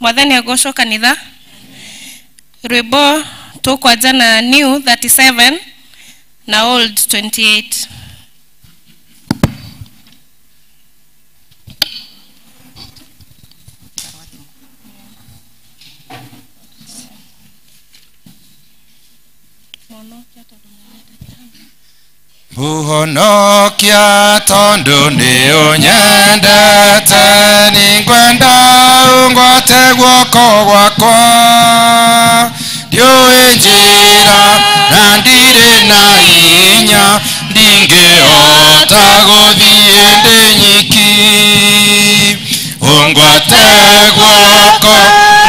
Mwathani agocwo kanitha. Rwĩmbo tũkwanja na new 37 na old 28. Muhonokia tondu ni unyendete, ningwenda ungwate guoko gwakwa. Ndiũĩ njĩra na ndirĩ na hinya, ndingĩhota gũthiĩ ndĩ nyiki. Ungwate guoko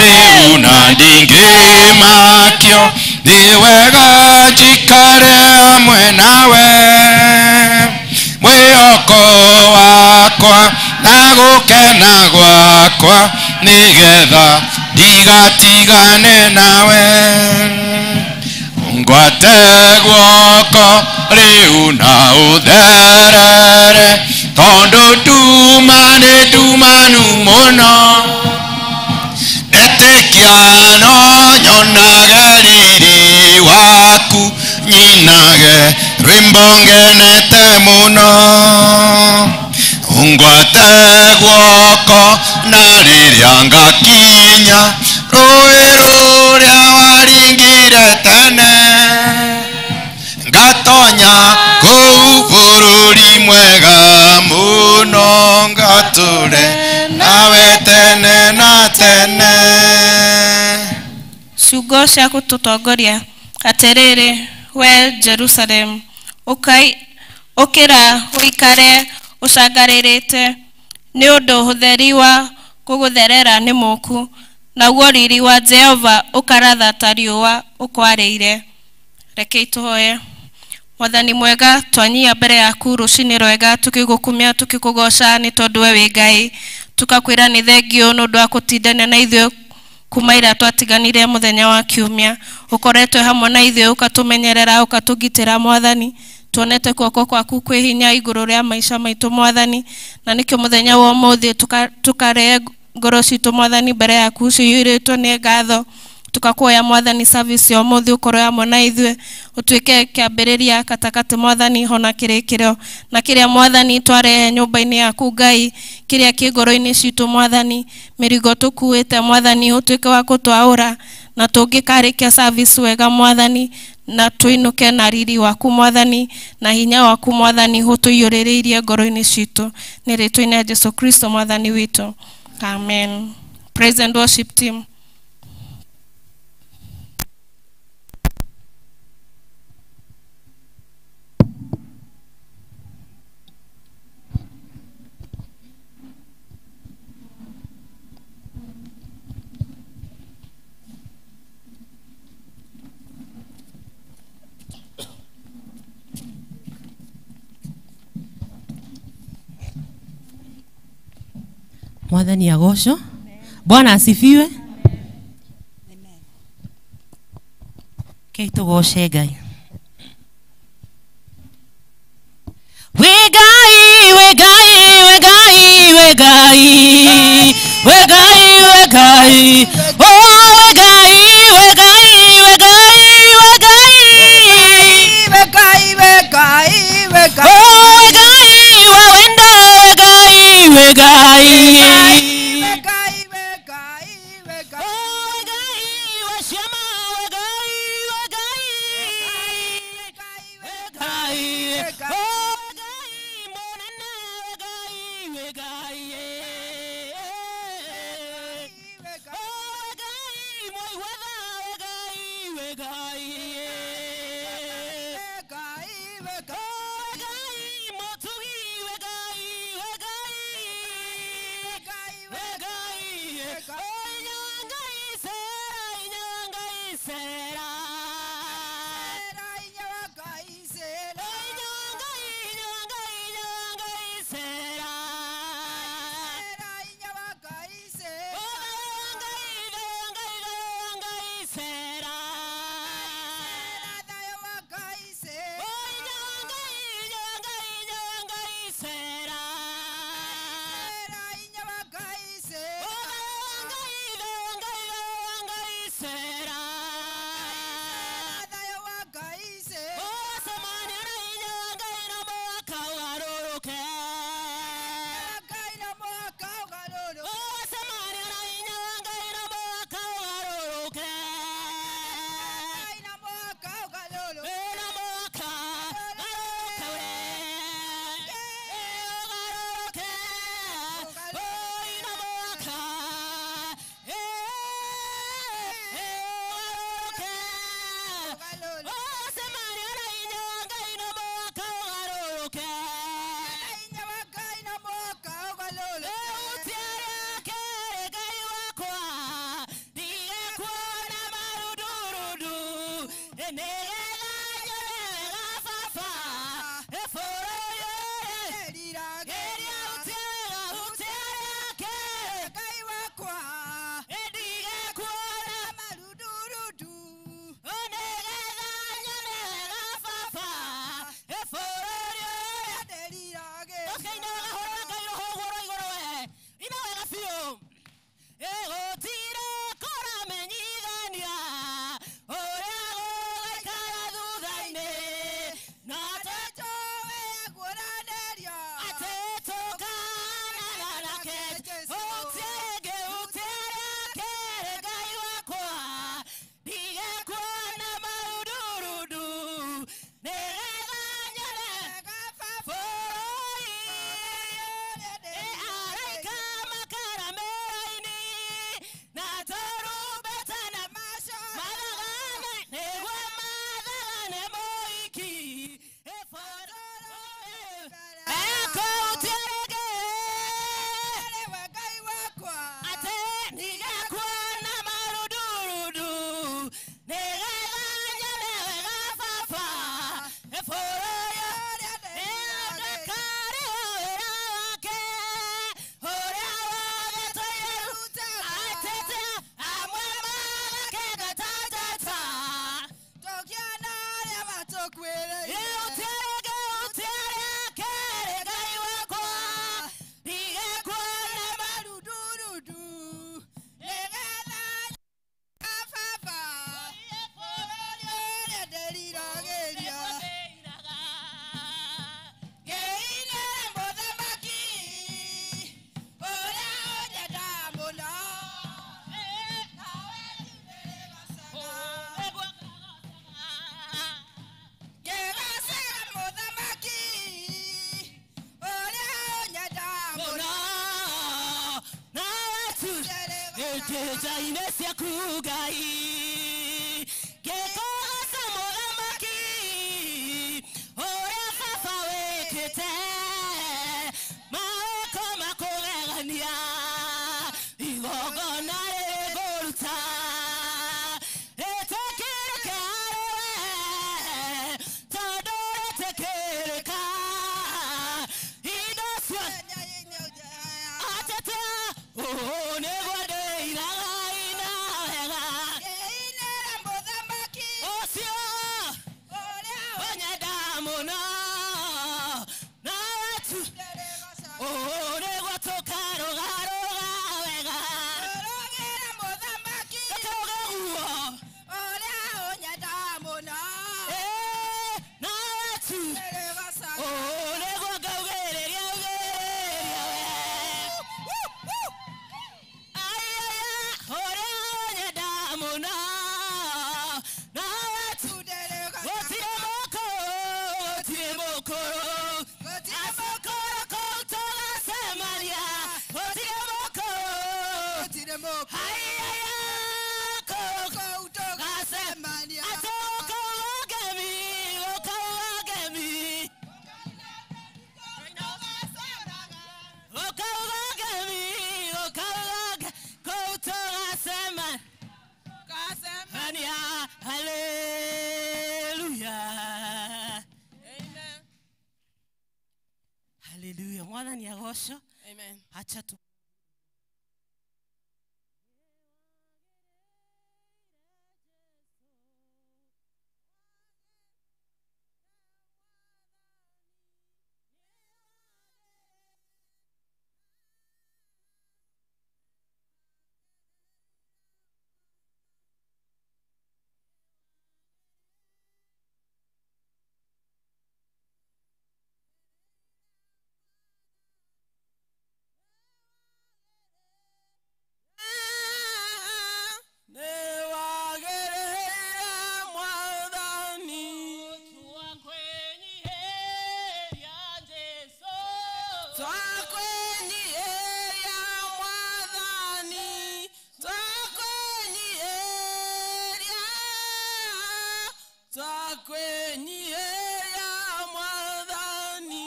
rĩu na ndingĩmakio, nĩ wega njikare hamwe nawe. Mwĩhoko wakwa na gũkena gwakwa, nĩgetha ndigatigane nawe. Ngwate guoko rĩu na ũtherere, tondũ nduma nĩ ndumanu mũno. Ndetĩkia no nyonage riri waku, nyinage rwĩmbo ngenete mũno. Ngwate guoko na rĩrĩa ngakinya rũĩ rũrĩa waringire tene, ngatonya kũu bũrũri mwega mũno, ngatũre nawe tene na tene. Ciugo cia gũtũtongoria. Atĩrĩrĩ we Jerusalem, ũkĩra ũikare ũcangarĩrĩte, nĩ ũndũ ũtheri wa kũgũtherera nĩ mũku, naguo riri wa Jehova ũkaratha ta riũa ũkwarĩire. Rekei tũhoye. Mwathani mwega, twanyia mbere yaku rũcinĩ rwega, tukĩgũkumia tukĩkũgoca nĩ tondũ we wĩ Ngai. Tukakwĩra nĩ thengio nĩ ũndũ wa gũtindania na ithuĩ kuma ira twatiganire mũthenya wa kiumia. Ũkoretwo hamwe na ithuĩ, ũkatũmenyerera, ũkatũgitĩra Mwathani. Tuonete guoko kwaku kwĩ hinya igũrũ rĩa maica maitũ Mwathani, na nĩkĩo mũthenya wa ũmũthĩ tukarehe ngoro citũ Mwathani mbere yaku ciyũrĩtwo nĩ ngatho. Tukakuoya Mwathani service ya ũmũthĩ ũkorwo hamwe na ithuĩ, ũtuĩke kĩambĩrĩria katakatĩ Mwathani hona kĩrĩkĩrĩro, na kĩrĩa Mwathani twarehe nyũmba-inĩ yaku Ngai, kĩrĩa kĩ ngoro-inĩ citũ Mwathani, mĩrigo tũkuĩte Mwathani ũtuĩke wa gũtwaũra, na tũngĩkarĩkia service wega Mwathani, na tũinũke na riri waku Mwathani, na hinya waku Mwathani ũtũiyũrĩrĩirie ngoro-inĩ citũ. Nĩ rĩtwa-inĩ rĩa Jesu Kristo Mwathani witũ, amen. Praise and worship team. Mwathani agocwo. Bwana asifiwe. Kei tũgoce Ngai. We Ngai, we Ngai, we Ngai, we Ngai, we Ngai, we Ngai, oh we Ngai, we Ngai, we Ngai, we Ngai, we Ngai, we Ngai, we Ngai, oh we Ngai, we wendo, we Ngai, we Ngai, we Ngai, we Ngai, we Ngai, oh we Ngai, we Shema, we Ngai, we Ngai, we Ngai, we Ngai, we Ngai, oh we Ngai, monene, we Ngai, we Ngai. Njaine ciaku Ngai ngĩkũgoca mũthamaki ũrĩa baba wĩkĩte mawĩko makũgegania igongona rĩngũruta rĩtĩkĩrĩke harĩ we tondũ rĩtĩkĩrĩka indo ciothe atete ũũ nĩguo ndĩinaga ina wega Ngĩinĩra mũthamaki ũcio ũrĩa ũnyenda mũno nawe tu ndĩrĩgocaga. ũũ nĩguo tũkarũgarũga wega Tũrũgĩra mũthamaki tũkauga guo ũrĩa ũnyenda mũno. ĩĩ nawe tu Ndĩrĩgocaga. ũũ nĩguo ngaugĩrĩria ugĩrĩria we aiaya ũrĩa ũnyenda mũno nawe tu Ndĩrĩgocaga. gũtirĩ mũkũrũ gũtirĩ mũkũrũ Gũtirĩ acukũrũ kũu tũgacemania gũtirĩ mũkũrũ Gũtirĩ mũkũrũ. aiaya kũu Kũu tũgacemania. atĩ gũkauga ngemi gũkauga ngemi gũkauga ngemi gũkauga kũu tũgacemania haleluya Amen. haleluya mwathani agocwo Amen. acha tu Nĩwagĩrĩire Mwathani twakwĩnyiihĩria Mwathani twakwĩnyiihĩria twakwĩnyiihĩria Mwathani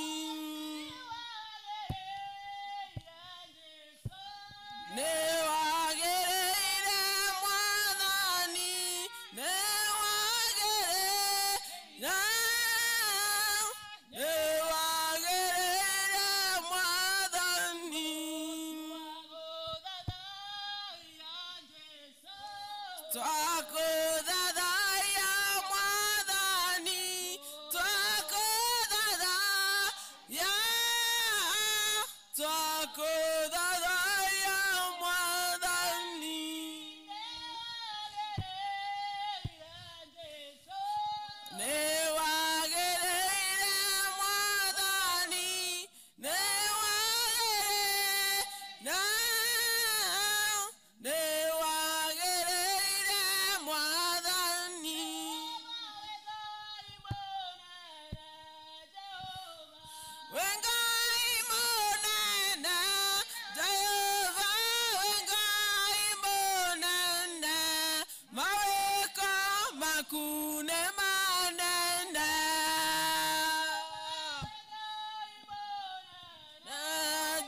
nĩwagĩrĩire Mwathani nĩwagĩrĩire nĩwagĩrĩire Mwathani twakũthathaiya Mwathani twakũthathaiya twakũthathaiya Mwathani nĩwagĩrĩire Mwathani nĩwagĩrĩire nĩwagĩrĩire Mwathani we Ngai mũnene Jehova we Ngai mũnene mawĩko maku nĩ manene na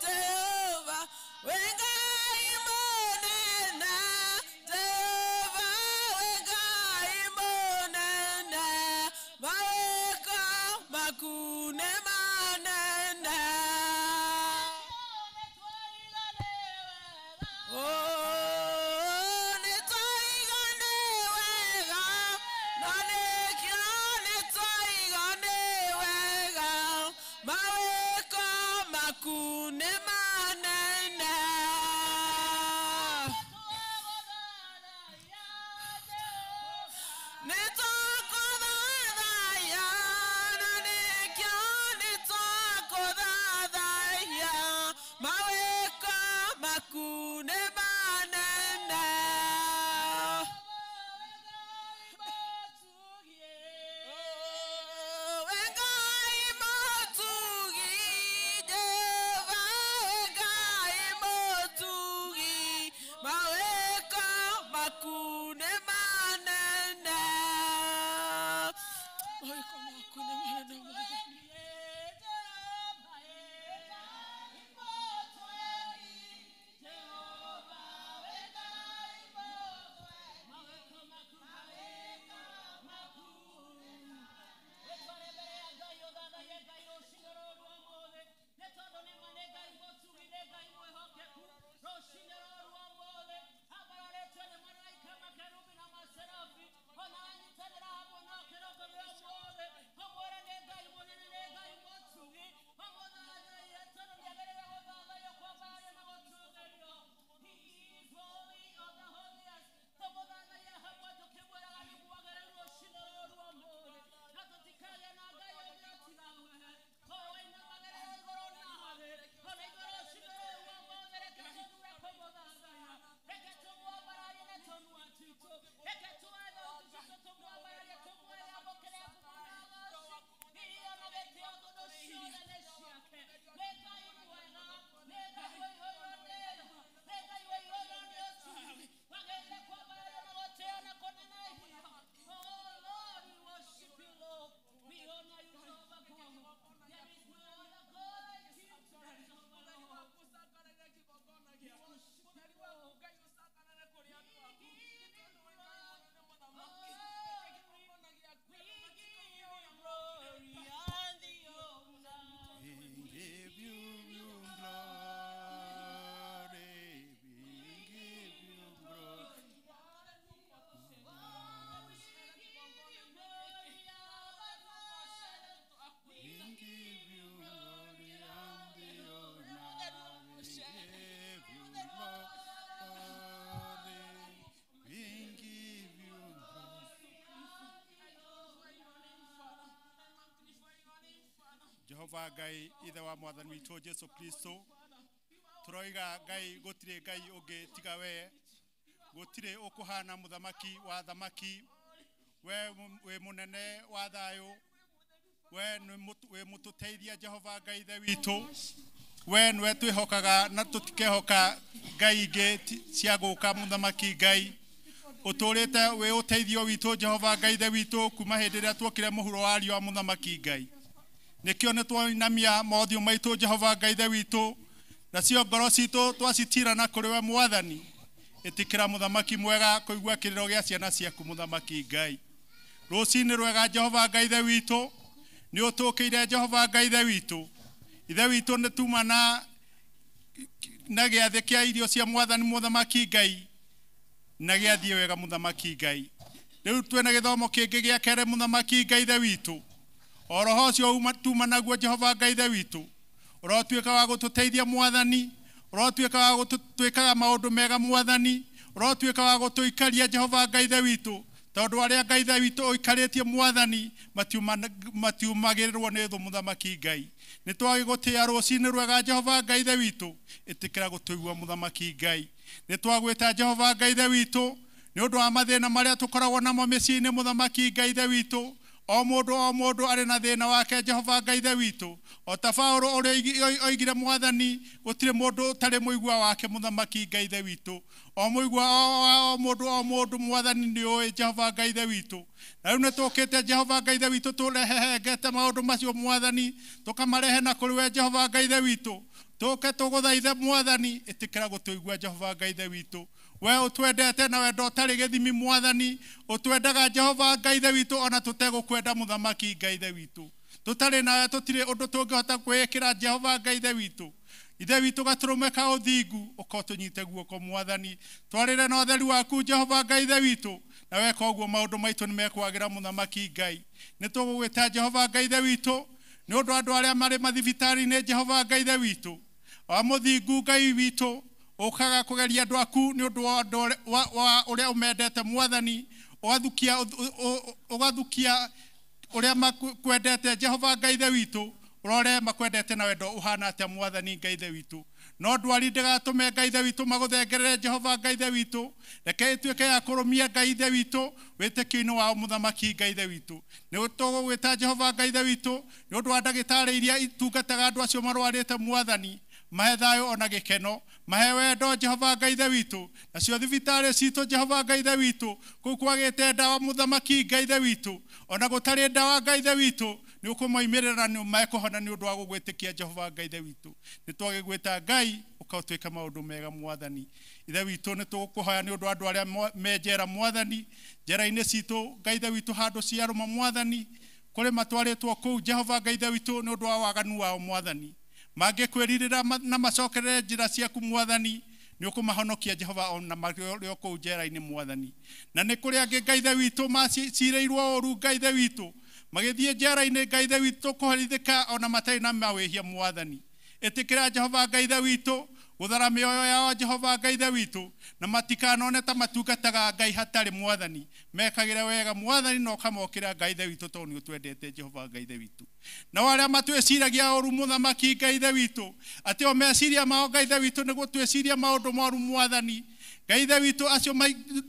Jehova we Ngai mũnene Jehova we Ngai mũnene mawĩko maku nĩ manene Oh, nĩtwaiga nĩ wega na nĩkĩo nĩtwaiga nĩ wega mawĩko maku nĩ manene nĩtwakũthathaiya na nĩkĩo nĩtwakũthathaiya mawĩko maku nĩ manene We Ngai mũtugi Jehova we Jehova Ngai ithe wa mwathani witũ Jesu Kristo. Tũroiga Ngai gũtirĩ Ngai ũngĩ tiga we, gũtirĩ ũkũhana mũthamaki wa thamaki, we wĩ mũnene wa thayũ, we wĩ mũtũteithia Jehova Ngai ithe witũ, we nĩwe twĩhokaga na tũtikehoka Ngai ingĩ cia gũka mũthamaki Ngai. Ũtũrĩte wĩ ũteithio witũ Jehova Ngai ithe witũ kuma hĩndĩ ĩrĩa tuokire mũhuro wa riũa mũthamaki Ngai. Nĩkĩo nĩ twainamia mothiũ maitũ Jehova Ngai ithe witũ, nacio ngoro citũ twacitira na kũrĩ we mwathani. Ĩtĩkĩra mũthamaki mwega kũigua kĩrĩro gĩa ciana ciaku mũthamaki Ngai. Rũcinĩ rwega Jehova Ngai ithe witũ, nĩ ũtũkĩire Jehova Ngai ithe witũ. Ithe witũ nĩ tuma na gĩathĩ kĩa irio cia mwathani mũthamaki Ngai, na gĩathiĩ wega mũthamaki Ngai. Rĩu twĩna gĩthomo kĩngĩ gĩa kerĩ mũthamaki Ngai ithe witũ. O roho ũcio tuma naguo Jehova Ngai ithe witũ, ũrotuĩka wa gũtũteithia mwathani, ũrotuĩka wa gũtwĩkaga maũndũ mega mwathani, ũrotuĩka wa gũtũikaria Jehova Ngai ithe witũ, tondũ arĩa Ngai ithe witũ ũikarĩtie mwathani matiumagĩrĩrwo nĩ thũ mũthamaki Ngai. Nĩ twagĩgũtĩĩa rũcinĩ rwega Jehova Ngai ithe witũ, ĩtĩkĩra gũtũigua mũthamaki Ngai. Nĩ twagwĩta Jehova Ngai ithe witũ nĩ ũndũ wa mathĩna marĩa tũkoragwo namo mĩciĩ-inĩ mũthamaki Ngai ithe witũ. O mũndũ arĩ na thĩna wake Jehova Ngai ithe witũ, o ta Paũlũ ũrĩa oigire mwathani, gũtirĩ mũndũ ũtarĩ mũigua wake mũthamaki Ngai ithe witũ. O mũigua o mũndũ mwathani nĩ ũĩ Jehova Ngai ithe witũ. Na rĩu nĩ tũkĩte Jehova Ngai ithe witũ tũrehehengete maũndũ macio mwathani, tũkamarehe na kũrĩ we Jehova Ngai ithe witũ. Tũke tũgũthaithe mwathani, ĩtĩkĩra gũtũigua Jehova Ngai ithe witũ. We ũtwendete na wendo ũtarĩ gĩthimi mwathani, ũtwendaga Jehova Ngai ithe witũ ona tũtegũkwenda mũthamaki Ngai ithe witũ. Tũtarĩ nawe tũtirĩ ũndũ tũngĩhota kwĩĩkĩra Jehova Ngai ithe witũ. Ithe witũ gatũrũme ka ũthingu, ũka ũtũnyite guoko mwathani, twarĩre na ũtheri waku Jehova Ngai ithe witũ, na weka ũguo maũndũ maitũ nĩ mekwagĩra mũthamaki Ngai. Nĩ tũgũgwĩta Jehova Ngai ithe witũ nĩ ũndũ andũ arĩa marĩ mathibitarĩ-inĩ Jehova Ngai ithe witũ, o mũthingu Ngai witũ ũkaga kũgeria andũ aku nĩ ũndũ wa ũrĩa ũmendete mwathani, ũgathukia ũrĩa makwendete Jehova Ngai ithe witũ, ũrore makwendete na wendo ũhana atĩa mwathani Ngai ithe witũ. No ndwari ndĩgatũme Ngai ithe witũ magũthengerere Jehova Ngai ithe witũ, reke ĩtuĩke ya kũrũmia Ngai ithe witũ wĩtĩkio-inĩ wao mũthamaki Ngai ithe witũ. Nĩ tũgũgwĩta Jehova Ngai ithe witũ nĩ ũndũ wa ndagĩtarĩ iria itungataga andũ acio marwarĩte mwathani, mahe thayũ ona gĩkeno, mahe wendo Jehova Ngai ithe witũ. Nacio thibitarĩ citũ Jehova Ngai ithe witũ, kũu kwagĩte ndawa mũthamaki Ngai ithe witũ, ona gũtarĩ ndawa Ngai ithe witũ, nĩ ũkũmoimĩrĩra nĩ mekũhona nĩ ũndũ wa gũgwĩtĩkia Jehova Ngai ithe witũ. Nĩ twagĩgwĩta Ngai ũka ũtwĩke maũndũ mega mwathani. Ithe witũ nĩ tũgũkũhoya nĩ ũndũ wa andũ arĩa me njera mwathani, njera-inĩ citũ Ngai ithe witũ handũ ciarũma mwathani, kũrĩ matwarĩtwo kũu Jehova Ngai ithe witũ nĩ ũndũ wa waganu wao mwathani. Mangĩkwĩrirĩra na macokerere njĩra ciaku mwathani, nĩ ũkũmahonokia Jehova ona marĩ o kũu njera-inĩ mwathani. Na nĩ kũrĩ angĩ Ngai ithe witũ macirĩirwo ũru Ngai ithe witũ, magĩthiĩ njera-inĩ Ngai ithe witũ kũherithĩka ona matarĩ na mawĩhia mwathani. Ĩtĩkĩra Jehova Ngai ithe witũ gũthara mĩoyo yao Jehova Ngai ithe witũ, na matikanone ta matungataga Ngai hatarĩ mwathani, mekagĩre wega mwathani na ũkamokĩra Ngai ithe witũ tondũ nĩ ũtwendete Jehova Ngai ithe witũ. Nao arĩa matwĩciragia ũru mũthamaki Ngai ithe witũ, atĩ o meciria mao Ngai ithe witũ nĩguo twĩcirie maũndũ moru mwathani, Ngai ithe witũ acio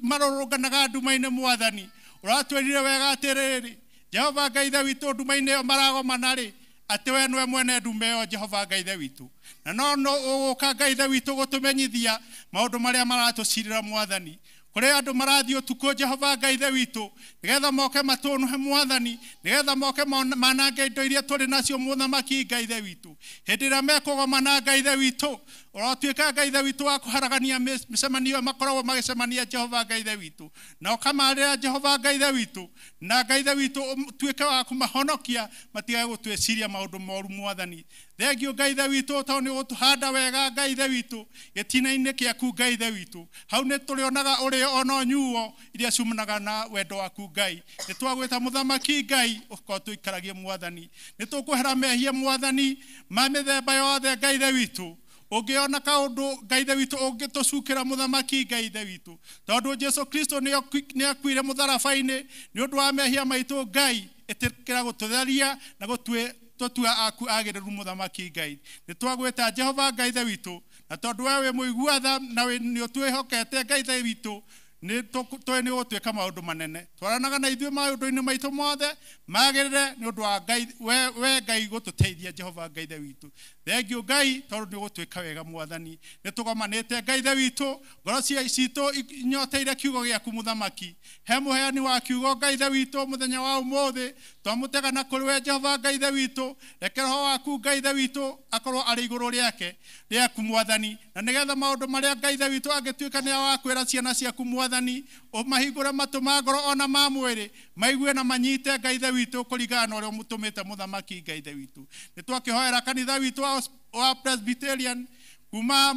marũrũnganaga nduma-inĩ mwathani, ũratwĩrire wega atĩrĩrĩ Jehova Ngai ithe witũ nduma-inĩ ĩyo maragomana rĩ, atĩ we nĩwe mwene ndume ĩyo Jehova Ngai ithe witũ. Na no ũgũka Ngai ithe witũ gũtũmenyithia maũndũ marĩa maratũcirĩra mwathani. Kũrĩ andũ marathiĩ ũtukũ Jehova Ngai ithe witũ, nĩgetha moke matũnũhe mwathani, nĩgetha moke manange indo iria tũrĩ nacio mũthamaki Ngai ithe witũ. Hĩndĩ ĩrĩa mekũgomana Ngai ithe witũ, ũrotuĩka Ngai ithe witũ wa kũharagania mĩcemanio makoragwo magĩcemania Jehova Ngai ithe witũ, na ũkamarĩra Jehova Ngai ithe witũ, na Ngai ithe witũ ũtuĩke wa kũmahonokia matigage gũtwĩciria maũndũ moru mwathani. Thengio Ngai ithe witũ tondũ nĩ ũgũtũhanda wega Ngai ithe witũ gĩtina-inĩ kĩaku Ngai ithe witũ. Hau nĩ tũrĩonaga ũrĩo ona ũnyuo iria ciumanaga na wendo waku Ngai. Nĩ twagwĩta mũthamaki Ngai ũkorwo tũikaragie mwathani. Nĩ tũkwehera mehia mwathani ma mĩthemba yothe Ngai ithe witũ. Ũngĩona kaũndũ Ngai ithe witũ ũngĩtũcukĩra mũthamaki Ngai ithe witũ, tondũ Jesu Kristo nĩ akuire mũtharaba-inĩ nĩ ũndũ wa mehia maitũ Ngai, ĩtĩkĩra gũtũtheria na gũtue Tũtua aku agĩrĩru mũthamaki Ngai. Nĩ twagwĩta Jehova Ngai Ithe witũ, na tondũ we wĩ mũigua tha na nĩ ũtwĩhokete Ngai Ithe witũ, nĩ tũĩ nĩ ũgũtuĩka maũndũ manene. Twaranaga na ithuĩ maũndũ-inĩ maitũ mothe magĩrĩre nĩ ũndũ wa Ngai, we Ngai gũtũteithia Jehova Ngai Ithe witũ. Thengiũ Ngai tondũ nĩ ũgũtuĩka wega mwathani. Nĩ tũgomanĩte Ngai Ithe witũ, ngoro citũ inyoteire kiugo gĩaku mũthamaki. He mũheani wa kiugo Ngai Ithe witũ mũthenya wa ũmũthĩ, twamũtega na kũrĩ we Jehova Ngai Ithe witũ. Reke roho waku Ngai Ithe witũ akorwo arĩ igũrũ rĩake rĩaku mwathani, na nĩgetha maũndũ marĩa Ngai Ithe witũ angĩtuĩka nĩ wa kwĩra ciana ciaku mwathani, ũmahingũre matũ ma ngoro ona ma mwĩrĩ, maigue na manyite Ngai Ithe witũ kũringana na ũrĩa ũmũtũmĩte mũthamaki Ngai Ithe witũ. Nĩ twakĩhoera kanitha witũ wa Presbyterian kuma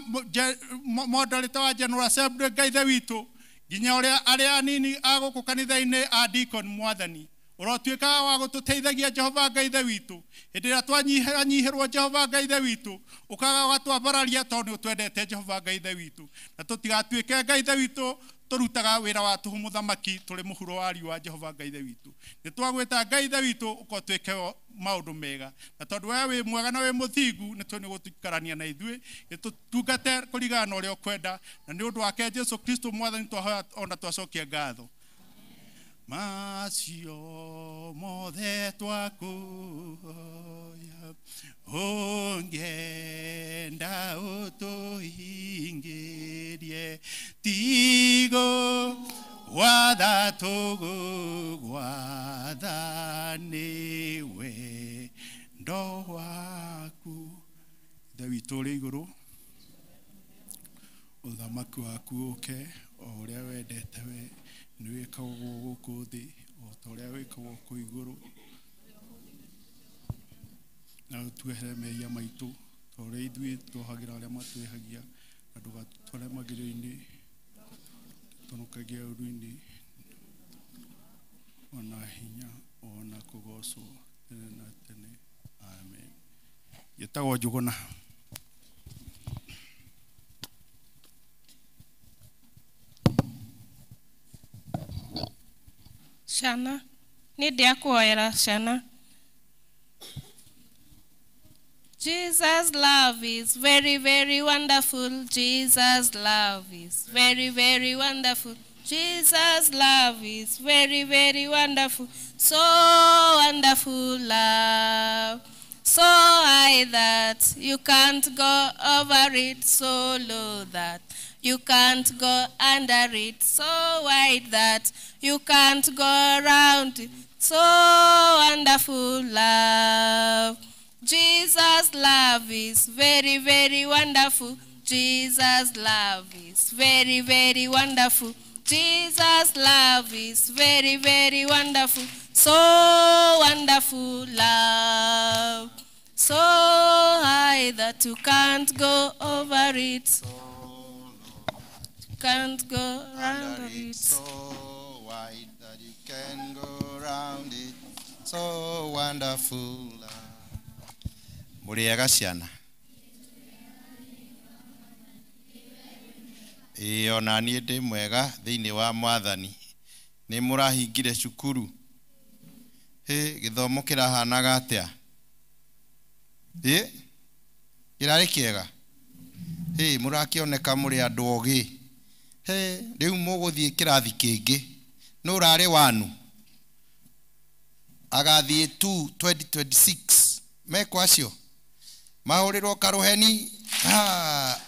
moderator wa General Assembly Ngai Ithe witũ nginya ũrĩa arĩa anini a gũkũ kanitha-inĩ a deacon mwathani. Ũrotuĩka wa gũtũteithagia Jehova Ngai Ithe witũ hĩndĩ ĩrĩa twanyihanyihĩrwo Jehova Ngai Ithe witũ, ũkaga ũgatwambararia tondũ nĩ ũtwendete Jehova Ngai Ithe witũ, na tũtigatuĩke Ngai Ithe witũ tũrutaga wĩra wa tũhũ mũthamaki tũrĩ mũhuro wa riũa Jehova Ngai Ithe witũ. Nĩ twagwĩta Ngai Ithe witũ ũka ũtwĩke maũndũ mega, na tondũ we wĩ mwega na wĩ mũthingu nĩ tũĩ nĩ ũgũtũikarania na ithuĩ, gĩtũtungate kũringana na ũrĩa ũkwenda, na nĩ ũndũ wake Jesu Kristo mwathani twahoya ona twacokia ngatho. Macio mothe twakũhoya ũngĩenda ũtũhingĩrie, tigo gwatha tũgũgwatha nĩ wendo waku. Ithe witũ ũrĩ igũrũ, ũthamaki waku ũke o ũrĩa wendete we nĩ wĩkagwo gũkũ thĩ o ta ũrĩa wĩkagwo kũu igũrũ. Na ũtuohere mehia maitũ ta ũrĩa ithuĩ tuohagĩra arĩa matwĩhagia, na ndũgatũtware magerio-inĩ, tũhonokagie ũũru-inĩ, ona hinya ona kũgocwo tene na tene. Amen. Njĩtagwo Njũgũna. Ciana, nĩ ndĩakũhoera ciana. Jesus' love is very, very wonderful. Jesus' love is very, very wonderful. Jesus' love is very, very wonderful. So wonderful love. So high that you can't go over it, so low that you can't go under it, so wide that you can't go around it. So wonderful love. Jesus' love is very, very wonderful. Jesus' love is very, very wonderful. Jesus' love is very, very wonderful. So wonderful love. So high that you can't go over it. Can't go round it. So wide that you can go round it. So wonderful love. Mũrĩega ciana? Ĩĩ ona niĩ ndĩ mwega thĩinĩ wa mwathani. Nĩ mũrahingire cukuru? Hĩ, gĩthomo kĩrahanaga atĩa? Ĩ, kĩrarĩ kĩega? Hĩ, mũrakĩoneka mũrĩ andũ ogĩ. Hĩ, rĩu mũgũthiĩ kĩrathi kĩngĩ. Nũ ũrarĩ wanu? Agathiĩ 2 2026. Mekwo acio? Mahũrĩrwo karũheni.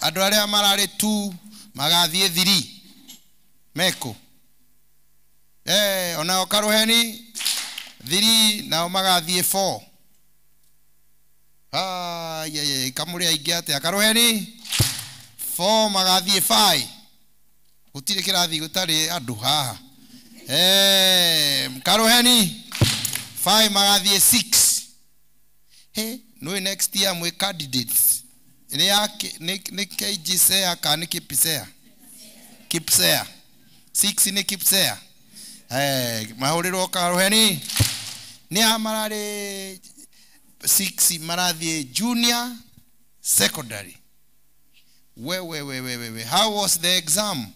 Andũ arĩa mararĩ 2 magathiĩ 3. Mekũ? Onao karũheni 3 nao magathiĩ 4. Kamũrĩ aingĩ atĩa? Karũheni 4 magathiĩ 5. Gũtirĩ kĩrathi gũtarĩ andũ haha. Karũheni 5 magathiĩ 6. Hey, no next year mwe candidates. Ni KJSEA kana ni KPSEA? KPSEA. 6 ni KPSEA. Mahũrĩrwo karũheni. Nĩ a mararĩ 6 marathiĩ junior secondary. We. How was the exam?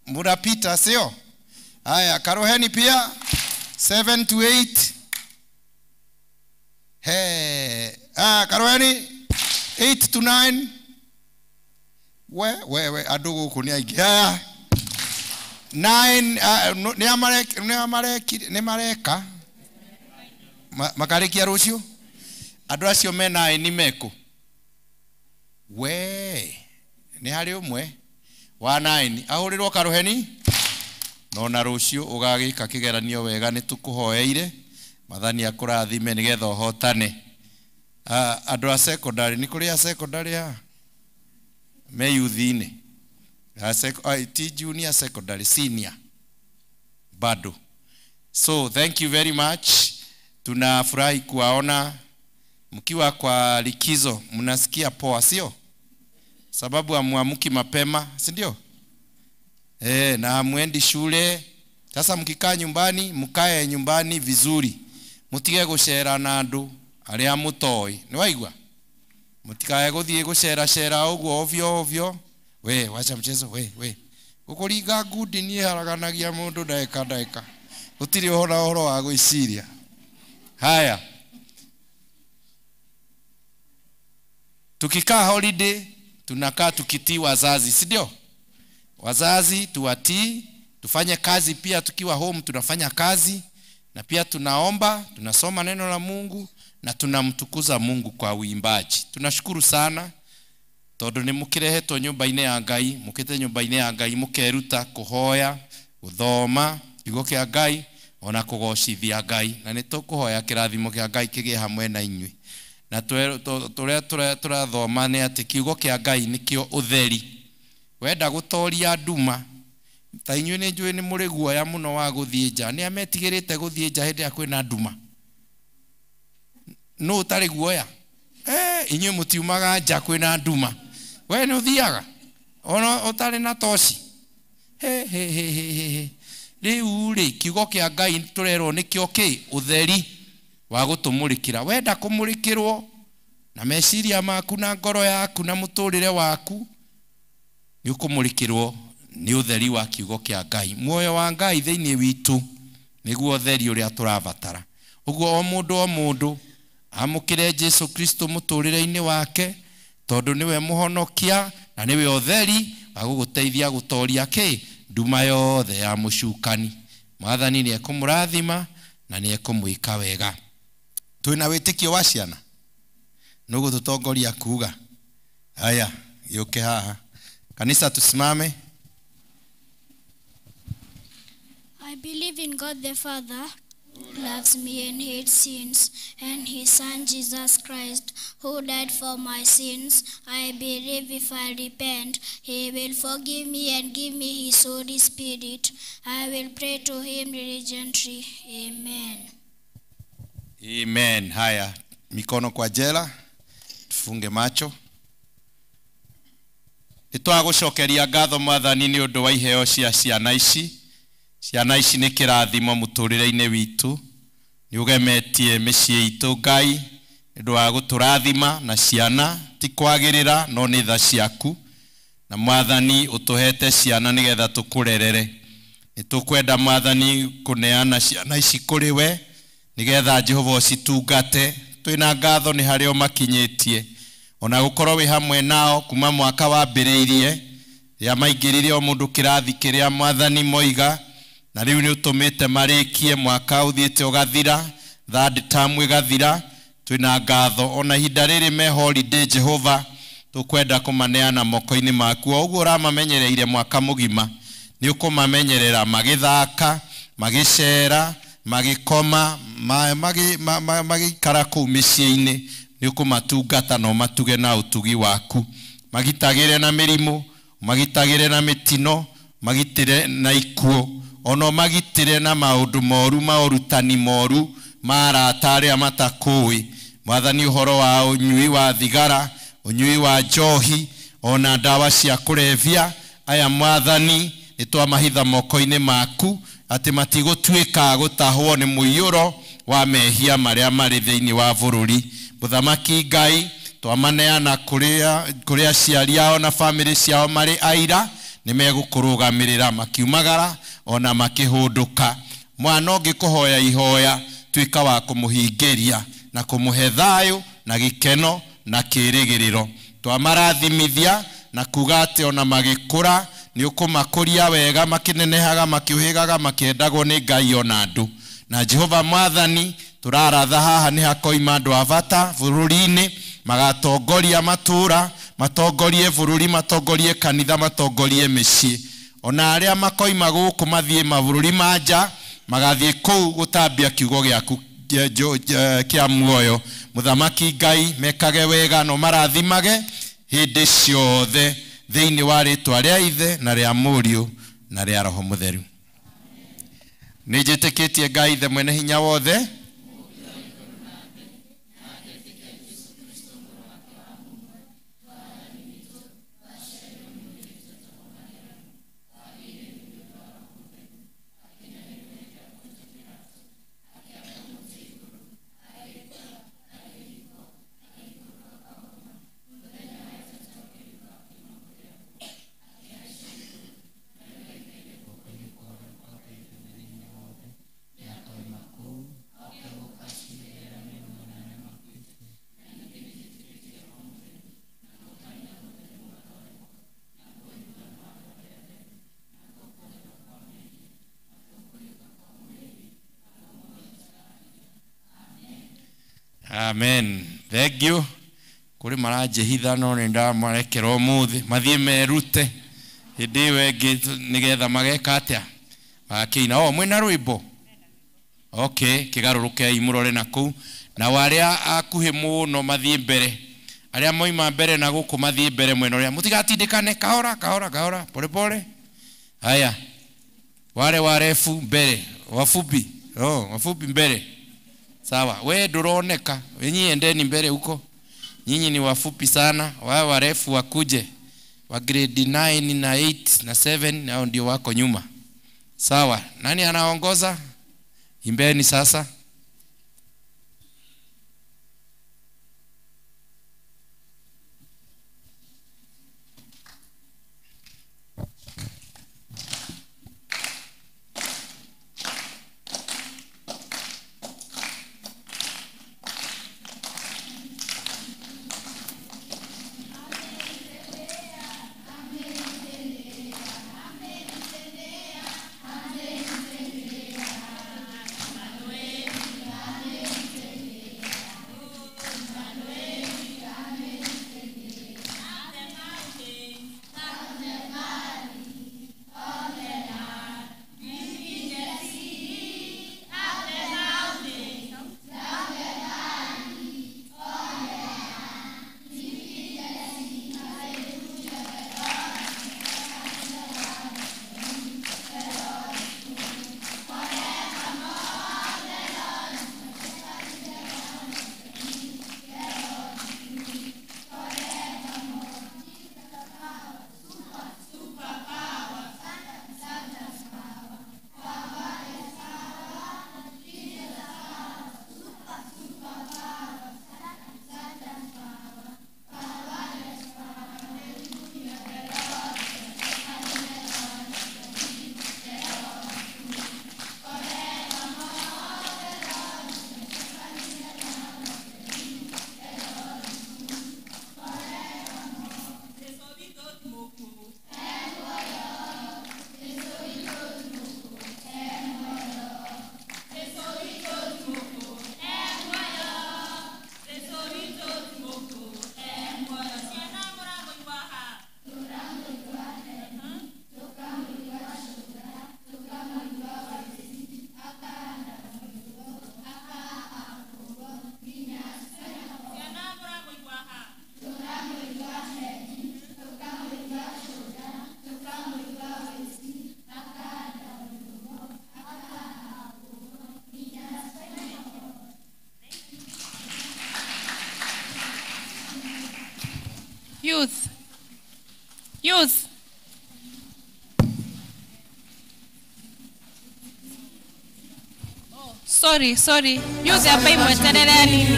Murapita sio? Haya, karuheni pia 7 to 8. He Karuheni 8 to 9. We andũ gũkũ nĩ aingĩ. Haya 9 nĩ mareka makarĩkia rũciũ. Andũ acio me 9 mekũ? We nĩ harĩ ũmwe wa 9 ahũrĩrwo Karuheni. No na rũciũ ũgagĩka kĩgeranio wega, nĩ tũkũhoeire Mwathani akũrathime nĩgetha ũhotane. Andũ a secondary, nĩ kũrĩ a secondary haha me youth-inĩ? Ti junior secondary, senior bado. So thank you very much. Tunafurahi kuwaona mkiwa kwa likizo, mnasikia poa, sio? Sababu hamuamki mapema, si ndio? Na hamuendi shule. Sasa mkikaa nyumbani, mkae nyumbani vizuri. Mutige gucera na andu aria mutoi. Ni waigua? Mutikae guthie gucera cera uguo ovyo ovyo. We wacha mchezo we. Gukuringa ngundi ni haraganagia mundu ndagika ndagika. Gutiri uhoro wa gwiciria. Haya. Tukikaa holiday tunakaa tukitii wazazi, si ndio? Wazazi tuwatii, tufanye kazi pia tukiwa home, tunafanya kazi na pia tunaomba, tunasoma neno la Mungu na tunamtukuza Mungu kwa uimbaji. Tunashukuru sana tondu ni mukirehetwo nyumba-ini ya Ngai, mukite nyumba-ini ya Ngai mukeruta kuhoya, guthoma kiugo kia Ngai ona kugocithia Ngai, na ni tukuhoya kirathimo kia Ngai kigie hamwe na inyui. Na turia turathoma ni ati kiugo kia Ngai nikio utheri. Wenda gutoria nduma ta inyuĩ nĩ njũĩ nĩ mũrĩ guoya mũno wa gũthiĩ nja. Nĩ ametigĩrĩte gũthiĩ nja hĩndĩ ĩrĩa kwĩna nduma? Nũ ũtarĩ guoya? Inyuĩ mũtiumaga nja kwĩna nduma. We nĩ ũthiaga ona ũtarĩ na toci? He he he he he. Rĩu rĩ, kiugo kĩa Ngai tũrerwo nĩkĩo kĩ? Ũtheri wa gũtũmũrĩkĩra. Wenda kũmũrĩkĩrwo na meciria maku na ngoro yaku na mũtũrĩre waku, nĩ ũkũmũrĩkĩrwo nĩ ũtheri wa kiugo kĩa Ngai. Muoyo wa Ngai thĩinĩ witũ nĩguo ũtheri ũrĩa tũrabatara. Ũguo o mũndũ o mũndũ amũkĩre Jesu Kristo mũtũrĩre-inĩ wake, tondũ nĩwe mũhonokia na nĩwe ũtheri wa gũgũteithia gũtoria kĩ? Nduma yothe ya mũcukani. Mwathani nĩ ekũmũrathima na nĩ ekũmwĩka wega. Twĩna wĩtĩkio wa ciana nũgũtũtongoria kuga. Haya, gĩũke haha. Kanisa tusimame. I believe in God the Father, who loves me and hates sins, and his Son Jesus Christ, who died for my sins. I believe if I repent, he will forgive me and give me his Holy Spirit. I will pray to him diligently. Amen. Amen. Haya, mikono kwa jela, tufunge macho. Nĩtwagũcokeria ngatho Mwathani nĩ ũndũ wa iheo cia ciana ici. Ciana ici nĩ kĩrathimo mũtũrĩre-inĩ witũ. Nĩ ũgemetie mĩciĩ itũ Ngai nĩ ũndũ wa gũtũrathima na ciana, ti kwagĩrĩra no nĩ tha ciaku. Na Mwathani ũtũhete ciana nĩgetha tũkũrerere. Nĩ tũkwenda Mwathani kũneana ciana ici kũrĩ we nĩgetha Jehova ũcitungate. Twĩna ngatho nĩ harĩa ũmakinyĩtie, ona gũkorwo wĩ hamwe nao kuma mwaka wambĩrĩirie rĩrĩa maingĩrire o mũndũ kĩrathi kĩrĩa Mwathani moiga, na rĩu nĩ ũtũmĩte marĩkie mwaka ũthiĩte ũgathira, third term ĩgathira. Twĩna ngatho ona ihinda rĩrĩ me holiday Jehova, tũkwenda kũmaneana moko-inĩ maku. O ũguo ũramamenyereire mwaka mũgima, nĩ ũkũmamenyerera magĩthaka, magĩcera, magĩkoma, magĩikara kũu mĩciĩ-inĩ. Nĩ ũkũmatungata na ũmatuge na ũtugi waku. Magitagĩre na mĩrimũ, magitagĩre na mĩtino, magitĩre na ikuũ, ona ũmagitĩre na maũndũ moru, maũrutani moru ma arata arĩa matakũĩ. Mwathani, ũhoro wa ũnyui wa thigara, ũnyui wa njohi, ona ndawa cia kũrebia, aya Mwathani nĩ twamahitha moko-inĩ maku, atĩ matigũtuĩka gũtahwo nĩ mũiyũro wa mehia marĩa marĩ thĩinĩ wa bũrũri. Mũthamaki Ngai, twamaneana kũrĩ aciari ao na bamĩrĩ ciao marĩ aira, nĩ megũkũrũgamĩrĩra makiumagara ona makĩhũndũka. Mwana ũngĩkũhoya ihoya, tuĩka wa kũmũhingĩria. Na kũmũhe thayũ na gĩkeno na kĩĩrĩgĩrĩro. Twamarathimithia na kuga atĩ ona magĩkũra nĩ ũkũmakũria wega, makĩnenehaga, makĩũhĩgaga, makĩendagwo nĩ Ngai ona andũ. Na Jehova Mwathani, tũraratha haha nĩ hakoima andũ a bata bũrũri-inĩ, magatongoria matũũra, matongorie bũrũri, matongorie kanitha, matongorie mĩciĩ. Ona arĩa makoima gũkũ mathiĩ mabũrũri ma nja, magathiĩ kũu gũtambia kiugo gĩaku kĩa muoyo. Mũthamaki Ngai, mekage wega no marathimage hĩndĩ ciothe thĩinĩ wa rĩtwa rĩa Ithe na rĩa Mũriũ na rĩa Roho Mũtheru. Nĩ njĩtĩkĩtie Ngai Ithe mwene hinya wothe, Amen. Thank you. Kuri maranjĩhitha no nĩ ndamarekera ũmũthĩ mathiĩ merute hĩndĩ ĩyo ĩngĩ nĩgetha mageka atĩa, magakĩina. O mwĩna rwĩmbo? Okay, kĩgarũrũkei mũrore na kũu. Na arĩa akuhĩ mũno mathiĩ mbere, arĩa moima mbere na gũkũ mathiĩ mbere mwena ũrĩa, mũtigatindĩkane, kahora kahora kahora, pole pole. Haya, wale warefu mbere, wafupi, oh, wafupi mbere. Sawa, we ndũroneka, nyinyi endeni mbere huko. Nyinyi ni wafupi sana, wao warefu wakuje. Wa grade 9 na 8 na 7 hao ndio wako nyuma. Sawa, nani anaongoza? Imbeni sasa. Youth. Youth. Oh, sorry, sorry. Youth hapa imwetelelea nini?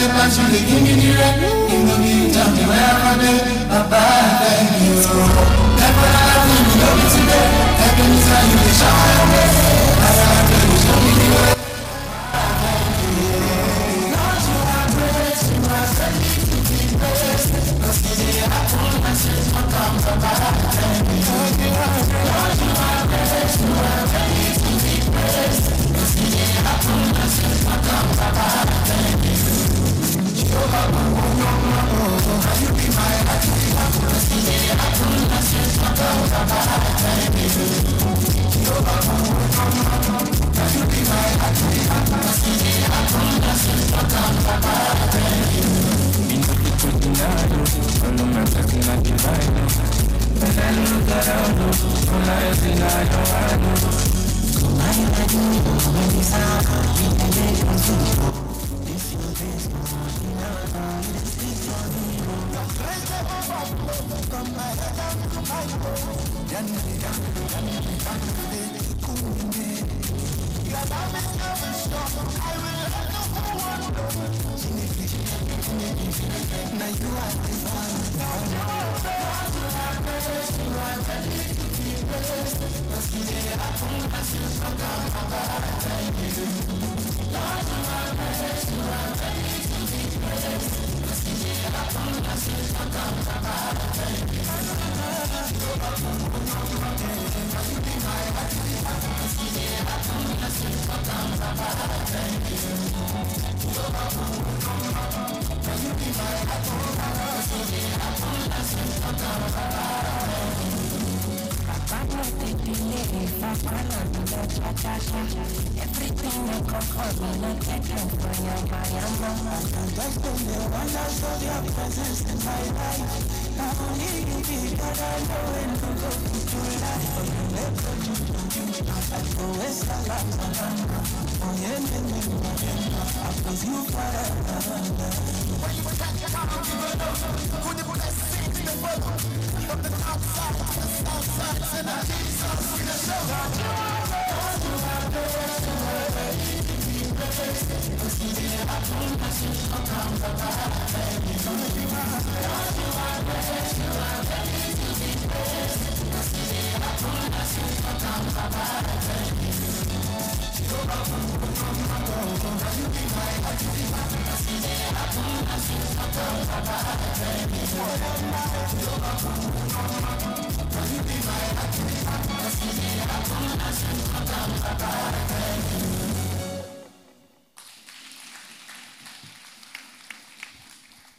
The you the king in the red. In the meantime, the way I'm Baba, thank you. Never let me know me today. Heaven is how you can shine away. I am the show me the way. Thank you. Lord, you are great. You are ready to be praised. I pull myself from Baba, thank you. Lord, you are great. You are ready to be praised. I pull myself from Baba, thank you.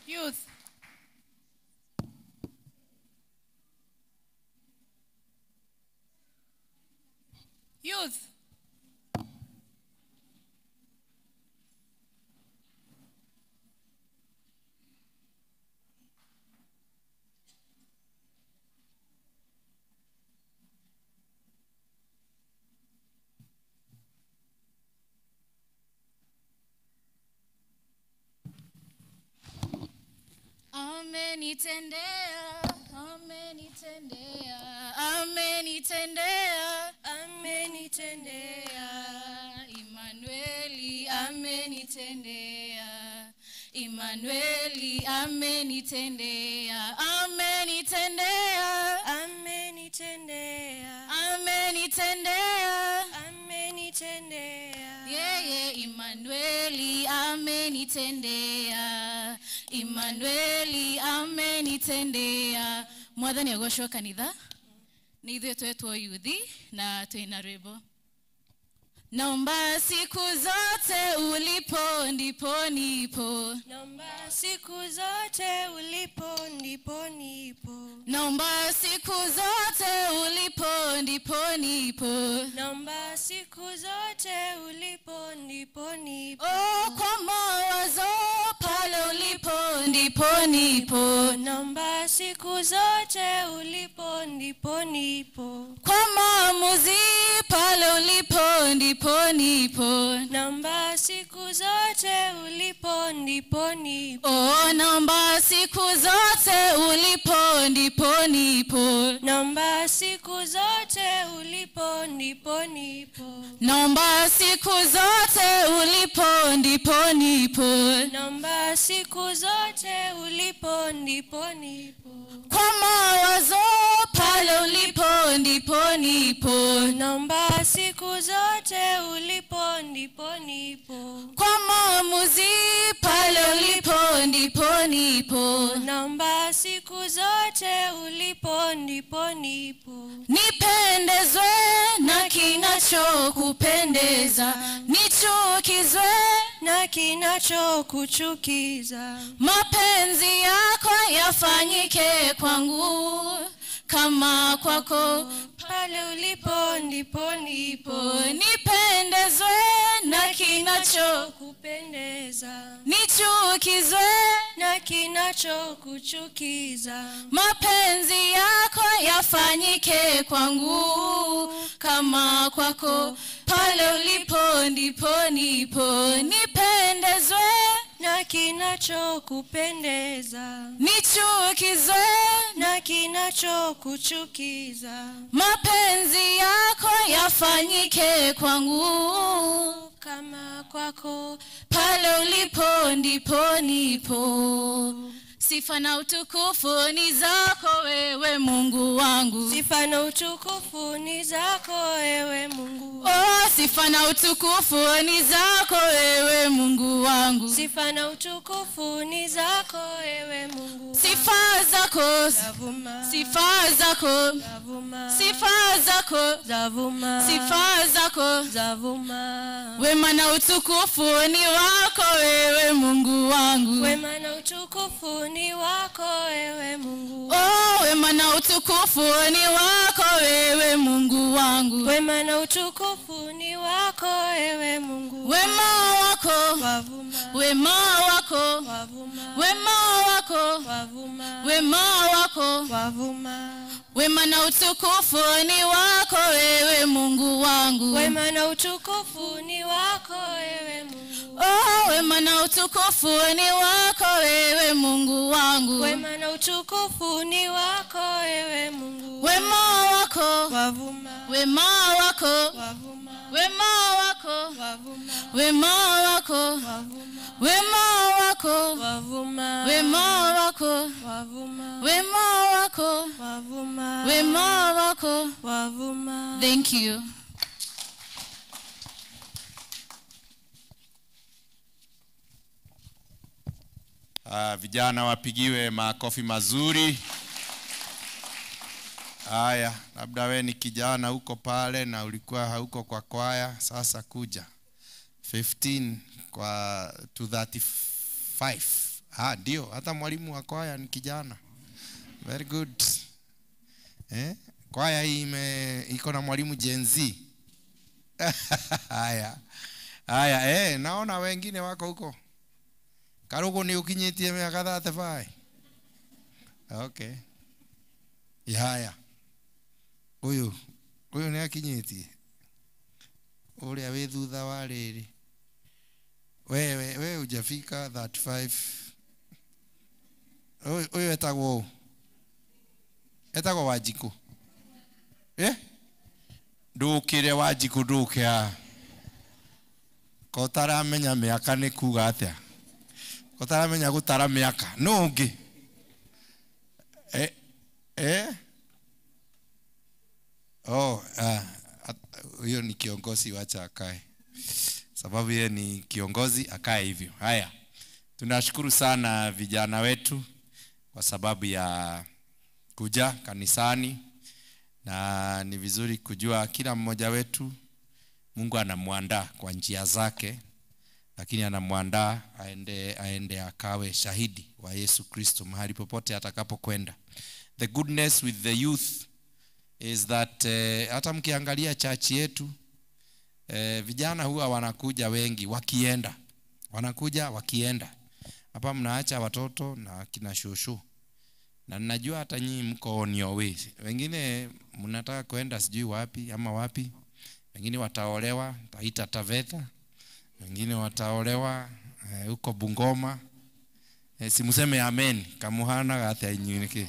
Youth. Youth. Amenitendea, amenitendea, amenitendea, amenitendea, Emmanueli amenitendea, Emmanueli amenitendea, amenitendea, amenitendea, amenitendea, amenitendea, yeye Emmanueli amenitendea, Emmanueli amenitendea. Mwathani agocwo kanitha nĩ ithuĩ twetwo yuthi na twĩna rwĩmbo. Naomba siku zote ulipo ndipo nipo. Naomba siku zote ulipo ndipo nipo. Naomba siku zote ulipo ndipo nipo. Naomba siku zote ulipo ndipo nipo. Oh, kwa mawazo pale ulipo ndipo nipo. Naomba siku zote ulipo ndipo nipo. Kwa maamuzi pale ulipo ndipo ndipo nipo. Naomba siku zote ulipo ndipo nipo. Oh, naomba siku zote ulipo ndipo nipo. Naomba siku zote ulipo ndipo nipo. Naomba siku zote ulipo ndipo nipo. Naomba siku zote ulipo ndipo nipo. Kwa mawazo pale ulipo ndipo nipo. Naomba siku zote ulipo ndipo nipo. Kwa maamuzi pale ulipo ndipo nipo. Naomba siku zote ulipo ndipo nipo. Nipendezwe na kinachokupendeza, nichukizwe na kinachokuchukiza. Mapenzi yako yafanyike kwangu kama kwako. Pale ulipo ndipo nipo. Nipendezwe na kinachokupendeza, nichukizwe na kinachokuchukiza. Mapenzi yako yafanyike kwangu kama kwako. Pale ulipo ndipo nipo. Nipendezwe na kinachokupendeza, nichukizwe na kinachokuchukiza. Mapenzi yako yafanyike kwangu kama kwako. Pale ulipo ndipo nipo. Sifa na utukufu ni zako wewe Mungu wangu. Sifa na utukufu ni zako wewe Mungu. Oh, sifa na utukufu ni zako wewe Mungu wangu. Sifa na utukufu ni zako wewe Mungu. Sifa zako zavuma. Sifa zako zavuma. Sifa zako zavuma. Sifa zako zavuma. Wema na utukufu ni wako wewe Mungu wangu. Wema na utukufu ni wako wewe Mungu. Oh, wema na utukufu ni wako wewe Mungu wangu. Wema na utukufu ni wako wewe Mungu. Wema wako wavuma. Wema wako wavuma. Wema wako wavuma. Wema wako wavuma. Wema na utukufu ni wako wewe Mungu wangu. Wema na utukufu ni wako wewe Mungu. Oh, wema na utukufu ni wako wewe Mungu wangu. Wema na utukufu ni wako wewe Mungu. Wema wako wavuma. Wema wako wavuma. Wema wako wavuma. Wema wako wavuma. Wema wako wavuma. Wema wako wavuma. Wema wako wavuma. Wema wako wavuma. Thank you. Vijana wapigiwe makofi mazuri. Haya, labda we ni kijana huko pale na ulikuwa hauko kwa kwaya, sasa kuja. 15 kwa to 35. Ah, ndio, hata mwalimu wa kwaya ni kijana. Very good. Kwaya hii iko na mwalimu Gen Z. Haya. Haya, naona wengine wako huko. Karugo ni ukinyitie miaka 35. Okay. Haya. Huyu ni akinyitie. Uria wi thutha wa riri. Wewe hujafika 35. Huyu etagwo. Etagwo Wanjiku. Ndukire Wanjiku nduke ha. Ko taramenya miaka ni kuga atia. Ko taramenya gutara miaka. No ungi. Oh, huyo ni kiongozi, wacha akae. Sababu yeye ni kiongozi, akae hivyo. Haya. Tunashukuru sana vijana wetu kwa sababu ya kuja kanisani, na ni vizuri kujua kila mmoja wetu Mungu anamuandaa kwa njia zake, lakini anamuandaa aende akawe shahidi wa Yesu Kristo mahali popote atakapokwenda. The goodness with the youth is that hata mkiangalia church yetu, vijana huwa wanakuja wengi wakienda. Wanakuja wakienda. Hapa mnaacha watoto na kina shosho. Na ninajua hata nyinyi mko on your way. Wengine mnataka kwenda sijui wapi ama wapi. Wengine wataolewa Taita Taveta, wengine wataolewa huko Bungoma. Simuseme amen kamuhana gatia inyuĩ.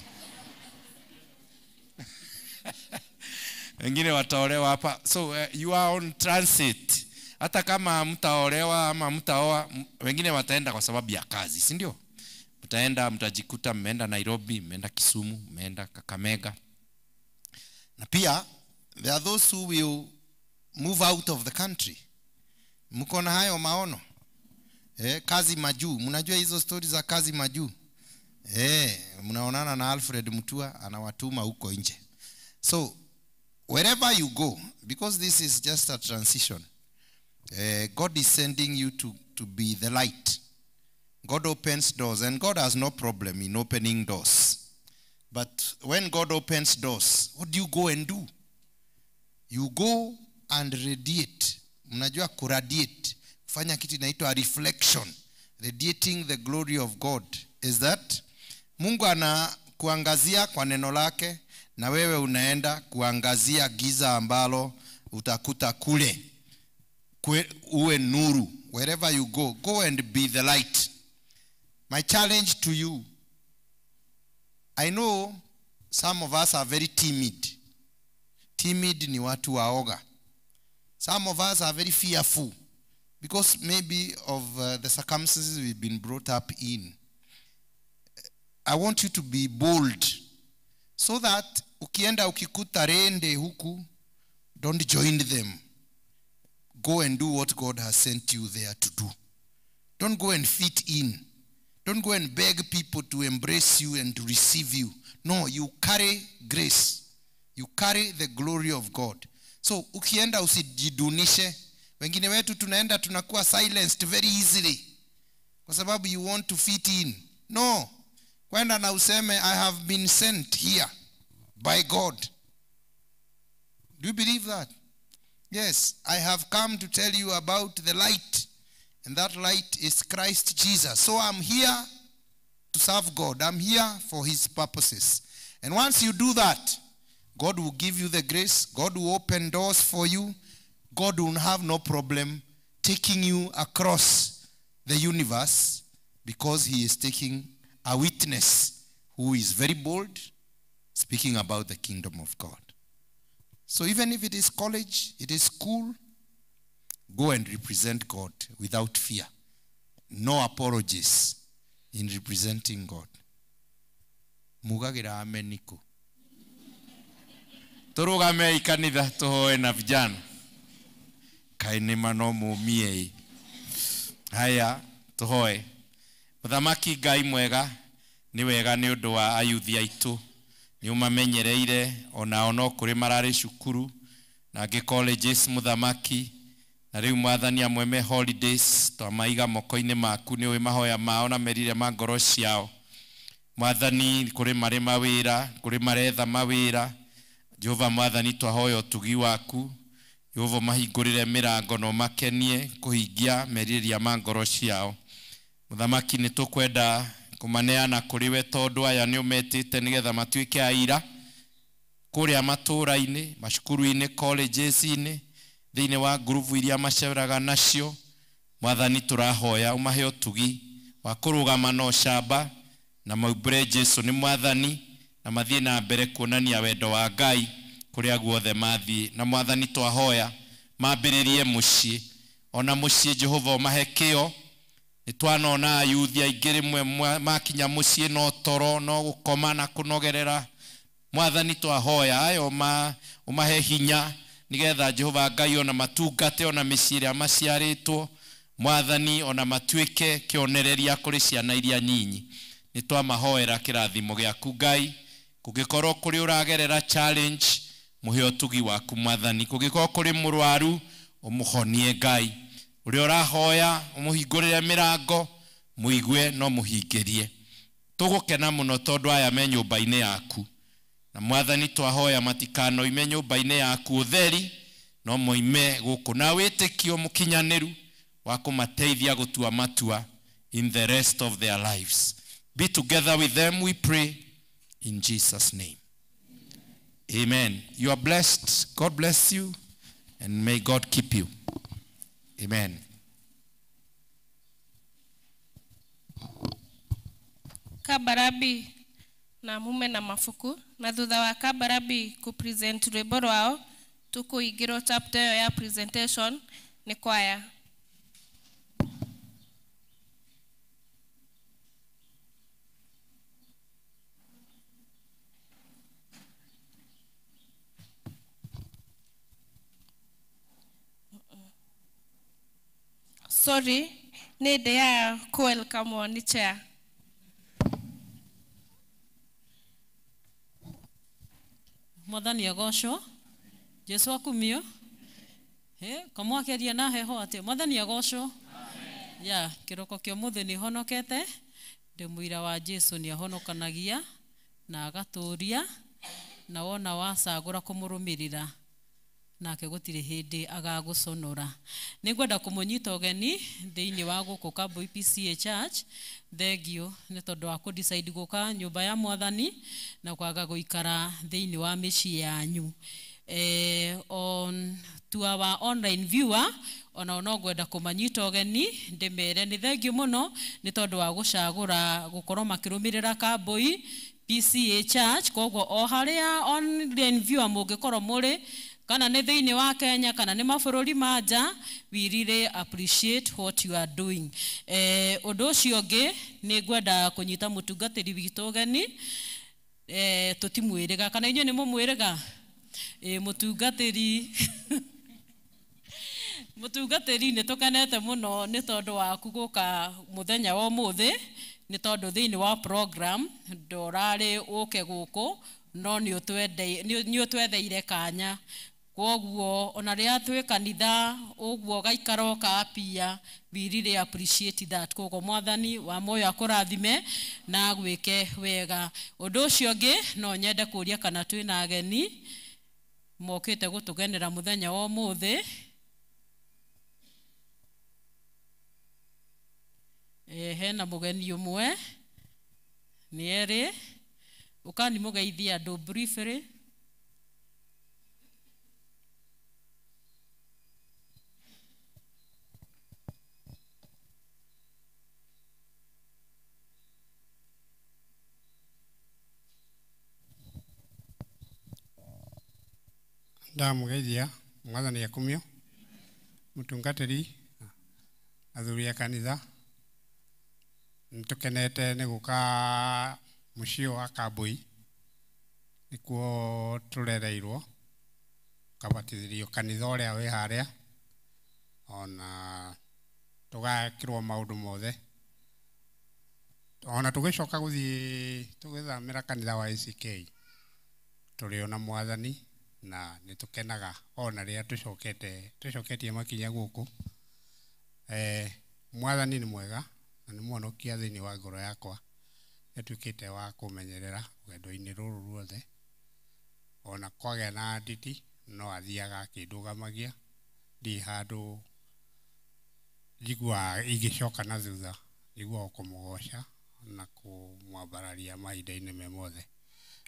Wengine wataolewa hapa. So you are on transit. Hata kama mtaolewa ama mtaoa, wengine wataenda kwa sababu ya kazi, si ndio? Mtaenda, mtajikuta mmeenda Nairobi, mmeenda Kisumu, mmeenda Kakamega. Na pia there are those who will move out of the country. Mko na hayo maono? Kazi majuu. Mnajua hizo stories za kazi majuu? Mnaonana na Alfred Mutua anawatuma huko nje. So wherever you go, because this is just a transition, God is sending you to be the light. God opens doors, and God has no problem in opening doors. But when God opens doors, what do you go and do? You go and radiate. Mnajua kuradiate. Kufanya kitu inaitwa reflection. Radiating the glory of God. Is that Mungu anakuangazia kwa neno lake, na wewe unaenda kuangazia giza ambalo utakuta kule. Uwe nuru. Wherever you go, go and be the light. My challenge to you, I know some of us are very timid. Timid ni watu waoga. Some of us are very fearful because maybe of the circumstances we've been brought up in. I want you to be bold so that ukienda ukikuta rende huku, don't join them. Go and do what God has sent you there to do. Don't go and fit in. Don't go and beg people to embrace you and to receive you. No, you carry grace. You carry the glory of God. So, ukienda usijidunishe. Wengine wetu tunaenda tunakuwa silenced very easily. Kwa sababu you want to fit in. No. Kwenda na useme, I have been sent here by God. Do you believe that? Yes, I have come to tell you about the light. And that light is Christ Jesus. So I'm here to serve God. I'm here for his purposes. And once you do that, God will give you the grace. God will open doors for you. God will have no problem taking you across the universe because he is taking a witness who is very bold, speaking about the kingdom of God. So even if it is college, it is school, go and represent God without fear. No apologies in representing God. Mugagira ameniko. Turugame ikanitha tuhoe na vijana. Kaine mano mumie. Haya tuhoe. Muthamaki Ngai mwega ni wega ni undu wa ayuthi aitu. Ni umamenyereire onao no kuri marari cukuru na angĩ colleges muthamaki. Na rĩu mwathani amwe me holidays twamaiga moko-inĩ maku nĩ ũĩ mahoya mao na merire ma ngoro ciao. Mwathani kũrĩ marĩ mawĩra, kũrĩ maretha mawĩra. Jehova mwathani twahoya ũtugi waku. Jehova mahingũrĩre mĩrango na ũmakenie kũhingia merirĩria ma ngoro ciao. Mũthamaki nĩ tũkwenda kũmaneana kũrĩ we tondũ aya nĩ ũmetĩte nĩgetha matuĩke aira kũrĩa matũũra-inĩ, macukuru-inĩ, colleges-inĩ, thĩinĩ wa ngurubu iria maceraga nacio. Mwathani tũrahoya ũmahe ũtugi wa kũrũgama na ũcamba na maumbũre Jesu nĩ mwathani na mathiĩ na mbere kuonania wendo wa Ngai kũrĩa guothe mathiĩ. Na mwathani twahoya mambĩrĩrie mũciĩ, ona mũciĩ Jehova ũmahe kĩo. Nĩ twanona ayuthi aingĩ rĩmwe makinya mũciĩ no toro no gũkoma na kũnogerera. Mwathani twahoya ayo ũmahe hinya nigetha Jehova Ngai ona matungate ona mĩciĩ ĩrĩa maciarĩtwo. Mwathani ona matuĩke kĩonereria kũrĩ ciana iria nyinyi. Nĩ twamahoera kĩrathimo gĩaku Ngai. Kũngĩkorwo kũrĩ ũragerera challenge, mũhe ũtugi waku mwathani. Kũngĩkorwo kũrĩ mũrwaru, ũmũhonie Ngai. Ũrĩa ũrahoya ũmũhingũrĩre mĩrango, mũigue no mũhingĩrie. Tũgũkena mũno tondũ aya me nyũmba-inĩ yaku. Na mwathani twahoya matikanoime nyũmba-inĩ yaku ũtheri, no moime gũkũ na wĩtĩkio mũkinyanĩru wa kũmateithia gũtua matua in the rest of their lives. Be together with them, we pray, in Jesus' name. Amen. You are blessed. God bless you. And may God keep you. Amen. Kabarabi na mume na mabuku na thutha wa Kabarabi ku present rwimbo rwao tukuingirwo chapter ĩyo ya presentation nĩ kwaya. Sorry, nĩ ndĩ ya ku welcome nĩ chair. Mwathani agocwo, Jesu akumio. Kamwakeria na heho atia. Mwathani agocwo. Ya kiroko kia muthi ni honokete, ndi muira wa Jesu ni ahonokanagia na agaturia na wona wacagura kumurumirira nake gutire hindi agaguconora. Ningwenda kumunyita ugeni thiini wa guku Kambui PCA Church. Thengio ni tondu wa ku decide guka nyumba ya Mwathani na kwaga guikara thiini wa micii yanyu. On to our online viewer ona no ngwenda kumanyita ugeni ndimere ni thengio muno ni tondu wa gucagura gukorwo makirumirira Kambui PCA Church. Koguo o haria online viewer mungikorwo muri kana nĩ thĩinĩ wa Kenya kana nĩ mabũrũri ma nja, we really appreciate what you are doing. Ũndũ ũcio ũngĩ nĩ ngwenda kũnyita mũtungatĩri witũ ũgeni. Tũtimwĩrĩga kana inyuĩ nĩ mũmwĩrĩga? Mũtungatĩri mũtungatĩri nĩ tũkenete mũno nĩ tondũ waku gũka mũthenya wa ũmũthĩ, nĩ tondũ thĩinĩ wa program ndũrarĩ ũke gũkũ no nĩ ũtwetheire kanya. Kwoguo ona rĩrĩa twĩ kanitha ũguo gaikara ũkapia, we really appreciate that. Koguo Mwathani wa muoyo akũrathime na agwĩke wega. Ũndũ ũcio ũngĩ no nyende kũria kana twĩna ageni mokĩte gũtũgenera mũthenya wa ũmũthĩ. Hena mũgeni ũmwe nĩ erĩ, ũkani mũgeithie andũ briefly. Ndamugeithia Mwathani akumio, mũtungatĩri, athuri a kanitha, nĩtũkenete nĩ gũka mũciĩ wa Kambui, nĩkuo tũrereirwo, tũkabatithĩrio kanitha ũrĩa wĩ harĩa, ona tũgekĩrwo maũndũ mothe. Ona tũgĩcoka gũthiĩ tũgĩthamĩra kanitha wa ACK, tũrĩ ona Mwathani na nĩtũkenaga ona rĩrĩa tũcoketie makinya gũkũ. Mwathani nĩ mwega na nĩ mũhonokia thĩinĩ wa ngoro yakwa, nĩatuĩkĩte wa kũmenyerera rũgendo-inĩ rũrũ ruothe. Ona kwagĩa na nditi no athiaga akĩndũgamagia, ndirĩ handũ njiguaga ingĩcoka na thutha, njiguaga kũmũgoca na kũmwambararia mahinda-inĩ me mothe.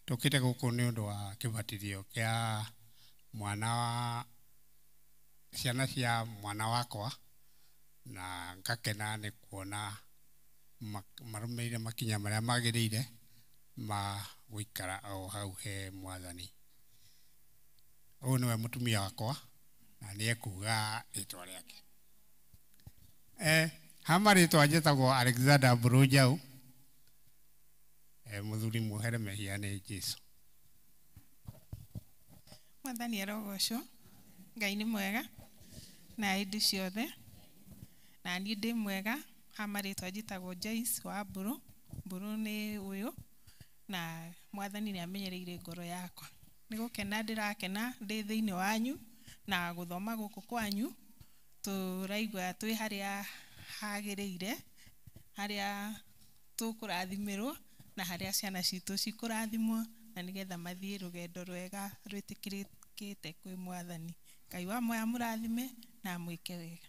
Tũkĩte gũkũ nĩ ũndũ wa kĩbatithio kĩa mwana wa ciana cia mwana wakwa, na ngakena nĩ kuona marũmĩrĩire makinya marĩa magĩrĩire ma gũikara o hau he Mwathani. Ũyũ nĩwe mũtumia wakwa na nĩ ekuga rĩtwa rĩake. Hama rĩtwa njĩtagwo Alexander Mburunjau, mũthuri muohere mehia nĩ Jesu. Mwathani arogocwo, Ngai nĩ mwega na hĩndĩ ciothe, na niĩ ndĩ mwega. Hama rĩtwa njĩtagwo Joyce wa Mburu, Mburu nĩ ũyũ, na Mwathani nĩ amenyereire ngoro yakwa. Nĩ gũkena ndĩrakena ndĩ thĩinĩ wanyu na gũthoma gũkũ kwanyu, tũraigua twĩ harĩa hagĩrĩire, harĩa tũkũrathimĩrwo na harĩa ciana citũ cikũrathimwo, na nĩgetha mathiĩ rũgendo rwega rwĩtĩkĩrĩkĩte kwĩ Mwathani. Ngai wa muoyo amũrathime na amwĩke wega.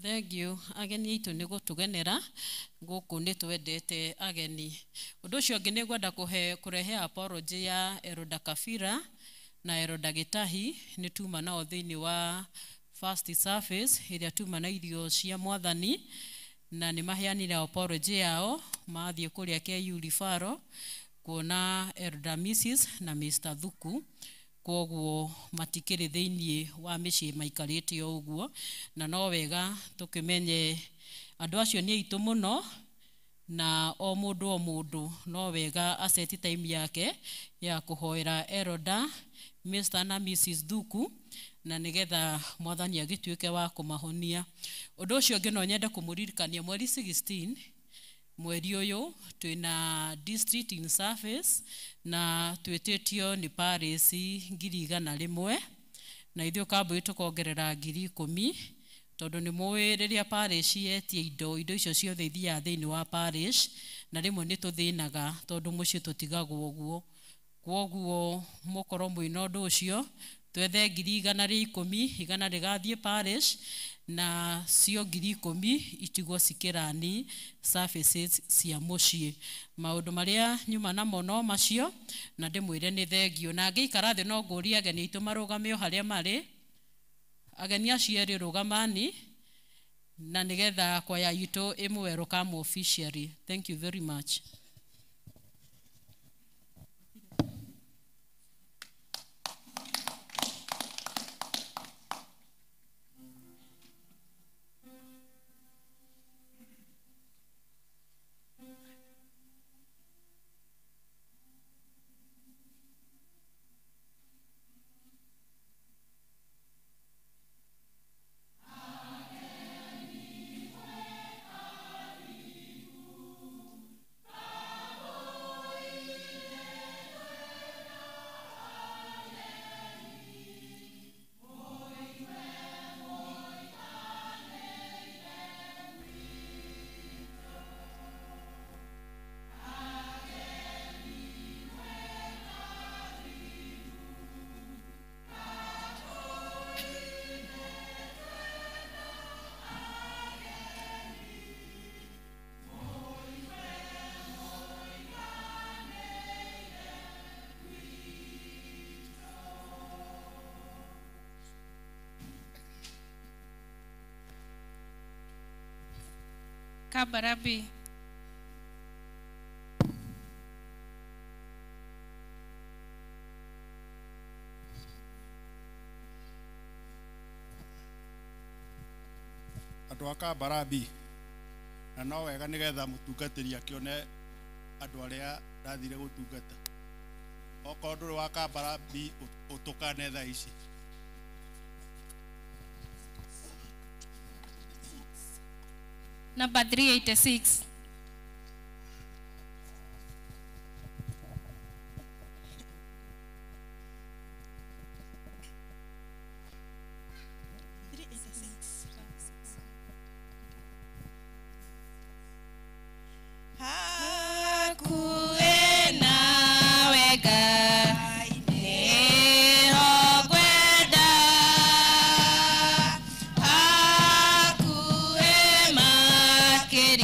Thank you. Ageni aitũ nĩ gũtũgenera gũkũ nĩ twendete ageni. Ũndũ ũcio ũngĩ nĩ ngwenda kũrehe apology ya Eroda Kafira na Eroda Gĩtahi nĩ tuma nao thĩinĩ wa first service ĩrĩa tuma na irio cia mwathani na nĩ maheanire apology yao mathiĩ kũrĩa KU Referral kuona Elder Mrs na Mr Thuku kwoguo matikĩrĩ thĩinĩ wa mĩciĩ maikarĩte o ũguo na no wega tũkĩmenye andũ acio nĩ aitũ mũno na o mũndũ no wega aseti time yake ya kũhoera Elder Mr na Mrs Thuku na nĩgetha mwathani agĩtuĩke wa kũmahonia. Ũndũ ũcio ũngĩ no nyende kũmũririkania mweri 16 mweri ũyũ twĩna district in service na twĩtĩtio nĩ parish 100,000 na ithuĩ kambui tũkongerera 10,000 tondũ nĩ mũĩ rĩrĩa parish yetia indo icio ciothe ithiaga thĩinĩ wa parish na rĩmwe nĩ tũthĩnaga tondũ mũciĩ tũtigagwo ũguo kwoguo mũkorwo mwĩna ũndũ ũcio twethe 110,000 igana rĩgathiĩ parish na cio 10,000 itigwo cikĩrani services cia mũciĩ. Maũndũ marĩa nyuma namo no macio na ndĩmwĩre nĩ thengio na ngĩikara thĩ no ngũrie ageni aitũ marũgame o harĩa marĩ ageni acio erĩ rũgamani na nĩgetha kwaya itũ ĩmũwelcome officially. Thank you very much. Kabarabi. Andũ a Kabarabi na no wega nĩgetha mũtungatĩri akĩone andũ arĩa ndathire gũtungata. Okorwo ndũrĩ wa Kabarabi ũtũkane thaa ici. Number 386.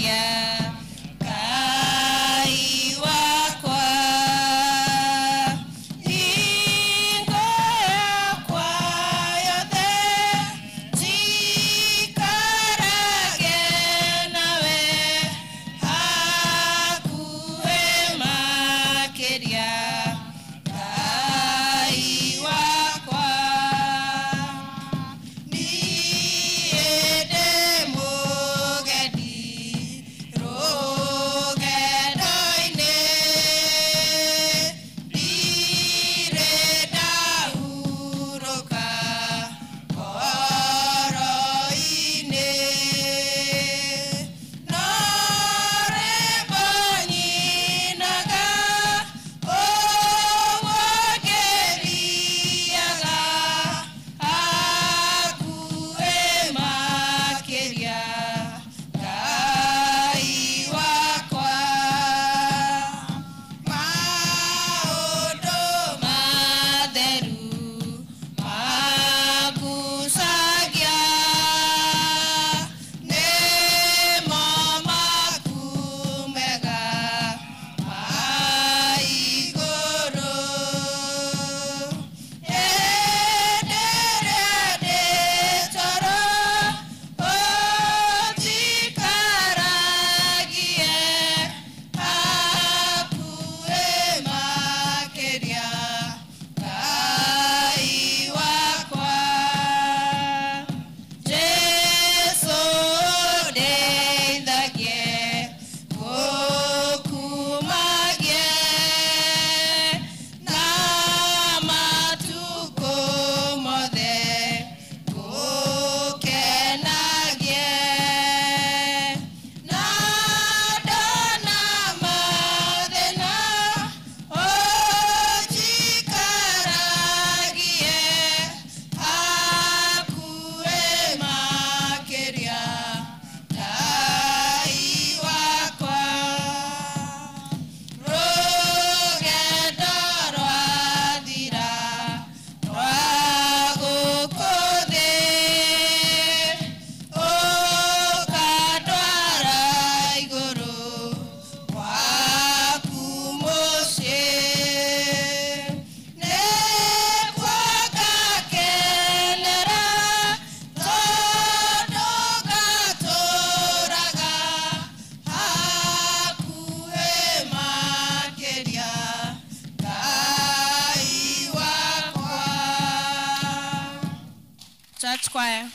Yeah. Church Choir.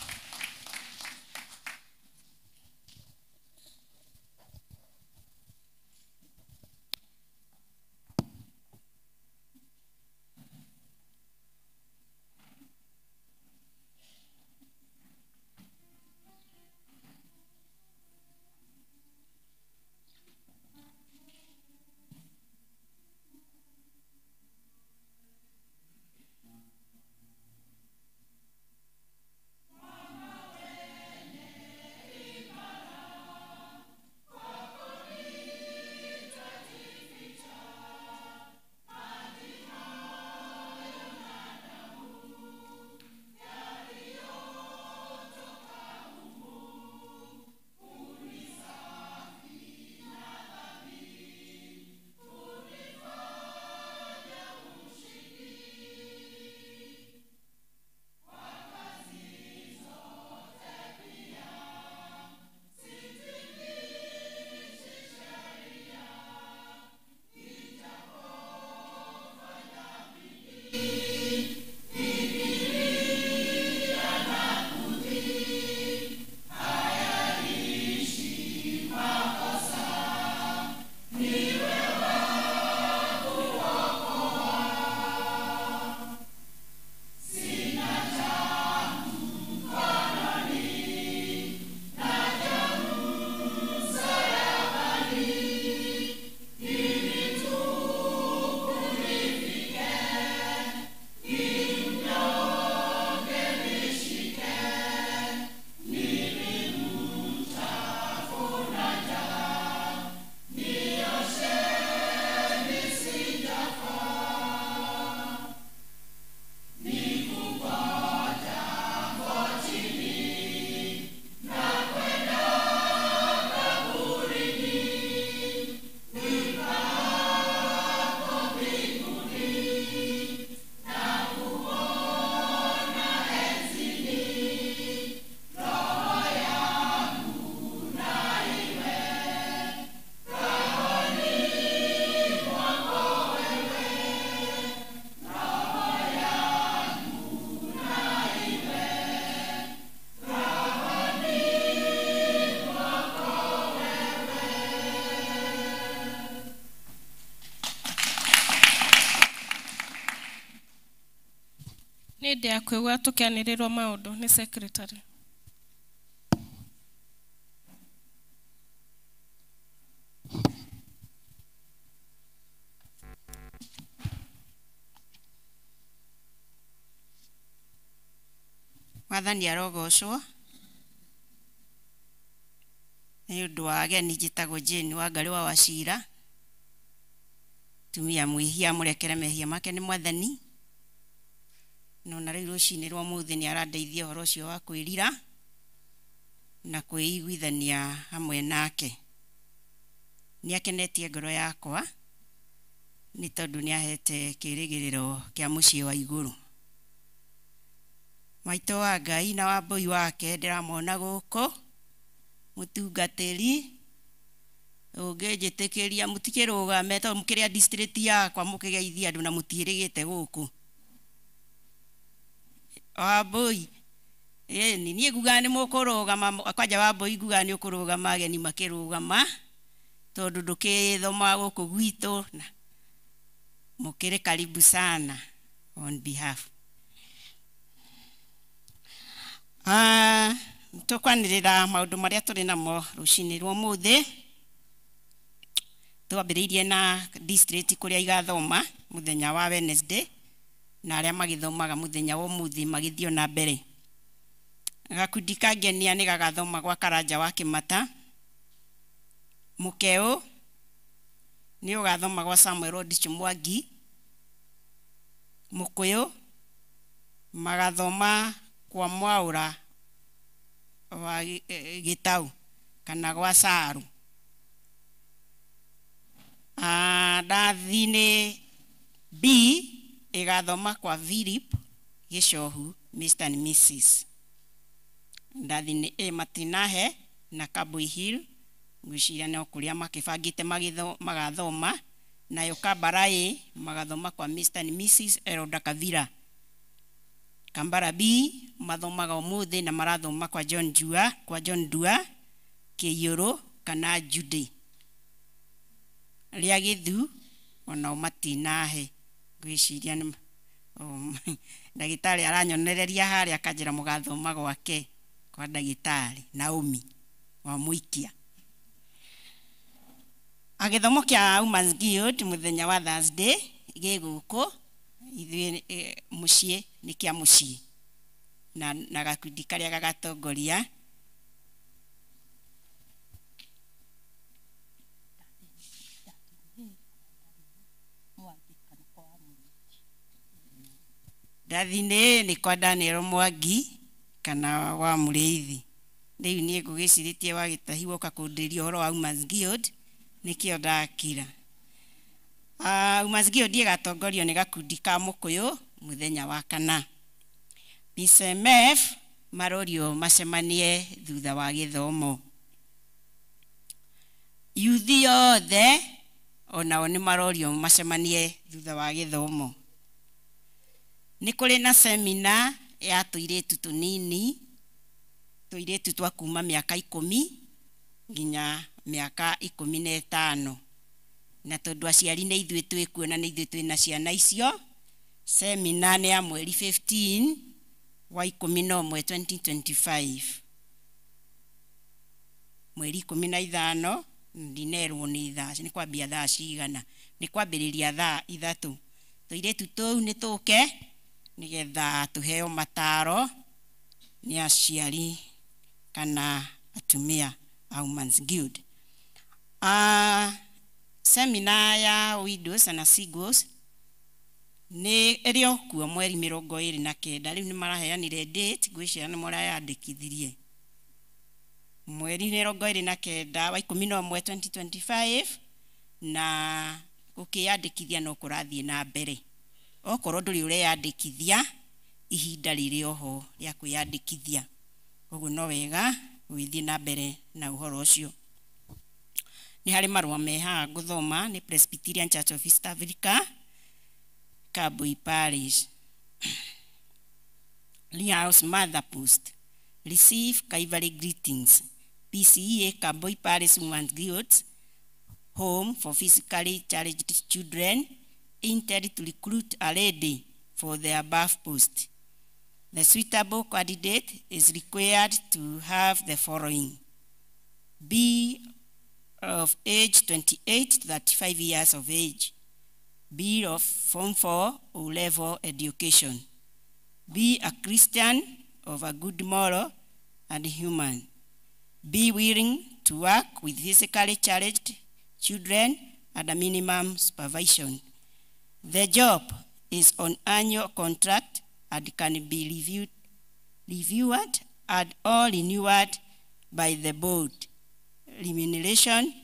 Nĩ hĩndĩ ya kwĩgua tũkĩanĩrĩrwo maũndũ nĩ secretary. Mwathani arogocwo nĩ ũndũ wa ageni. Njĩtagwo Jane Wangarĩ wa Wacira, tumia mwĩhia mũrekere mehia make nĩ Mwathani. No na rĩu rũcinĩ rwa mũthĩ nĩ arandeithia ũhoro ũcio wa kwĩrira na kwĩiguithania hamwe nake. Nĩ akenetie ngoro yakwa nĩ tondũ nĩ ahete kĩrĩgĩrĩro kĩa mũciĩ wa igũrũ. Maitũ wa Ngai na wambũi wake ndĩramona gũkũ, mũtungatĩri ũngĩnjĩtĩkĩria mũtikĩrũgame tondũ mũkĩrĩ a district yakwa mũkĩgeithia andũ na mũtiĩrĩgĩte gũkũ. Wambũi ĩni niĩ ngugaga nĩ mũkũrũgama, kwanja wambũi ngugaga nĩ ũkũrũgama, ageni makĩrũgama tondũ ndũkĩthomaga gũkũ gwitũ na mũkĩrĩ karibu sana on behalf. Tũkwanĩrĩra maũndũ marĩa tũrĩ namo rũcinĩ rwa ũmũthĩ. Twambĩrĩirie na district kũrĩa igathoma mũthenya wa Wednesday na arĩa magĩthomaga mũthenya wa ũmũthĩ magĩthiĩ na mbere. Gakundi ka ngenia nĩ gagathoma gwa Karanja wa Kĩmata. Mũkeũ nĩ ũgathoma gwa Samuel Odicho Mwangi. Mũkũyũ magathoma kwa Mwaũra wa Gĩtau kana gwa Saru. Ndathi-inĩ B ĩgathoma kwa Philip Gĩcohu Mr and Mrs. Ndathi-inĩ A Matinahe na Kabui Hill ngwĩciria no kũrĩa makĩbangĩte magathoma. Nayo Kabara A magathoma kwa Mr and Mrs Elda Kavira. Kambara B mathomaga ũmũthĩ na marathoma kwa John Jua, kwa John Dua Kĩiyũrũ kana Jude. Rĩa Gĩthu onao matinahe, ngwĩciria nĩ ndagĩtarĩ aranyonereria harĩa akanjĩra mũgathoma gwake kwa ndagĩtarĩ Naomi wa Mũikia. Gĩthomo kĩa Women's Guild mũthenya wa Thursday gĩ gũkũ ithuĩ mũciĩ nĩ kĩa mũciĩ na gakundi karĩa gagatongoria Ndathine nĩ kwa Daniel Mwangi kana wa Mũrĩithi. Rĩu niĩ ngũgĩcirĩtie wa Gĩtahi woka kũndĩria ũhoro wa Women's Guild nĩkĩo ndakira. Women's Guild ĩgatongorio nĩ gakundi ka Mũkũyũ mũthenya wa kana. PCMF marorio macemanie thutha wa gĩthomo. Yuthi yothe onao nĩ marorio macemanie thutha wa gĩthomo. Nĩ kũrĩ na semina ya tũirĩtu tũnini, tũirĩtu twa kuma mĩaka 10 nginya mĩaka 15. Na tondũ aciari nĩ ithuĩ twĩkuo na nĩ ithuĩ twĩna ciana icio, semina nĩ ya mweri 15 wa 11 2025. Mweri 15 ndinerwo nĩ thaa, nĩ kwambia thaa cigana, nĩ kwambĩrĩria thaa 3. Tũirĩtu tũu nĩ tũke nĩgetha tũheo mataro nĩ aciari kana atumia a Women's Guild. Semina ya widows na singles nĩ ĩrĩ o kuo mweri 29. Rĩu nĩ maraheanire date, ngwĩciria nĩ mũrayandĩkithirie. Mweri 29 wa 11 2025 na gũkĩyandĩkithia no kũrathiĩ na mbere. Okorwo ndũrĩ ũreyandĩkithia, ihinda rĩrĩ oho rĩa kwĩyandĩkithia. Ũguo no wega ũgĩthiĩ na mbere na ũhoro ũcio. Nĩ harĩ marũa me haha ngũthoma nĩ Presbyterian Church of East Africa, Kabui Parish. House Mother Post. Receive Calvary greetings. PCEA Kabui Parish Women's Guild, Home for Physically Challenged Children, intended to recruit a lady for the above post. The suitable candidate is required to have the following: be of age 28 to 35 years of age, be of Form 4 or level education, be a Christian of a good moral and human, be willing to work with physically challenged children at a minimum supervision. The job is on annual contract and can be reviewed and or renewed by the board. Remuneration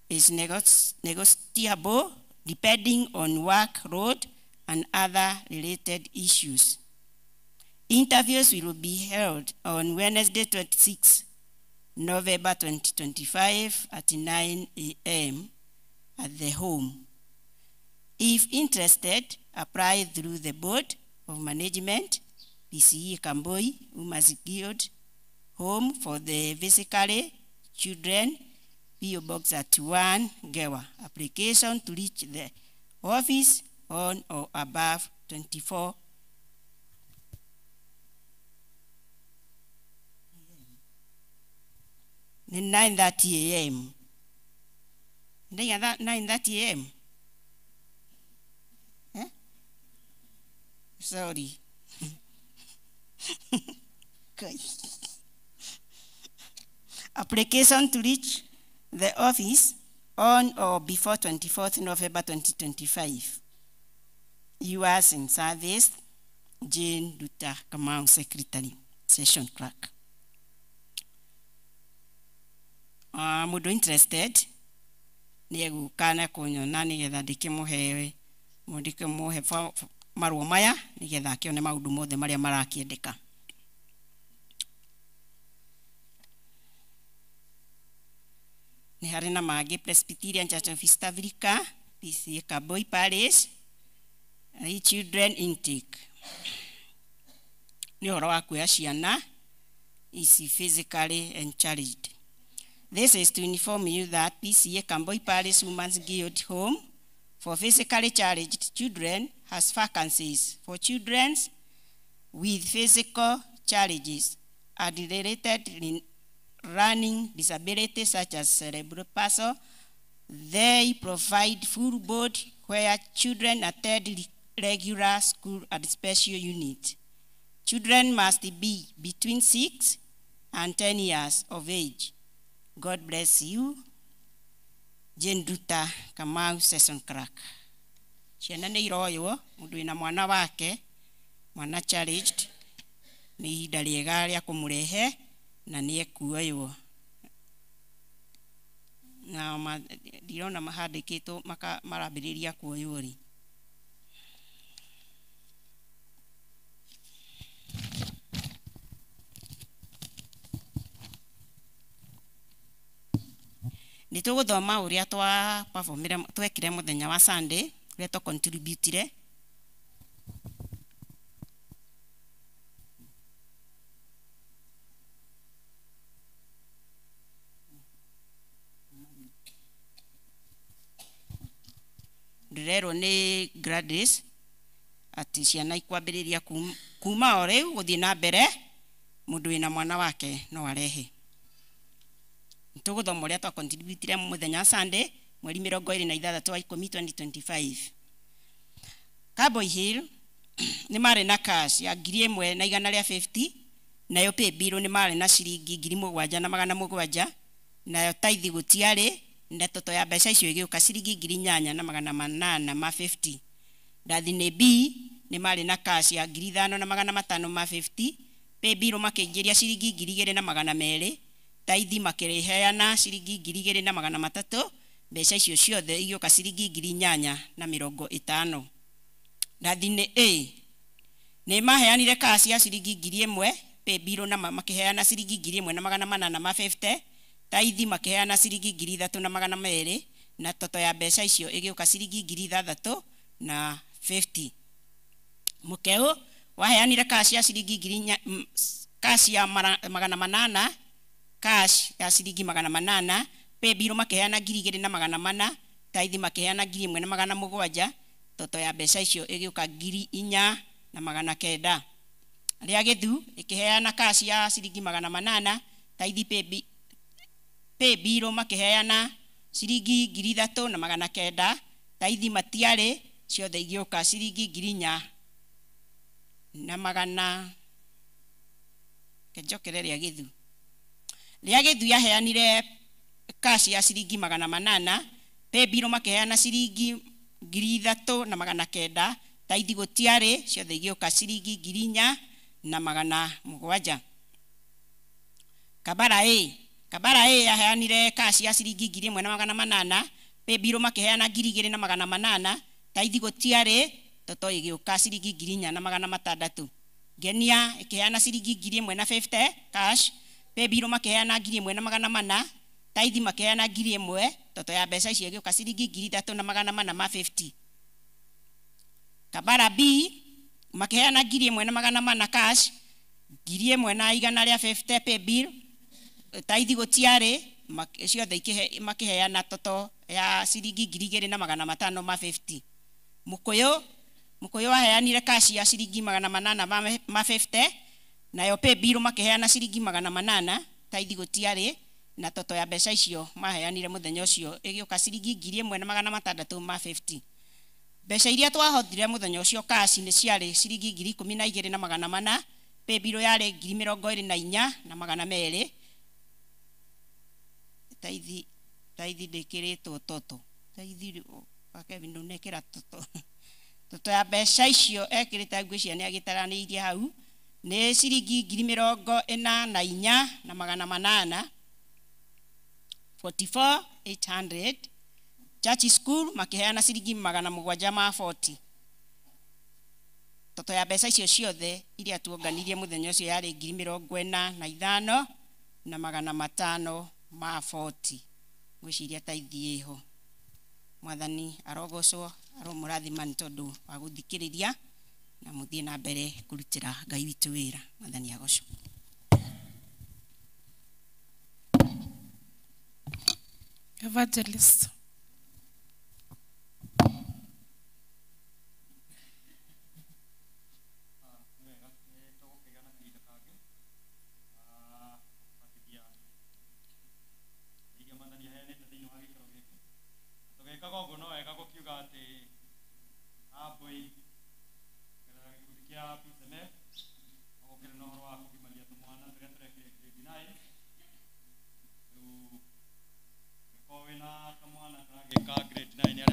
is negotiable depending on workload and other related issues. Interviews will be held on Wednesday, 26 November 2025 at 9 a.m. at the home. If interested, apply through the Board of Management, PCE Kambui, Women's Guild, Home for the Physically Children, P.O. Box at 1, Gewa. Application to reach the office on or above 24 9:30 a.m. 9:30 a.m. Eh? Sorry. Okay. Application to reach the office on or before 24th November 2025. Yours in service, Jane Duta Kamau, Secretary, Session Clerk. Mũndũ interested nĩ egũka na kũnyona nĩgetha ndĩkĩmũhe marũa maya nĩgetha akĩone maũndũ mothe marĩa marakĩendeka. Nĩ harĩ na mangĩ Presbyterian Church of East Africa, PCA Kaboi Parish, Children Intake. Nĩ ũhoro wa kuoya ciana ici physically and challenged. This is to inform you that PCA Kambui Parish Women's Guild Home for physically challenged children has vacancies for children with physical challenges and related learning disabilities such as cerebral palsy. They provide full board where children attend regular school and special unit. Children must be between 6 and 10 years of age. God bless you. Jane Duta Kamau, session clerk. Ciana nĩ iroywo mũndũ wĩna mwana wake, mwana challenged, nĩ ihinda rĩega rĩa kũmũrehe na nĩ ekuoywo. Na ndirona mahandĩkĩtwo marambĩrĩria kuoywo rĩ. Nĩ tũgũthoma ũrĩa twa performire twekire mũthenya wa Sunday, ũrĩa twa contributire. Ndĩrerwo nĩ Gladys atĩ ciana ikwambĩrĩria kuma o rĩu gũthiĩ na mbere, mũndũ wĩna mwana wake no arehe. Tũgũthoma ũrĩa twa contributire mũthenya wa Sunday mweri 26 wa 10 2025. Cowboy Hill nĩ marĩ na cash ya 1150, nayo pay bill nĩ marĩ na ciringi 7700, nayo tithe gũtiarĩ, na toto ya mbeca icio ĩgĩũka ciringi 8850. Ndathine B nĩ marĩ na cash ya 5550, pay bill makĩingĩria ciringi 2200, tithe makĩheana ciringi 2300, mbeca icio ciothe igĩũka ciringi 8050. Ndathine A nĩ maheanire cash ya ciringi 1000, pay bill na makĩheana ciringi 1850, tithe makĩheana ciringi 3200, na toto ya mbeca icio ĩgĩũka ciringi 3050. Mũkeu waheanire cash ya ciringi cash ya 800, cash ya ciringi 800, pay bill makĩheana 2400, tithe makĩheana 1700, toto ya mbeca icio ĩgĩũka 4900. Rĩa Gĩthu ĩkĩheana cash ya ciringi 800, tithe pay bill makĩheana ciringi 3900, tithe matiarĩ, ciothe igĩũka ciringi 4100. Kenjokere rĩa Gĩthu. Rĩa Gĩthu yaheanire cash ya ciringi 800, pay bill makĩheana ciringi 3900, tithe gũtiarĩ, ciothe igĩũka ciringi 4700. Kabara A, Kabara A yaheanire cash ya ciringi 1800, pay bill makĩheana 2800, tithe gũtiarĩ, toto ĩgĩũka ciringi 4600. Ngenia ĩkĩheana ciringi 1050 cash, pay bill makĩheana 1400, tithe makĩheana 1000, toto ya mbeca icio ĩgĩũka ciringi 3450. Kabara B makĩheana 1400 cash, 1150 pay bill, tithe gũtiarĩ, ciothe makĩheana toto ya ciringi 2550. Mũkũyũ waheanire cash ya ciringi 850, nayo pay bill makĩheana ciringi 800, tithe gũtiarĩ, na toto ya mbeca icio maheanire mũthenya ũcio ĩgĩũka ciringi 1650. Mbeca iria twahotire mũthenya ũcio cash nĩ ciarĩ ciringi 12400, pay bill yarĩ 24200. Tithe ndĩkĩrĩtwo toto, tithe Kevin ndũnekĩra toto. Toto ya mbeca icio ekĩrĩte ngwĩciria nĩ agĩtaranĩirie hau nĩ ciringi 44,800, 44,800. Church school makĩheana ciringi 740. Toto ya mbeca icio ciothe iria tuonganirie mũthenya ũcio yarĩ 45,540. Ngwĩciria tithe ĩho. Mwathani arogocwo, aromũrathima nĩ tondũ wa gũthikĩrĩria Na mũthiĩ na mbere kũrutĩra Ngai witũ wĩra. Mwathani agocwo. Evangelist.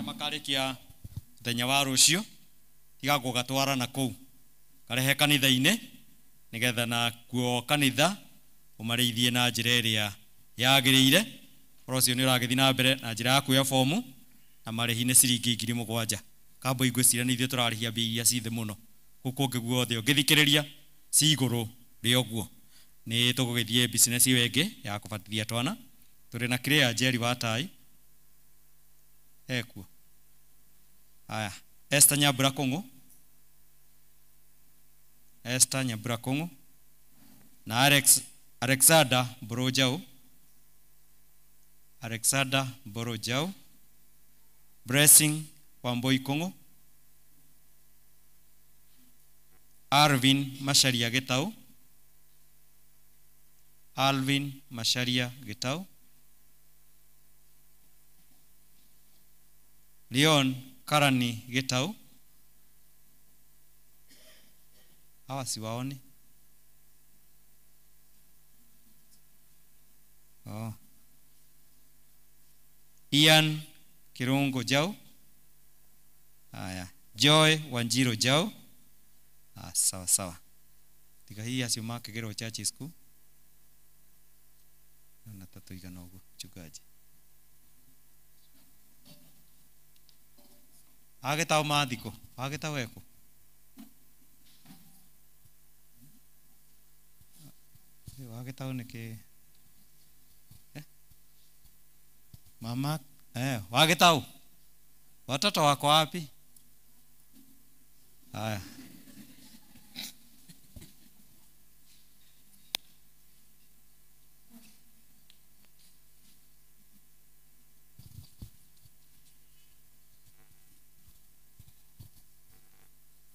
Makarikia muthenya wa rucio tiga gugatwara na kuu karehe kanitha-inĩ nigetha na kuo kanitha umarĩithie na njĩra ĩrĩa yagĩrĩire. Ũhoro ũcio nĩ ũragĩthiĩ na mbere na njĩra ya kuoya fomu na marĩhi nĩ ciringi 7,000. Kambo ingwĩciria nĩ ithuĩ tũrarĩhia mbia iria ci thĩ mũno gũkũ kũngĩ guothe ũngĩthikĩrĩria ci igũrũ rĩa ũguo. Nĩ tũgũgĩthiĩ business ĩyo ĩngĩ ya kũbatithia twana. Tũrĩ na Claire Njeri wa Tai ekuo. Aya, Esther Nyambura Kung'u, Esther Nyambura Kung'u na Alexander Borojau, Alexander Borojau, Blessing Wamboi Kung'u, Alvin Macharia Gitau, Alvin Macharia Gitau, Leon Karani Gitau. Hawa siwaoni. Oh. Ian Kirungo Jau. Haya, Joy Wanjiro Jau. Ah, sawa sawa. Tiga hii acio makĩgerwo church school. Na tatu igana ũguo mchungaji. Agĩtao mathiko, agĩtao eko. Agĩtao nĩkĩ? Mama, wagĩtao. Watoto wako wapi? Haya.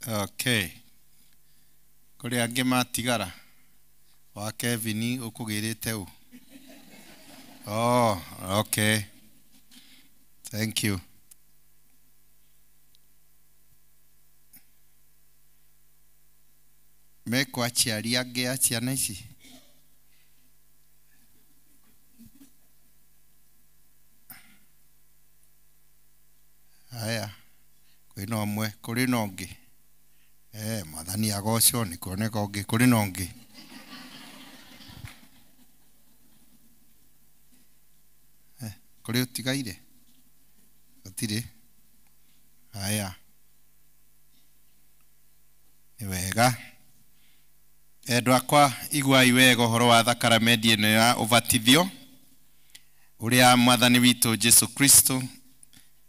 Okay. Kũrĩ angĩ matigara wa Kevin ũkũgĩrĩte ũ? Oh, okay. Thank you. Mekwo aciari angĩ a ciana ici? Haya, kwĩna ũmwe, kũrĩ na ũngĩ. Mwathani agocwo nĩ kuoneka ũngĩ, kũrĩ na ũngĩ. Kũrĩ ũtigaire? Gũtirĩ. Haya, nĩ wega. Endwa akwa, iguai wega ũhoro wa thakaramendi ĩno ya ũbatithio ũrĩa Mwathani witũ Jesu Kristo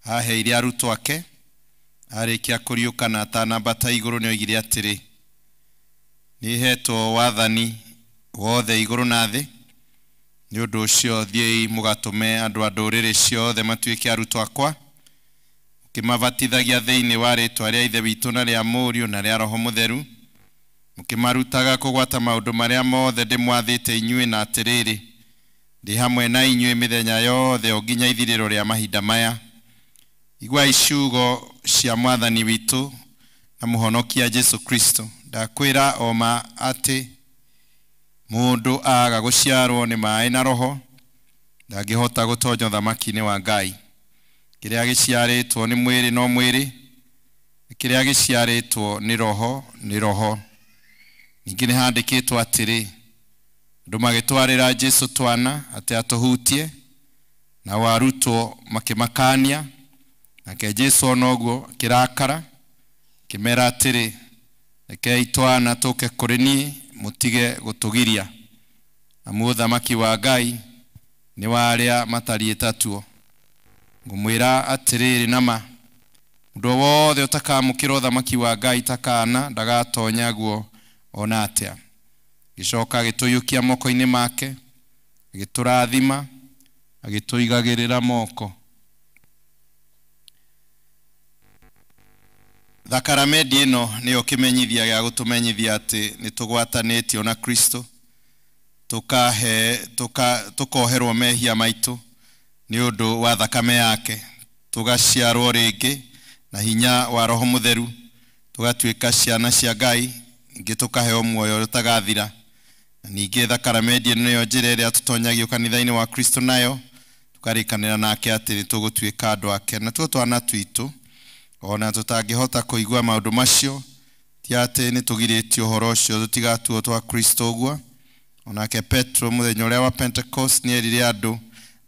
aheire arutwo ake arĩkia kũriũka na atanambata igũrũ. Nĩ oigire atĩrĩ, nĩ hetwo wathani wothe igũrũ na thĩ, nĩ ũndũ ũcio thiĩi mũgatũme andũ a ndũrĩrĩ ciothe matuĩke arutwo akwa, mũkĩmabatithagia thĩinĩ wa rĩĩtwa rĩa Ithe witũ na rĩa Mũriũ na rĩa Roho Mũtheru, mũkĩmarutaga kũgwata maũndũ marĩa mothe ndĩmwathĩte inyuĩ, na atĩrĩrĩ, ndĩ hamwe na inyuĩ mĩthenya yothe o nginya ithirĩro rĩa mahinda maya. Iguai ciugo cia Mwathani witũ na Mũhonokia Jesu Kristo. Ndakwĩra o ma atĩ mũndũ aga gũciarwo nĩ maĩ na Roho ndangĩhota gũtonya ũthamaki-inĩ wa Ngai. Kĩrĩa gĩciarĩtwo nĩ mwĩrĩ no mwĩrĩ, kĩrĩa gĩciarĩtwo nĩ Roho nĩ roho. Ningĩ nĩ handĩkĩtwo atĩrĩ, andũ magĩtwarĩra Jesu twana atĩ atũhutie, nao arutwo makĩmakania. Nake Jesu ona ũguo akĩrakara, akĩmera atĩrĩ, rekei twana tũke kũrĩ niĩ, mũtige gũtũgiria, amu ũthamaki wa Ngai nĩ wa arĩa matariĩ ta tuo. Ngũmwĩra atĩrĩrĩ na ma, Mũndũ o wothe ũtakamũkĩra ũthamaki wa Ngai ta kaana ndagatonya guo ona atĩa. Gĩcoka agĩtũiyũkia moko-inĩ make, agĩtũrathima, agĩtũigagĩrĩra moko. Thakaramenti ĩno nĩyo kĩmenyithia gĩa gũtũmenyithia atĩ nĩ tũgwatanĩtio na Kristo, tũkoherwo mehia maitũ nĩ ũndũ wa thakame yake, tũgaciarwo rĩngĩ na hinya wa Roho Mũtheru, tũgatuĩka ciana cia Ngai, ningĩ tũkaheo muoyo ũtagathira. Na ningĩ thakaramenti ĩno nĩyo njĩra ĩrĩa tũtonyagio kanitha-inĩ wa Kristo nayo, tũkarĩkanĩra nake atĩ nĩ tũgũtuĩka andũ ake. Na tuo twana twitũ ona tũtangĩhota kũigua maũndũ macio, ti atĩ nĩ tũgirĩtio ũhoro ũcio tũtigatuo twa Kristo ũguo. Onake Petro mũthenya ũrĩa wa Pentecost nĩ erire andũ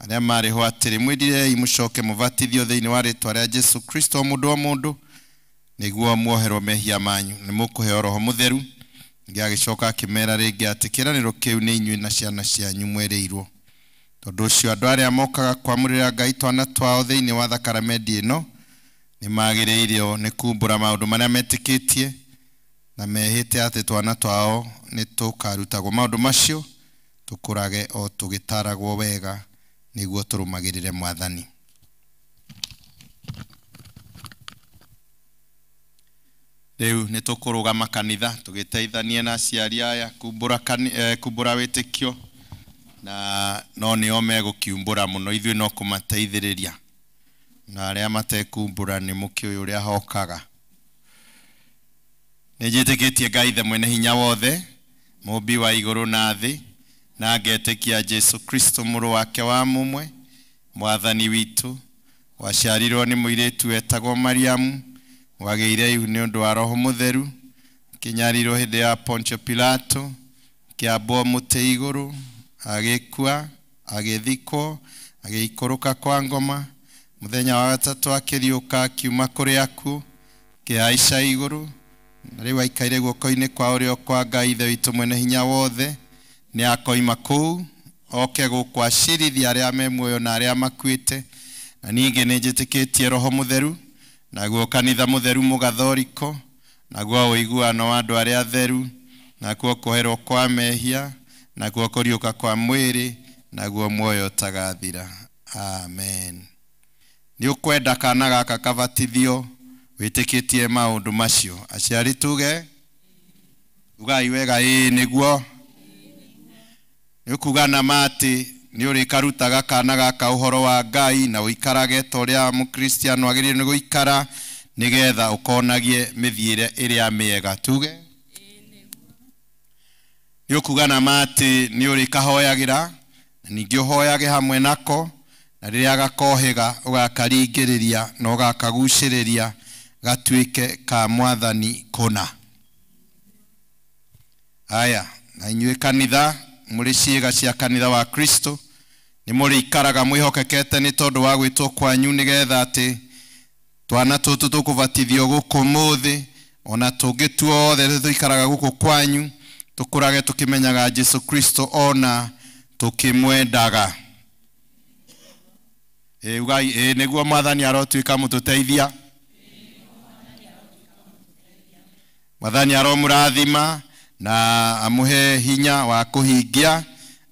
arĩa marĩ ho atĩrĩ, mwĩrirei mũcoke mũbatithio thĩinĩ wa rĩtwa rĩa Jesu Kristo o mũndũ o mũndũ, nĩguo muoherwo mehia manyu, nĩ mũkũheo Roho Mũtheru. Ningĩ agĩcoka akĩmera rĩngĩ atĩ kĩĩranĩro kĩu nĩ inyuĩ na ciana cianyu mwerĩirwo. Tondũ ũcio andũ arĩa mokaga kwamũrĩra Ngai twana twao thĩinĩ wa thakaramenti ĩno nĩ magĩrĩirwo nĩ kumbũra maũndũ marĩa metĩkĩtie na mehĩte atĩ twana twao nĩ tũkarutagwo maũndũ macio, tũkũrage o tũgĩtaragwo wega nĩguo tũrũmagĩrĩre Mwathani. Rĩu nĩ tũkũrũgama kanitha tũgĩteithanie na aciari aya kumbũra wĩtĩkio, na no nĩo megũkiumbũra mũno, ithuĩ no kũmateithĩrĩria, na arĩa matekumbũra nĩ mũkĩũĩ ũrĩa hokaga. Nĩ njĩtĩkĩtie Ngai Ithe mwene hinya wothe, mũmbi wa igũrũ na thĩ, na ngetĩkia Jesu Kristo mũrũ wake wa mũmwe, Mwathani witũ, waciarirwo nĩ mũirĩtu wetagwo Mariamu, wagĩire ihu nĩ ũndũ wa Roho Mũtheru, akĩnyarirwo hĩndĩ ya Pontio Pilato, akĩambwo mũtĩ igũrũ, agĩkua, agĩthikwo, agĩikũrũka kwa ngoma, mũthenya wa gatatũ akĩriũka akiuma kũrĩ akuũ, akĩhaica igũrũ, na rĩu aikaire guoko-inĩ kwa ũrĩo kwa Ngai Ithe witũ mwene hinya wothe. Nĩ akoima kũu oke gũkũ acirithia arĩa me muoyo na arĩa makuĩte. Na ningĩ nĩ njĩtĩkĩtie Roho Mũtheru, naguo kanitha mũtheru mũgathoriko, naguo ũiguano wa andũ arĩa atheru, nakuo kũherwo kwa mehia, nakuo kũriũka kwa mwĩrĩ, naguo muoyo ũtagathira. Amen. Nĩ ũkwenda kana gaka kabatithio wĩtĩkĩtie maũndũ macio? Aciari tuge ugai wega, ĩĩ nĩguo. Nĩ ũkuga na ma atĩ nĩ ũrĩkarutaga kana gaka ũhoro wa Ngai na ũikarage ta ũrĩa mũkristiano agĩrĩirwo nĩ gũikara, nĩgetha ũkonagie mĩthiĩre ĩrĩa mĩega. Tuge nĩ ũkuga na ma atĩ nĩ ũrĩkahoyagĩra, na ningĩ ũhoyage hamwe nako, na rĩrĩa gakohĩga ũgakaringĩrĩria na ũgakagucĩrĩria gatuĩke ka Mwathani kũna. Aya, na inyuĩ kanitha mũrĩ ciĩga cia kanitha wa Kristo, nĩ mũrĩikaraga mwĩhokekete nĩ tondũ wa gwĩtwo kwanyu, nĩgetha atĩ twana tũtũ tũkũbatithio gũkũ mũthĩ, ona tũngĩ tuothe tũikaraga gũkũ kwanyu, tũkũrage tũkĩmenyaga Jesu Kristo ona tũkĩmwendaga. Ugai ĩĩ nĩguo Mwathani arotuĩka mũtũteithia. Mwathani aromũrathima na amũhe hinya wa kũhingia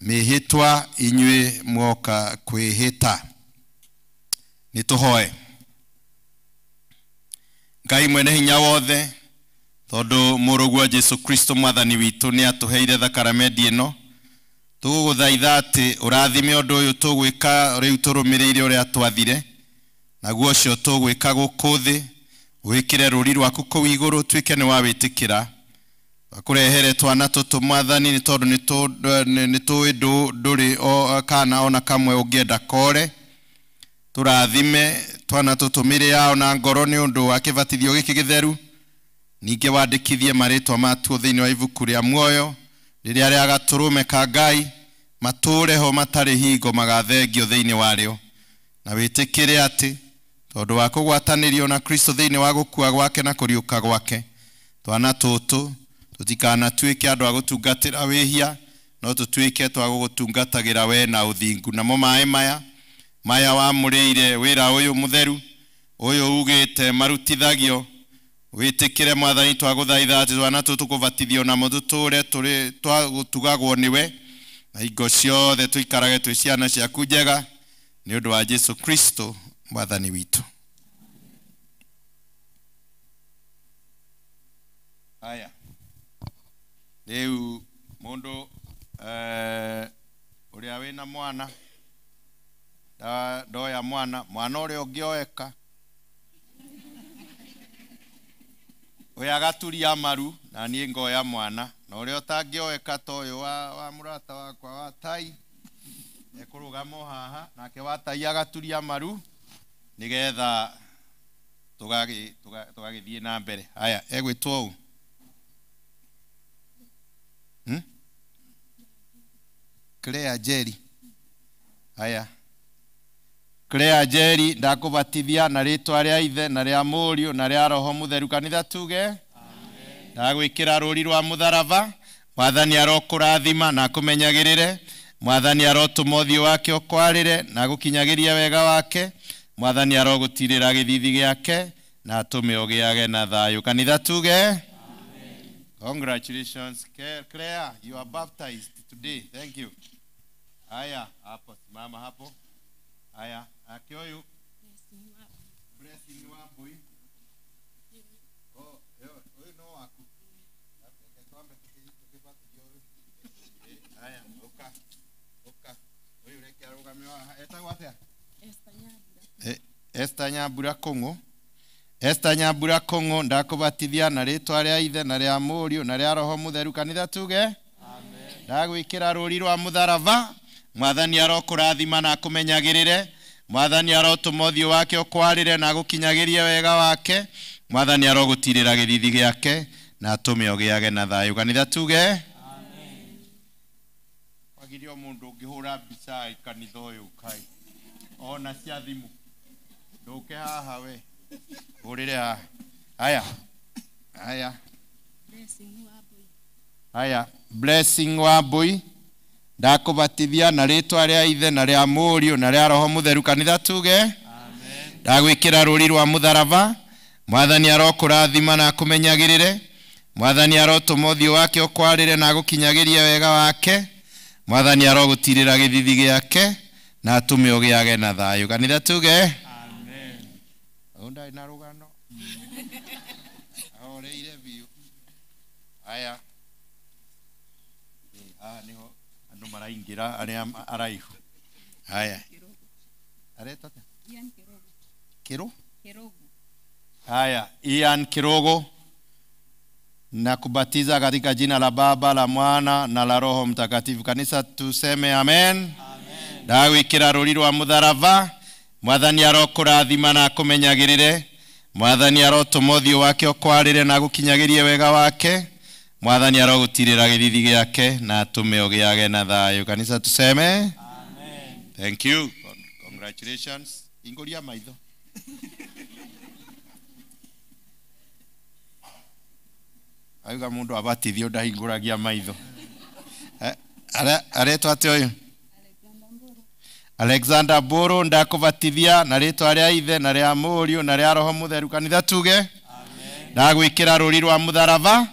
mĩhĩtwa inyuĩ mwoka kwĩhĩta. Nĩ tũhoe. Ngai mwene hinya wothe, tondũ mũrũguo Jesu Kristo Mwathani witũ nĩ atũheire thakaramenti ĩno, tũgũgũthaitha atĩ ũrathime ũndũ ũyũ tũgwĩka rĩu tũrũmĩrĩire ũrĩa twathire, naguo ũcio tũgwĩka gũkũ thĩ, wĩkĩre rũri rwaku kũu igũrũ, tuĩke nĩ wawĩtĩkĩra. Akũrehere twana tũtũ Mwathani, nĩ tondũ nĩ tũĩ ndũrĩ kana ona kamwe ũngĩenda kore. Tũrathime twana tũtũ mĩĩrĩ yao na ngoro nĩ ũndũ wa kĩbatithio gĩkĩ gĩtheru. Ningĩ wandĩkithie marĩtwa matuo thĩinĩ wa ibuku rĩa muoyo rĩrĩa rĩa gatũrũme ka Ngai, matũũre ho matarĩ hingo magathengio thĩinĩ warĩo. Na wĩtĩkĩre atĩ tondũ wa kũgwatanĩrio na Kristo thĩinĩ wa gũkua gwake na kũriũka gwake, twana tũtũ tũtikanatuĩke andũ a gũtungatĩra wĩhia, no tũtuĩke twa gũgũtungatagĩra we na ũthingu. Namo maĩ maya wamũrĩire wĩra ũyũ mũtheru, Ũyũ ugĩte marutithagio wĩtĩkĩre Mwathani twagũthaitha atĩ twana tũtũ tũkũbatithio namo tũtũre tũrĩ twagũtugagwo nĩwe na hingo ciothe tũikarage twĩ ciana ciaku njega nĩ ũndũ wa Jesu Kristo Mwathani witũ. Haya, rĩu mũndũ ũrĩa wĩna mwana ndoya mwana mwana ũrĩa ũngĩoeka ũyũ agaturia maru na niĩ ngoya mwana na ũrĩa ũtangĩoeka ta ũyũ wa mũrata wakwa wa tai ekũrũgama o haha nake wa tai agaturia maru nĩgetha tũgagĩthiĩ na mbere. Haya, egwĩtwo ũũ? Claire Jerry. Haya, Claire Jerry ndakũbatithia na rĩtwa rĩa Ithe na rĩa Mũriũ na rĩa Roho Mũtheru. Kanitha tuge ndagwĩkĩra rũri rwa mũtharaba. Mwathani arokũrathima na akũmenyagĩrĩre. Mwathani arotũma ũthiũ wake ũkwarĩre na agũkinyagĩrie wega wake. Mwathani arogũtirĩra gĩthithi gĩake na atũme ũgĩage na thayũ. Kanitha tuge congratulations Claire, you are baptized today. Thank you. Haya, hapo simama hapo. Haya, akioyu blessing wa boy. Oh, yo no waku. Haya, oka. Oka. Oyu reke arugame wa etagwo atia? Esther Nyambura Kong'o. Esther Nyambura Kong'o ndakũbatithia na rĩtwa rĩa Ithe na rĩa Mũriũ na rĩa Roho Mũtheru. Kanitha tuge amen. Ndagwĩkĩra rũri rwa mũtharaba. Mwathani arokũrathima na akũmenyagĩrĩre. Mwathani arotũma ũthiũ wake ũkwarĩre na agũkinyagĩrie wega wake. Mwathani arogũtirĩra gĩthithi gĩake na atũme ũgĩage na thayũ. Kanitha tuge amen. Kwagirio mũndũ ũngĩhũra mbica kanitha ũyũ kai ona cia thimũ ndũke haha we hũrĩre haha. Haya, haya, haya, blessing wa mbui ndakũbatithia na rĩtwa rĩa Ithe na rĩa Mũriũ na rĩa Roho Mũtheru. Kanitha tuge amen. Ndagwĩkĩra rũri rwa mũtharaba. Mwathani arokũrathima na akũmenyagĩrĩre. Mwathani arotũma ũthiũ wake ũkwarĩre na agũkinyagĩrie wega wake. Mwathani arogũtirĩra gĩthithi gĩake na atũme ũgĩage na thayũ. Kanitha tuge amen. Ũyũ ndarĩ na rũgano ahoreire biũ. Haya, haha nĩho andũ maraingĩra arĩa araihu. Haya, aretwo atĩa? Kĩrũ? Haya, Ian Kirogo na kubatiza katika jina la Baba, la Mwana na la Roho Mtakatifu. Kanisa tuseme amen. Ndagwĩkĩra rũri rwa mũtharaba. Mwathani arokũrathima na akũmenyagĩrĩre. Mwathani arotũma ũthiũ wake ũkwarĩre na agũkinyagĩrie wega wake. Mwathani arogũtirĩra gĩthithi gĩake na atũme ũgĩage na thayũ. Kanisa tuseme amen. Thank you. Congratulations. Ingũria maitho. Auga mũndũ abatithio ndahingũragia maitho. Aretwo atĩa ũyũ? Alexander Mburu ndakũbatithia na rĩtwa rĩa Ithe na rĩa Mũriũ na rĩa Roho Mũtheru. Kanitha tuge amen. Ndagwĩkĩra rũri rwa mũtharaba.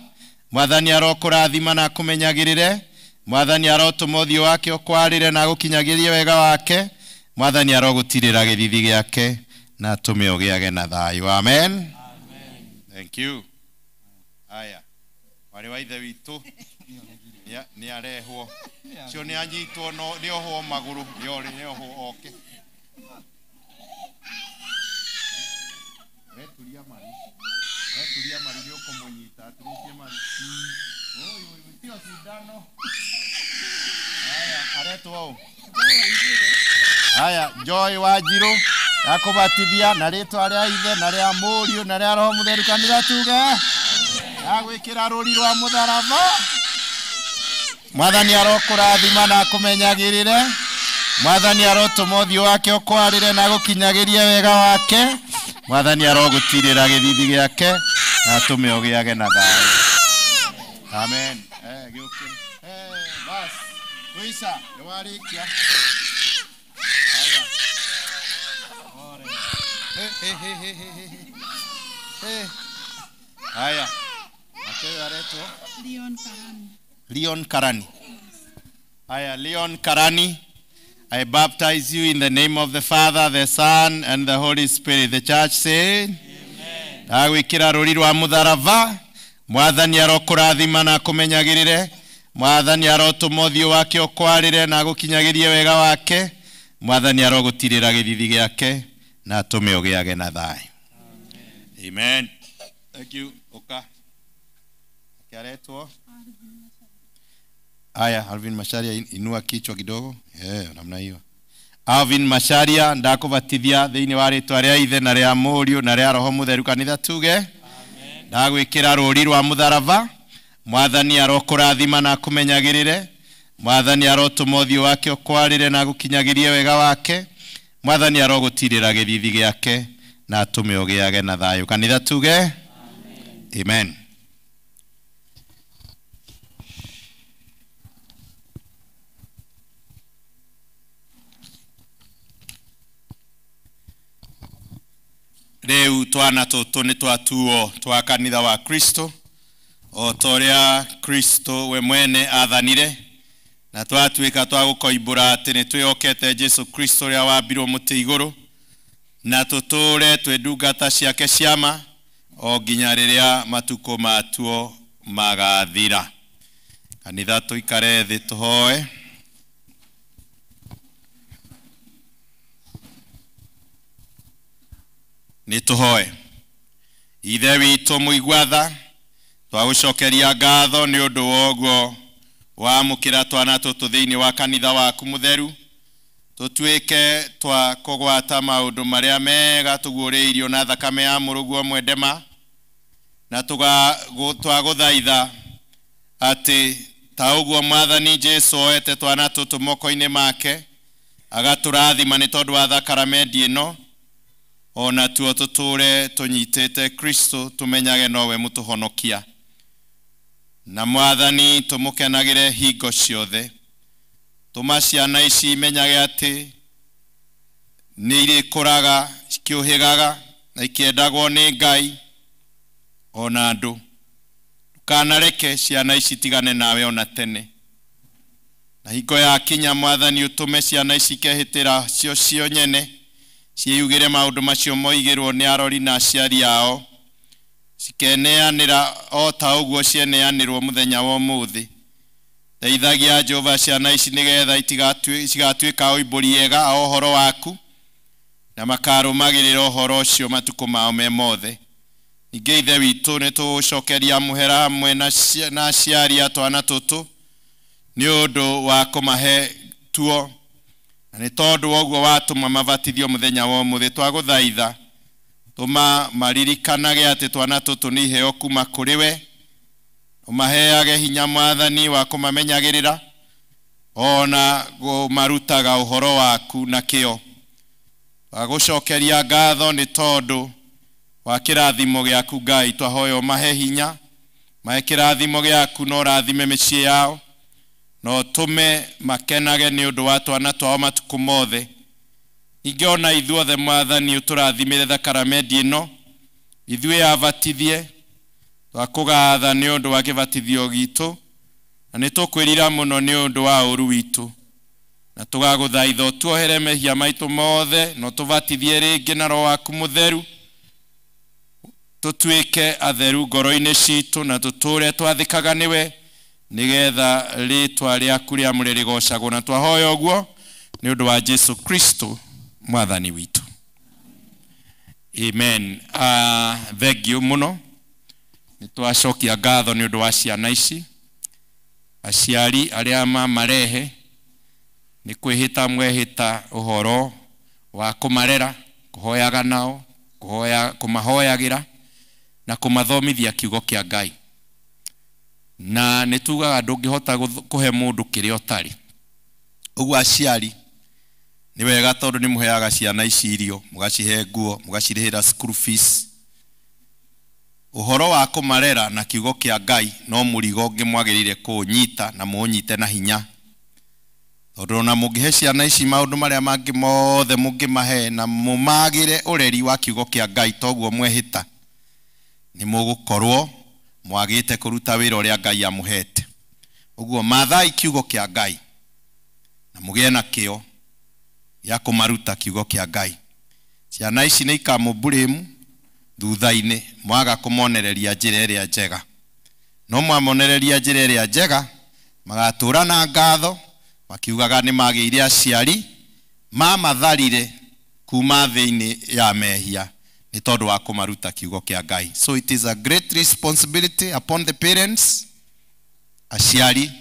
Mwathani arokũrathima na akũmenyagĩrĩre. Mwathani arotũma ũthiũ wake ũkwarĩre na agũkinyagĩrie wega wake. Mwathani arogũtirĩra gĩthithi gĩake na atũme ũgĩage na thayũ. Amen. Amen. Thank you. Haya, mwarĩ wa Ithe witũ nĩ arehwo cio nĩ anyitwo no nĩ ohwo magũrũ nĩ ohwo oke weturia maru weturia maru nĩ ũkũmũnyita aturĩtie maru. Oi oi tio cindano. Haya, aretwo ũũ? Haya, Joy Wanjirũ ndakũbatithia na rĩtwa rĩa Ithe na rĩa Mũriũ na rĩa Roho Mũtheru. Kanitha tuge ndagwĩkĩra rũri rwa mũtharaba. Mwathani arokũrathima na akũmenyagĩrĩre. Mwathani arotũma ũthiũ wake ũkwarĩre na agũkinyagĩrie wega wake. Mwathani arogũtirĩra gĩthithi gĩake na atũme ũgĩage na thayũ. Amen. Gĩũkĩre. Bas Luisa, nĩ warĩkia. Haya. Ore. Haya. Nake aretwo Leon Karani. Leon Karani. Haya, Leon Karani, I baptize you in the name of the Father, the Son, and the Holy Spirit. The church say, Amen. Ndagwikira rũri rwa mũtharaba. Mwathani arokũrathima na akũmenyagĩrĩre. Mwathani arotũma ũthiũ wake ũkwarĩre na agũkinyagĩrie wega wake. Mwathani arogũtirĩra gĩthithi gĩake na atũme ũgĩage na thayũ. Amen. Thank you. Ũka. Akiaretwo Aya, Alvin Macharia, inua kichwa kidogo. Namna hiyo. Alvin Macharia, ndakubatithia thĩinĩ wa rĩtwa rĩa Ithe na rĩa Mũriũ na rĩa Roho Mũtheru. Kanitha tuge amen. Ndagwĩkĩra rũri rwa mũtharaba. Mwathani arokũrathima na akũmenyagĩrĩre. Mwathani arotũma ũthiũ wake ũkwarĩre na agũkinyagĩrie wega wake. Mwathani arogũtirĩra gĩthithi gĩake na atũme ũgĩage na thayũ. Kanitha tuge amen. Amen. Rĩu twana tũtũ nĩ twatuo twa kanitha wa Kristo o ta ũrĩa Kristo we mwene athanire, na twatuĩka twa gũkoimbũra atĩ nĩ twĩhokete Jesu Kristo ũrĩa wambirwo mũtĩ igũrũ, na tũtũũre twĩ ndungata ciake ciama o nginya rĩrĩa matukũ matuo magathira. Kanitha tũikare thĩ tũhoe. Nĩ tũhoe. Ithe witũ mũigua tha, twagũcokeria ngatho nĩ ũndũ wa ũguo wamũkĩra twana tũtũ thĩinĩ wa kanitha waku mũtheru, tũtuĩke twa kũgwata maũndũ marĩa mega tũguũrĩirio na thakame ya mũrũguo mwendema, na twagũthaitha atĩ ta ũguo Mwathani Jesu oete twana tũtũ moko-inĩ make agatũrathima nĩ tondũ wa thakaramendi ĩno, ona tuo tũtũũre tũnyitĩte Kristo, tũmenyage nowe mũtũhonokia. Na Mwathani tũmũkenagĩre hingo ciothe. Tũma ciana ici imenyage atĩ nĩ irĩkũraga cikĩũhĩgaga na ikĩendagwo nĩ Ngai ona andũ. Ndũkanareke ciana ici itigane nawe ona tene. Na hingo yakinya Mwathani ũtũme ciana ici ikehĩtĩra cio cio nyene, ciĩyugĩre maũndũ macio moigĩrwo nĩ arori na aciari ao, cikeneanĩra o ta ũguo cieneanĩrwo mũthenya wa ũmũthĩ. Teithagia Jehova ciana ici nĩgetha cigatuĩka oimbũri ega a ũhoro waku, na makarũmagĩrĩra ũhoro ũcio matukũ mao me mothe. Ningĩ Ithe witũ nĩ tũgũcokeria mũhera hamwe na aciari a twana tũtũ nĩ ũndũ wa kũmahe tuo, na nĩ tondũ wa ũguo watũma mabatithio mũthenya wa ũmũthĩ. Twagũthaitha tũma maririkanage atĩ twana tũtũ nĩ iheo kuma kũrĩ we, ũmaheage hinya Mwathani wa kũmamenyagĩrĩra ona kũmarutaga ũhoro waku na kĩo. Twagũcokeria ngatho nĩ tondũ wa kĩrathimo gĩaku Ngai. Twahoya ũmahe hinya, mahe kĩrathimo gĩaku na ũrathime mĩciĩ yao, na ũtũme makenage nĩ ũndũ wa twana twao matukũ mothe. Ningĩ ona ithuothe Mwathani ũtũrathimĩre thakaramendi ĩno, ithuĩ abatithie, twakũgatha nĩ ũndũ wa kĩbatithio gitũ, na nĩ tũkwĩrira mũno nĩ ũndũ wa ũũru witũ, na tũgagũthaitha ũtuohere mehia maitũ mothe, na ũtũbatithie rĩngĩ na Roho waku mũtheru, tũtuĩke atheru ngoro-inĩ citũ, na tũtũũre twathĩkaga nĩwe, nĩgetha rĩtwa rĩaku rĩamũre rĩgocagwo. Na twahoya ũguo nĩ ũndũ wa Jesu Kristo Mwathani witũ. Amen. Thank you mũno. Nĩ twacokia ngatho nĩ ũndũ wa ciana ici. Aciari arĩa mamarehe nĩ kwĩhĩta mwehĩta ũhoro wa kũmarera, kũhoyaga nao, kũmahoyagĩra na kũmathomithia kiugo kĩa Ngai. Na nĩ tugaga ndũngĩhota kũhe mũndũ kĩrĩa ũtarĩ. Ũguo aciari nĩ wega tondũ nĩ mũheaga ciana ici irio, mũgacihe nguo, mũgacirĩhĩra school fees. Ũhoro wa kũmarera na kiugo kĩa Ngai no mũrigo ũngĩ mwagĩrĩire kũũnyita na mũũnyite na hinya. Tondũ ona mũngĩhe ciana ici maũndũ marĩa mangĩ mothe mũngĩmahe na mũmagĩre ũreri wa kiugo kĩa Ngai toguo mwehĩta, nĩ mũgũkorwo mwagĩte kũruta wĩra ũrĩa Ngai amũhete. Ũguo mathai kiugo kĩa Ngai na mũgĩe na kĩo gĩa kũmaruta kiugo kĩa Ngai. Ciana ici nĩ ikamũburĩmu thutha-inĩ mwaga kũmonereria njĩra ĩrĩa njega. No mwamonereria njĩra ĩrĩa njega magatũra na ngatho makiugaga nĩ magĩire aciari mamatharire kuma thĩinĩ ya mehia nĩ tondũ wa kũmaruta kiugo kĩa Ngai. So it is a great responsibility upon the parents, aciari,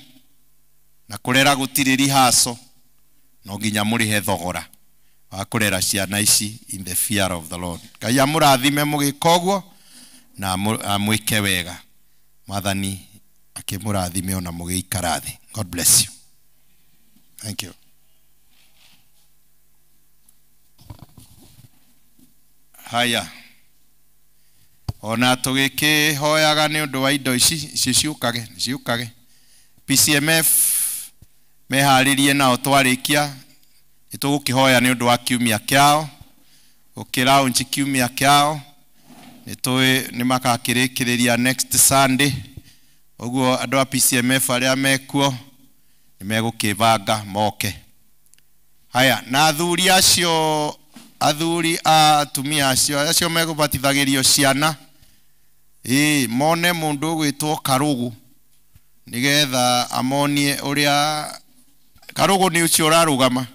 na kũrera gũtirĩ rihaco, no nginya mũrĩhe thogora wa kũrera ciana ici in the fear of the Lord. Ngai amũrathime mũgĩka ũguo na amwĩke wega. Mwathani akĩmũrathime ona mũgĩikara thĩ. God bless you. Thank you. Haya, ona tũgĩkĩhoyaga nĩ ũndũ wa indo ici ici ciũkage ciũkage. PCMF meharĩrie nao twarĩkia nĩ tũgũkĩhoya nĩ ũndũ wa kiumia kĩao, gũkĩlaunch kiumia kĩao, nĩ tũĩ nĩ makakĩrĩkĩrĩria next Sunday. Ũguo andũ a PCMF arĩa mekuo nĩ megũkĩbanga moke. Haya, na athuri acio, athuri a atumia acio acio megũbatithagĩrio ciana, ĩ mone mũndũ ũgwĩtwo Karũgũ nĩgetha amonie ũrĩa Karũgũ nĩ ũcio ũrarũgama,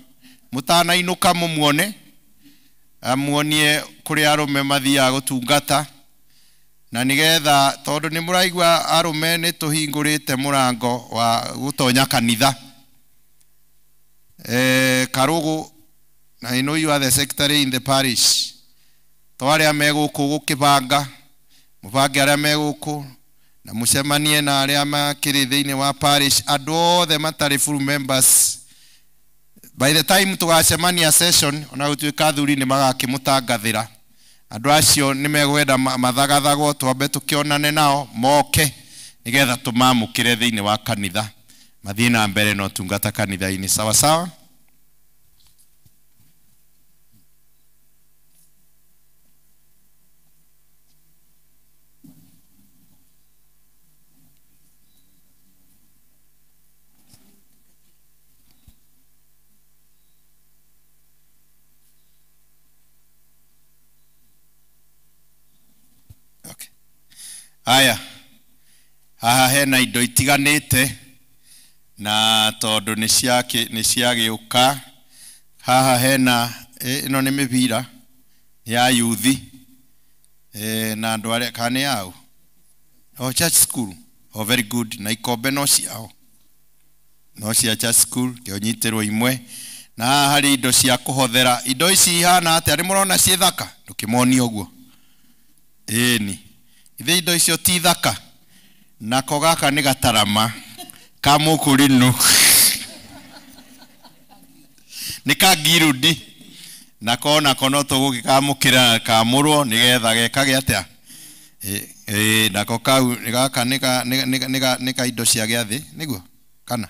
mũtanainũka mũmuone, amuonie kũrĩa arũme mathiaga gũtungata, na nĩgetha tondũ nĩ mũraigua arũme nĩ tũhingũrĩte mũrango wa gũtonya kanitha. Karũgũ, I know you are the secretary in the parish. To arĩa megũkũ gũkĩbanga, mũbange arĩa megũkũ na mũcemanie na arĩa makĩrĩ thĩinĩ wa parish, andũ othe matarĩ full members. By the time tũgacemania session, ona gũtuĩka athuri nĩ magakĩmũtangathĩra, andũ acio nĩ megwenda mathagathagwo, twambe tũkĩonane nao moke nĩgetha tũmamũkĩre thĩinĩ wa kanitha, mathiĩ na mbere na ũtungata kanitha-inĩ. Sawa sawa. Aya, haha hena indo itiganĩte na tondũ nĩ ciagĩũka. Haha hena ĩno nĩ mĩbira ya yuthi na andũ arĩa kana nĩ yao, oh, church school, oh, very good. Na ikombe no ciao, no cia church school, kĩonyitĩrwo imwe. Na haha harĩ indo cia kũhothera. Indo ici ihana atĩa? Nĩ mũrona ciĩ thaka? Ndũkĩmonie ũguo. Ĩni ithe indo icio ti thaka. Nako gaka nĩ gatarama ka mũkũrinũ, nĩ ka ngirudi, nako nako no tũgũgĩkamũkĩra kamũrwo nĩgetha gekage atĩa. Nako kau gaka nĩ ka indo cia gĩathĩ nĩguo, kana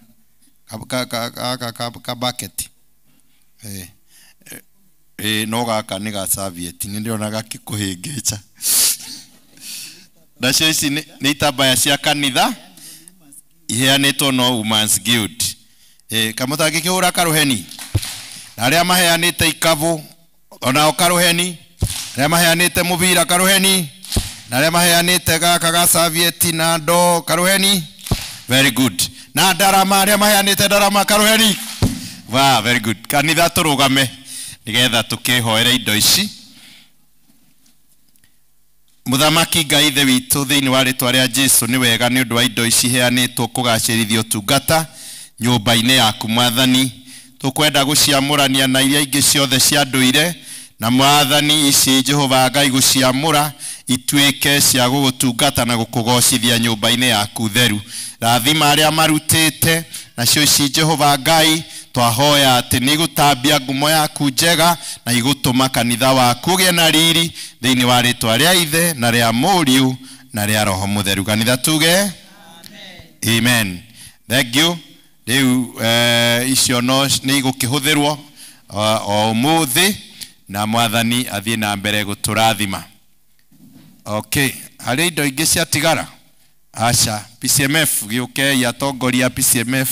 ka bucket. No gaka nĩ ga serviette, nĩ ndĩrona gakĩkũhĩngĩca. Nacio ici nĩ itambaya cia kanitha iheanĩtwo no Women's Guild. Kamũtangĩkĩhũra karũheni, na arĩa maheanĩte ikabũ onao karũheni, arĩa maheanĩte mũbira karũheni, na arĩa maheanĩte gaka ga serviette na ndoo karũheni. Very good. Na ndarama, arĩa maheanĩte ndarama karũheni. Wow, very good. Kanitha tũrũgame nĩgetha tũkĩhoere indo ici. Mũthamaki Ngai ithe witũ, thĩinĩ wa rĩtwa rĩa Jesu, nĩ wega nĩ ũndũ wa indo ici iheanĩtwo kũgacĩrithia ũtungata nyũmba-inĩ yaku Mwathani. Tũkwenda gũciamũrania na iria ingĩ ciothe cia ndũire, na Mwathani ici Jehova Ngai gũciamũra ituĩke cia gũgũtungata na gũkũgocithia nyũmba-inĩ yaku theru. Rathima arĩa marutĩte, nacio ici Jehova Ngai twahoya atĩ nĩ igũtambia ngumo yaku njega na igũtũma kanitha waku ũgĩe na riri thĩinĩ wa rĩtwa rĩa Ithe na rĩa Mũriũ na rĩa Roho Mũtheru. Kanitha tuge amen. Amen. Thank you. Rĩu icio no nĩ igũkĩhũthĩrwo o ũmũthĩ na mwathani athiĩ na mbere gũtũrathima. Okay, harĩ indo ingĩ ciatigara? Aca, PCMF gĩũkei atongoria PCMF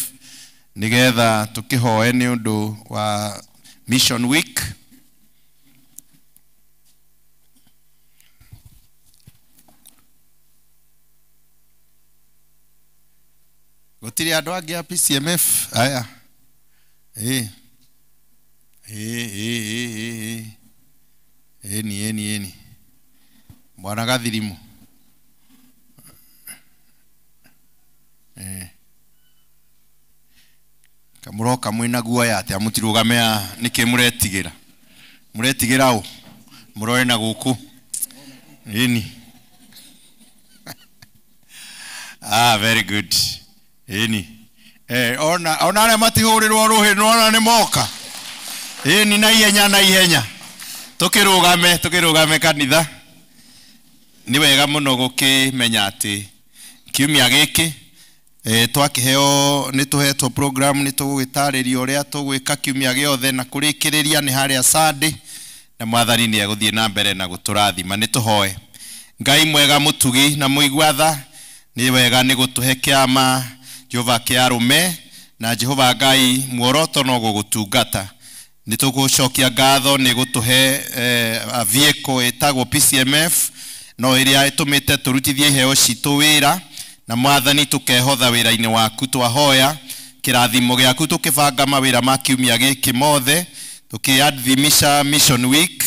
nĩgetha tũkĩhoe nĩ ũndũ wa Mission Week. Gũtirĩ andũ angĩ a PCMF aya. Ĩ. Ĩ ĩ ĩ ĩ ĩ. Ĩni ĩni ĩni. Mwana Gathirimu. Kamũroka mwĩna guoya atĩa mũtirũgame haha nĩkĩ mũretigĩra? Mũretigĩra ũ? Mũrore na gũkũ. Ĩni. Ah, very good. Ĩni. Ona arĩa matihũrĩrwo rũhĩ nĩwona nĩ moka. Ĩni na ihenya na ihenya. Tũkĩrũgame kanitha. Nĩ wega mũno gũkĩmenya atĩ kiumia gĩkĩ twakĩheo nĩ tũhetwo program nĩ tũgũgĩtarĩrio ũrĩa tũgwĩka kiumia gĩothe na kũrĩkĩrĩria nĩ harĩa Sunday na mwathani nĩ egũthiĩ na mbere na gũtũrathima. Nĩ tũhoe. Ngai mwega mũtugi na mũigua tha, nĩ wega nĩ gũtũhe kĩama Jehova kĩa arũme na Jehova Ngai muoroto no gũgũtungata. Nĩ tũgũcokia ngatho nĩ gũtũhe vehicle ĩtagwo PCMF no ĩrĩa ĩtũmĩte tũrutithie iheo citũ wĩra na mwathani tũkehotha wĩra-inĩ waku. Twahoya kĩrathimo gĩaku tũkĩbanga mawĩra ma kiumia gĩkĩ mothe tũkĩadhimisha Mission Week.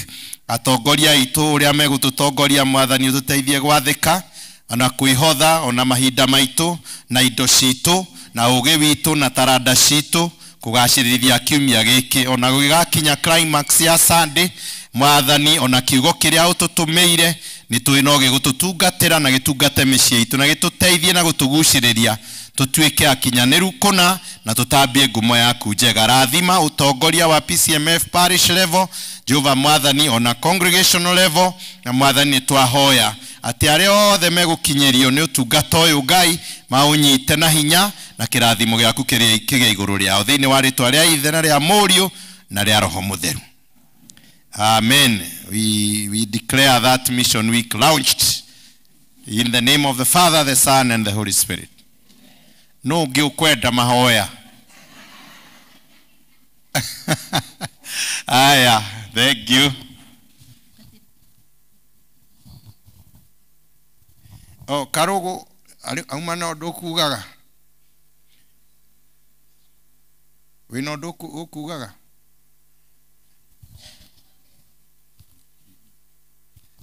Atongoria aitũ ũrĩa megũtũtongoria mwathani ũtũteithie gwathĩka ona kwĩhotha ona mahinda maitũ na indo citũ na ũgĩ witũ na taranda citũ kũgacĩrithia kiumia gĩkĩ ona gũgĩgakinya climax ya Sunday. Mwathani ona kiugo kĩrĩa ũtũtũmĩire nĩ tũĩ no gĩgũtũtungatĩra na gĩtungate mĩciĩ itũ na gĩtũteithie na gũtũgucĩrĩria tũtuĩke akinyanĩru kũna na tũtambie ngumo yaku njega. Rathima ũtongoria wa PCMF parish level Jehova mwathani ona congregational level na mwathani nĩ twahoya atĩ arĩa othe megũkinyĩrio nĩ ũtungata ũyũ Ngai maũnyite na hinya na kĩrathimo gĩaku kĩgĩe igũrũ rĩao thĩinĩ wa rĩtwa rĩa Ithe na rĩa Mũriũ na rĩa Roho Mũtheru. Amen. We declare that Mission Week launched in the name of the Father, the Son, and the Holy Spirit. No ũngĩ ũkwenda mahoya. Aya, thank you. Oh, Karugu, auma na ũndũ ũkugaga? Wĩna ũndũ ũkugaga?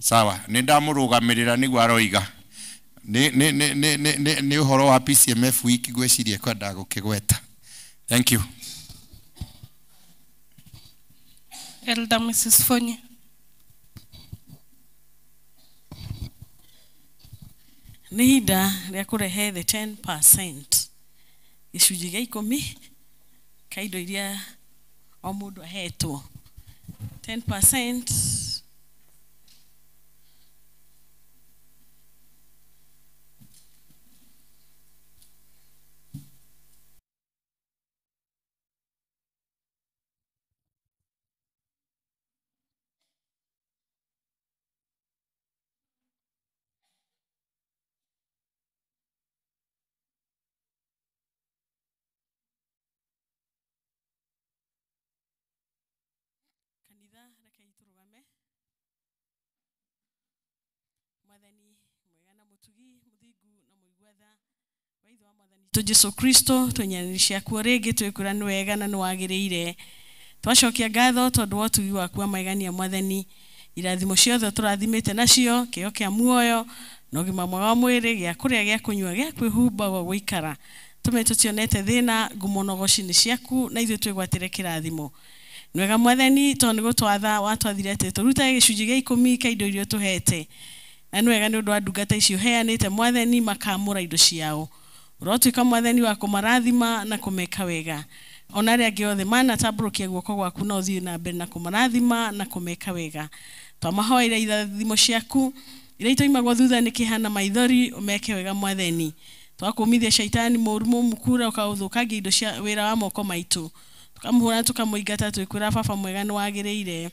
Sawa, nĩ ndamũrũgamĩrĩra nĩguo aroiga. Nĩ ũhoro wa PCMF week ngwĩciria kwenda gũkĩgweta. Thank you. Elder Mrs. Fonyi. Nĩ ihinda rĩa kũrehe the 10% gĩcunjĩ gĩa 10 ka indo iria o mũndũ ahetwo. 10% kanitha rekei tũrũgame. Mwathani mwega na mũtugi mũthingu na mũigua tha wa Ithe wa Mwathani witũ Jesu Kristo, twenyanĩri ciaku o rĩngĩ twĩkwĩra nĩ wega na nĩ wagĩrĩire. Twacokia ngatho tondũ wa ũtugi waku wa magegania Mwathani. Irathimo ciothe tũrathimĩte nacio, kĩheo kĩa muoyo na ũgima mwega wa mwĩrĩ, gĩa kũrĩa, gĩa kũnyua, gĩa kwĩhumba, gwa gũikara. Tũme tũtionete thĩna, ngumo na ũgoci nĩ ciaku na ithuĩ twĩgwatĩre kĩrathimo. Nĩ wega Mwathani tondũ nĩ gũtwatha watwathire atĩ tũrutage gĩcunjĩ gĩa 10 kĩa indo iria ũtũhete. Na nĩ wega nĩ ũndũ wa ndungata icio ũheanĩte Mwathani makamũra indo ciao. Ũrotuĩka Mwathani wa kũmarathima na kũmeka wega. Ona arĩa angĩ othe manatambũrũkia guoko gwaku na ũthiĩ na mbere na kũmarathima na kũmeka wega. Twamahoera irathimo ciaku iria itoimagwo thutha nĩ kĩeha na maithori, ũmeke wega Mwathani. Twakumithia shaitani mũru mũmukura ũkaũthũkangia indo cia wĩra wa moko maitũ. Tukamũhũra tukamũingata twĩkwĩra baba mwega nĩ wagĩrĩire.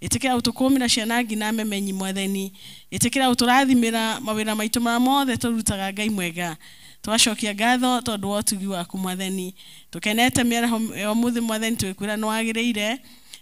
Ĩtĩkĩra ũtũkũmĩra ciana nginya memenyi mwathani. Ĩtĩkĩra ũtũrathimĩra mawĩra maitũ marĩa mothe tũrutaga Ngai mwega. Twacokia ngatho tondũ wa ũtugi waku mwathani. Tũkenete mĩaraho ya ũmũthĩ mwathani twĩkwĩra nĩ wagĩrĩire.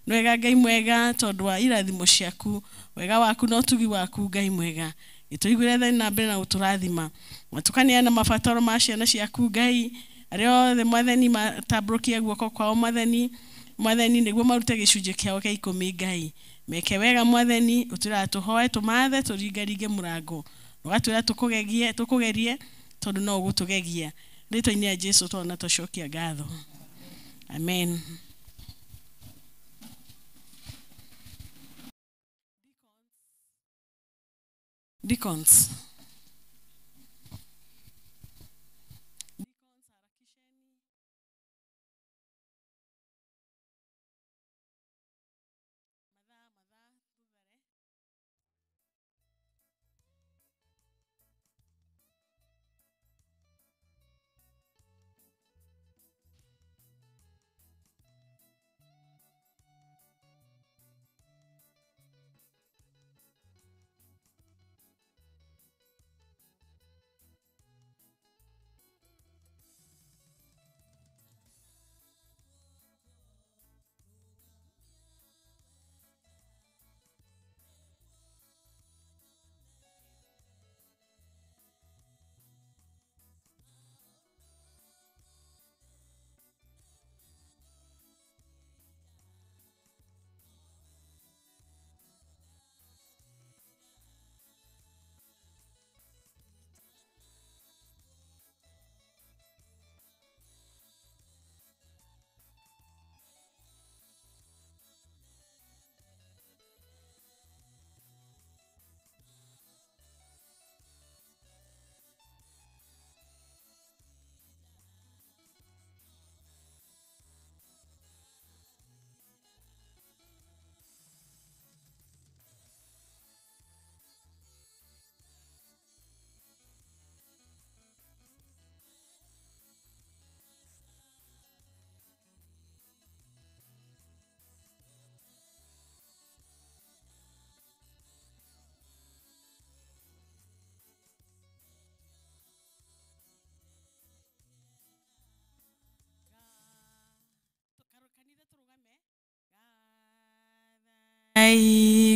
Nĩ wega Ngai mwega tondũ wa irathimo ciaku, wega waku na ũtugi waku Ngai mwega. Gĩtũiguĩre tha na mbere na gũtũrathima. Matũkaneana mabataro ma ciana ciaku Ngai. Arĩa othe mwathani matambũrũkia guoko kwao mwathani, mwathani nĩguo marute gĩcunjĩ kĩao kĩa ikũmi Ngai. Meke wega mwathani, ũtwĩraga tũhoe tũmathe tũringaringe mũrango. Ũgatwĩra tũkũgegie tũkũgerie tondũ no ũgũtũgegia. Rĩtwa-inĩ rĩa Jesũ twana tũcokia ngatho. Amen. Deacons.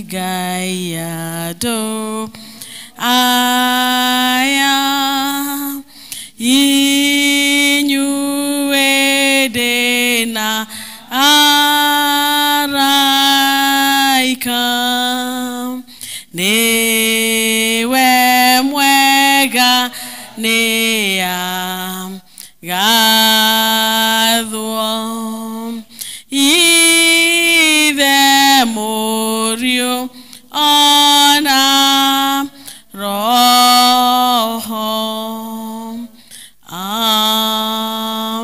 Ngai andũ aya inyuĩ ndĩna araika nĩwe mwega nĩagathwo Ithe Mũriũ ona Roho.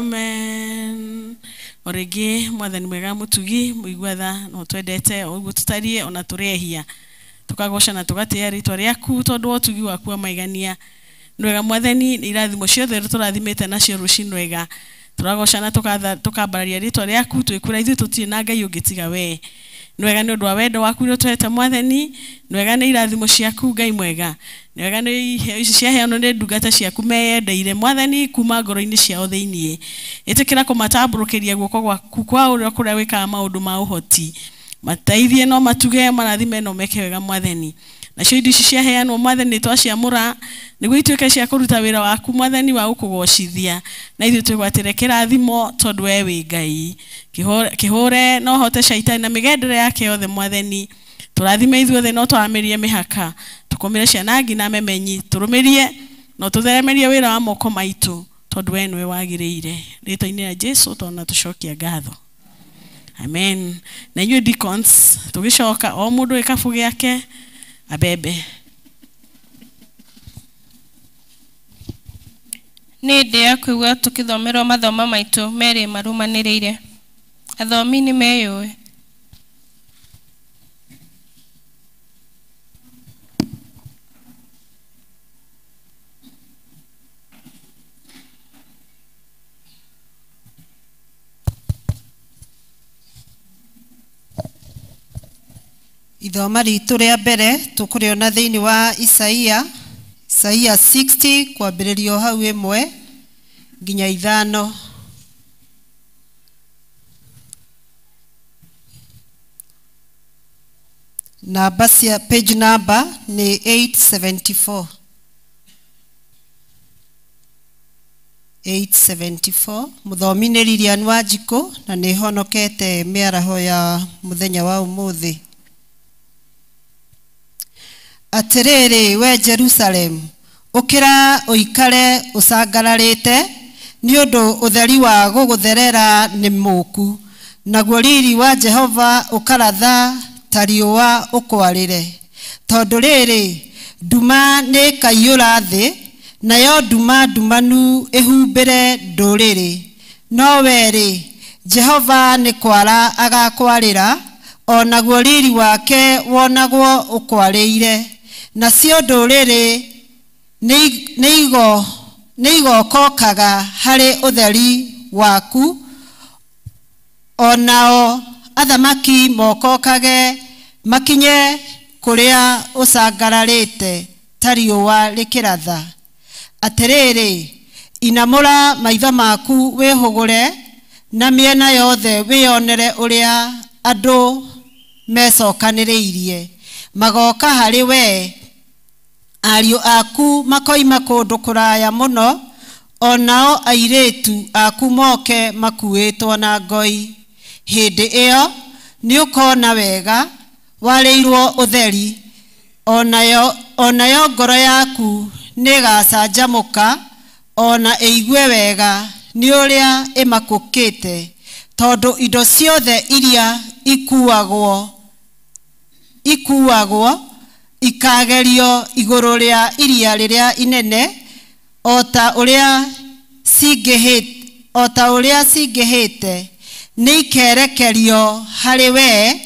Amen. O rĩngĩ mwathani mwega mũtugi mũigua tha no twendete o ũguo tũtariĩ ona tũrĩ ehia tũkagoca na tũgatĩĩa rĩtwa rĩaku tondũ wa ũtugi waku wa maigania. Nĩ wega mwathani nĩ irathimo ciothe tũrathimĩte nacio rũcinĩ wega tũragoca na tũkambararia rĩtwa rĩaku twĩkwĩra ithuĩ tũtirĩ na Ngai ũngĩ tiga we. Nĩ wega nĩ ũndũ wa wendo waku ũrĩa ũtũhete mwathani, nĩ wega nĩ irathimo ciaku Ngai mwega, nĩ wega nĩ iheo ici ciaheanwo nĩ ndungata ciaku meyendeire mwathani kuma ngoro-inĩ ciao thĩiniĩ. Ĩtĩkĩra kũmatambũrũkĩria guoko gwaku kwa ũrĩa kũrĩa wĩkaga maũndũ ma ũhoti, mateithie no matuge marathime no meke wega mwathani. Nacio indo ici ciaheanwo mwathani twaciamũra nĩguo ituĩke cia kũruta wĩra waku mwathani wa gũkũgocithia na ithuĩ twĩgwatĩre kĩrathimo tondũ we wĩ Ngai. Kĩhũre no hote shaitani na mĩgendere yake yothe mwathani. Tũrathime ithuothe no twaramĩrie mĩhaka, tũkũmĩre ciana nginya memenyi, tũrũmĩrie no tũtheremerie wĩra wa moko maitũ tondũ we nĩwe wagĩrĩire. Rĩtwa-inĩ rĩa Jesũ twana tũcokia ngatho. Amen. Na inyuĩ deacons tũgĩcoka o mũndũ gĩkabũ gĩake abebe. Nĩ ndĩ ya kũigua tũkĩthomerwo mathomo maitũ merĩ marũmanĩrĩire. Athomi nĩ meyũĩ. Ithoma ritũ rĩa mbere tũkũrĩona thĩinĩ wa Isaia, Isaia 60 kwambĩrĩria o hau 1 nginya 5. Namba cia page number nĩ 874. 874. Mũthomi nĩ Lilian Wanjikũ na nĩ honokete mĩaraho ya mũthenya wa ũmũthĩ. Atĩrĩrĩ we Jerusalem, ũkĩra ũikare ũcangararĩte, nĩ ũndũ ũtheri wa gũgũtherera nĩ mũku, naguo riri wa Jehova ũkaratha ta riũa ũkwarĩre. Tondũ rĩrĩ, nduma nĩĩkaiyũra thĩ, nayo nduma ndumanu ĩhumbĩre ndũrĩrĩ. No we-rĩ, Jehova nĩ kwara agakwarĩra, o naguo riri wake wonagwo ũkwarĩire. Nacio ndũrĩrĩ nĩ igokokaga harĩ ũtheri waku, o nao athamaki mokokage makinye kũrĩa ũcangararĩte ta riũa rĩkĩratha. Atĩrĩrĩ, inamũra maitho maku wĩhũgũre na mĩena yothe wĩonere ũrĩa andũ mecokanĩrĩirie. Magoka harĩ we, ariũ aku makoima kũndũ kũraya mũno, o nao airĩtu aku moke makuĩtwo na ngoi. Hĩndĩ ĩyo nĩũkona wega warĩirwo ũtheri, o nayo ngoro yaku nĩĩgacanjamũka, o na ĩigue wega nĩ ũrĩa ĩmakũkĩte, tondũ indo ciothe iria ikuagwo ikagerio igũrũ rĩa iria rĩrĩa inene, o ta ũrĩa cingĩhĩte nĩikerekerio harĩ we,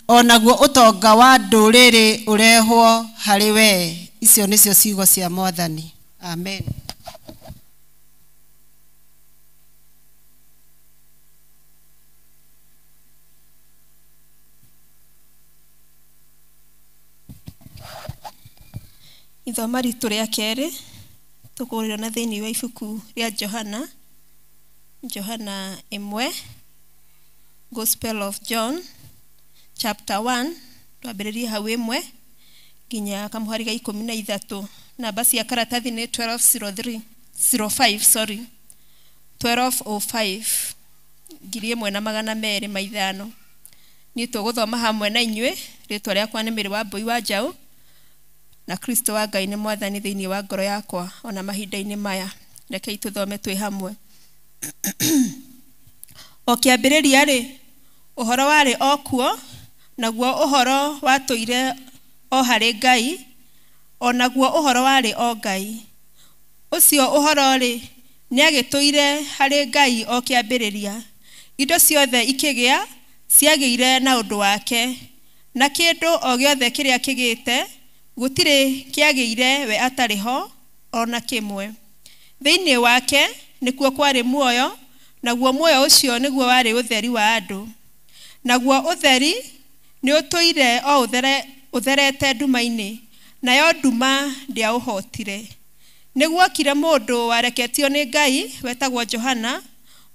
o naguo ũtonga wa ndũrĩrĩ ũrehwo harĩ we. Icio nĩcio ciugo cia Mwathani. Amen. Ithoma ritũ rĩa kerĩ tũkũrĩona thĩinĩ wa ibuku rĩa Johana, Johana 1, Gospel of John chapter 1, twambĩrĩrie hau 1 nginya kamũhari ga 13. Namba cia karatathi nĩ 1203 05, sorry, 1205, 1205. Niĩ tũgũthoma hamwe na inyuĩ. Rĩtwa rĩakwa nĩ Mĩrĩ wa Mbũi wa Njaũ, na Kristo wa Ngai nĩ Mwathani thĩinĩ wa ngoro yakwa ona mahinda-inĩ maya. Rekei tũthome twĩ hamwe. O kĩambĩrĩria rĩ, ũhoro warĩ o kuo, naguo ũhoro watũire o harĩ Ngai, o naguo ũhoro warĩ o Ngai. Ũcio ũhoro rĩ, nĩagĩtũire harĩ Ngai o kĩambĩrĩria. Indo ciothe ikĩgĩa, ciagĩire na ũndũ wake, na kĩndũ o gĩothe kĩrĩa kĩgĩte, gũtirĩ kĩagĩire we atarĩ ho o na kĩmwe. Thĩinĩ wake nĩkuo kwarĩ muoyo, naguo muoyo ũcio nĩguo warĩ ũtheri wa andũ. Naguo ũtheri nĩũtũire o ũtherete nduma-inĩ, nayo nduma ndĩaũhotire. Nĩguokire mũndũ wareketio nĩ Ngai wetagwo Johana.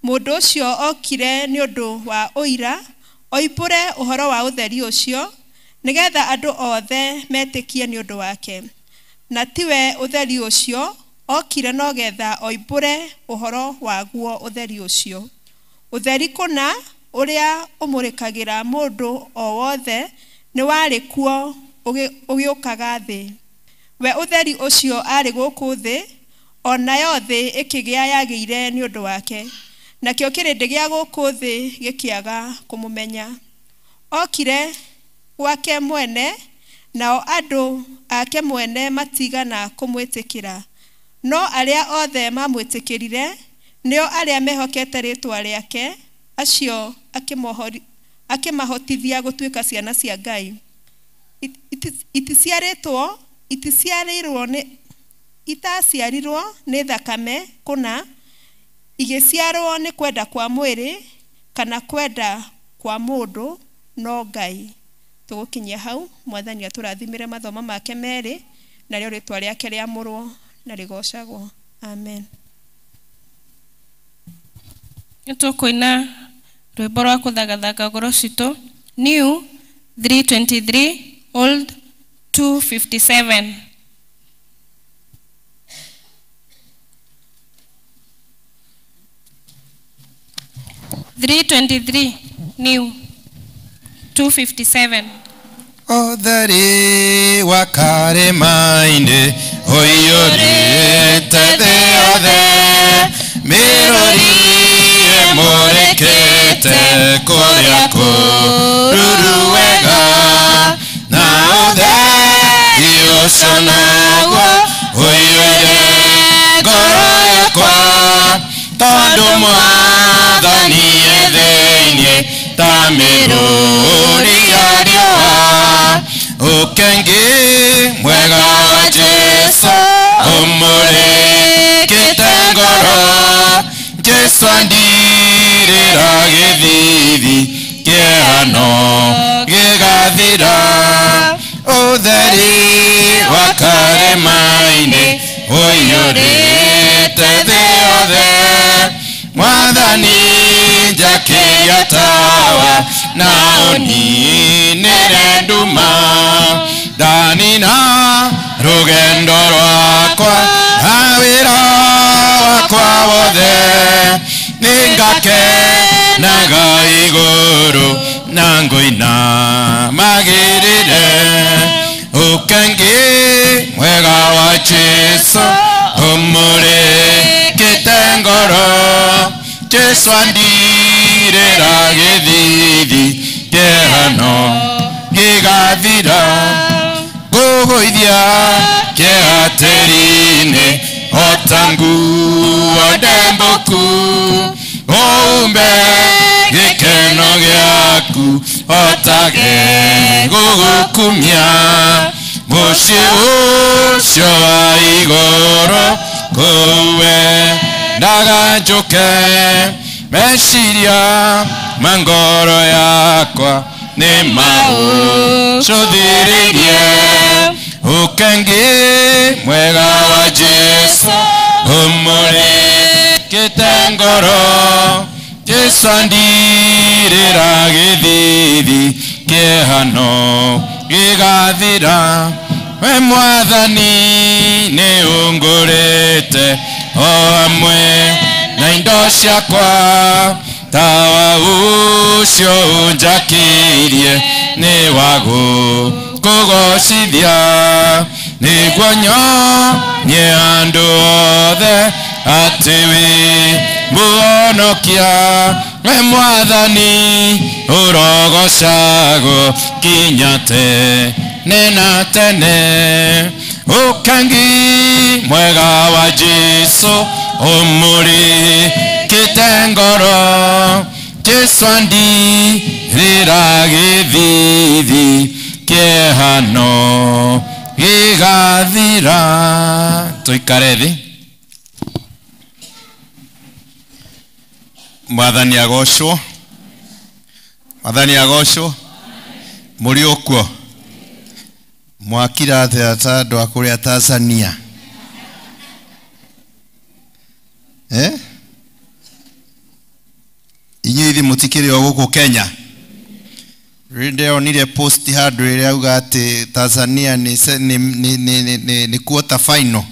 Mũndũ ũcio okire nĩ ũndũ wa ũira, oimbũre ũhoro wa ũtheri ũcio, nĩgetha andũ othe metĩkie nĩ ũndũ wake. Na tiwe ũtheri ũcio, okire no getha oimbũre ũhoro waguo ũtheri ũcio. Ũtheri kũna ũrĩa ũmũrĩkagĩra mũndũ o wothe nĩ warĩ kuo ũgĩũkaga thĩ. We ũtheri ũcio arĩ gũkũ thĩ, o nayo thĩ ĩkĩgĩa yagĩire nĩ ũndũ wake. Nakĩo kĩrĩndĩ gĩa gũkũ thĩ gĩkĩaga kũmũmenya. Okire gwake mwene, nao andũ ake mwene matigana kũmwĩtĩkĩra. No arĩa othe mamwĩtĩkĩrire, nĩo arĩa mehokete rĩĩtwa rĩake, acio akĩmahotithia gũtuĩka ciana cia Ngai. Iticiarĩtwo, iticiarĩirwo nĩ itaciarirwo nĩ thakame kũna, igĩciarwo nĩ kwenda kwa mwĩrĩ kana kwenda kwa mũndũ, no Ngai. Tũgũkinyia hau, Mwathani atũrathimĩre mathomo make merĩ, narĩo rĩtwa rĩake rĩamũrwo na rĩgocagwo. Amen. Nĩtũkũina rwĩmbo rwa kũthagathanga ngoro citũ, New 323, Old 257. New 257. Ũtheri wa karĩma-inĩ ũiyũrĩte thĩ yothe, mĩrũri ĩmũrĩkĩte kũrĩa kũruru wega, na ũtheri ũcio naguo ũiyũire ngoro yakwa, tondũ Mwathani e thĩinĩ ta mĩrũri ya riũa. Ũkengi mwega wa Jesũ ũmũrĩkĩte ngoro, Jesũ andirĩra gĩthithi kĩhano gĩgathira. Ũtheri wa karĩma-inĩ ũiyũrĩte thĩ yothe, Mwathani njakĩria tawa na ũninĩre nduma, ndanina rũgendo rwakwa na wĩra wakwa wothe, nĩngakenaga igũrũ na ngũina magĩrĩre. Ũkengi mwega wa Jesũ ũmũrĩkĩte ngoro, Jesũ andirĩra gĩthithi kĩhano gĩgathira. Ngũgũithia kĩeha tĩri-inĩ o ta nguo ndembũku, ũmbe gĩkeno gĩaku o ta gĩgũgũkumia. Mũciĩ ũcio wa igũrũ kũu wendaga njũke, meciria ma ngoro yakwa nĩ maũcũthĩrĩrie. Ũkengi mwega wa Jesũ ũmũrĩkĩte ngoro, Jesũ andirĩra gĩthithi kĩhano gĩgathira. We Mwathani nĩ ũngũrĩte o hamwe na indo ciakwa, tawa ũcio ũnjakĩirie nĩ wa gũkũgocithia, nĩguo nyonie andũ othe atĩ wĩ mũhonokia. We Mwathani ũrogocagwo kinya tene na tene. Ũkengi mwega wa Jesũ ũmũrĩkĩte ngoro, Jesũ andirĩra gĩthithi kĩhano gĩgathira. Tũikare thĩ. Mwathani agocwo, Mwathani agocwo. Mũrĩ ũkuo mwakira atĩa ta andũ a kũrĩa Tanzania? Inyuĩ ithe mũtikĩrĩ o gũkũ Kenya? Rĩrĩa ndĩronire post handũ ĩrĩa auga atĩ Tanzania nĩ quarter final,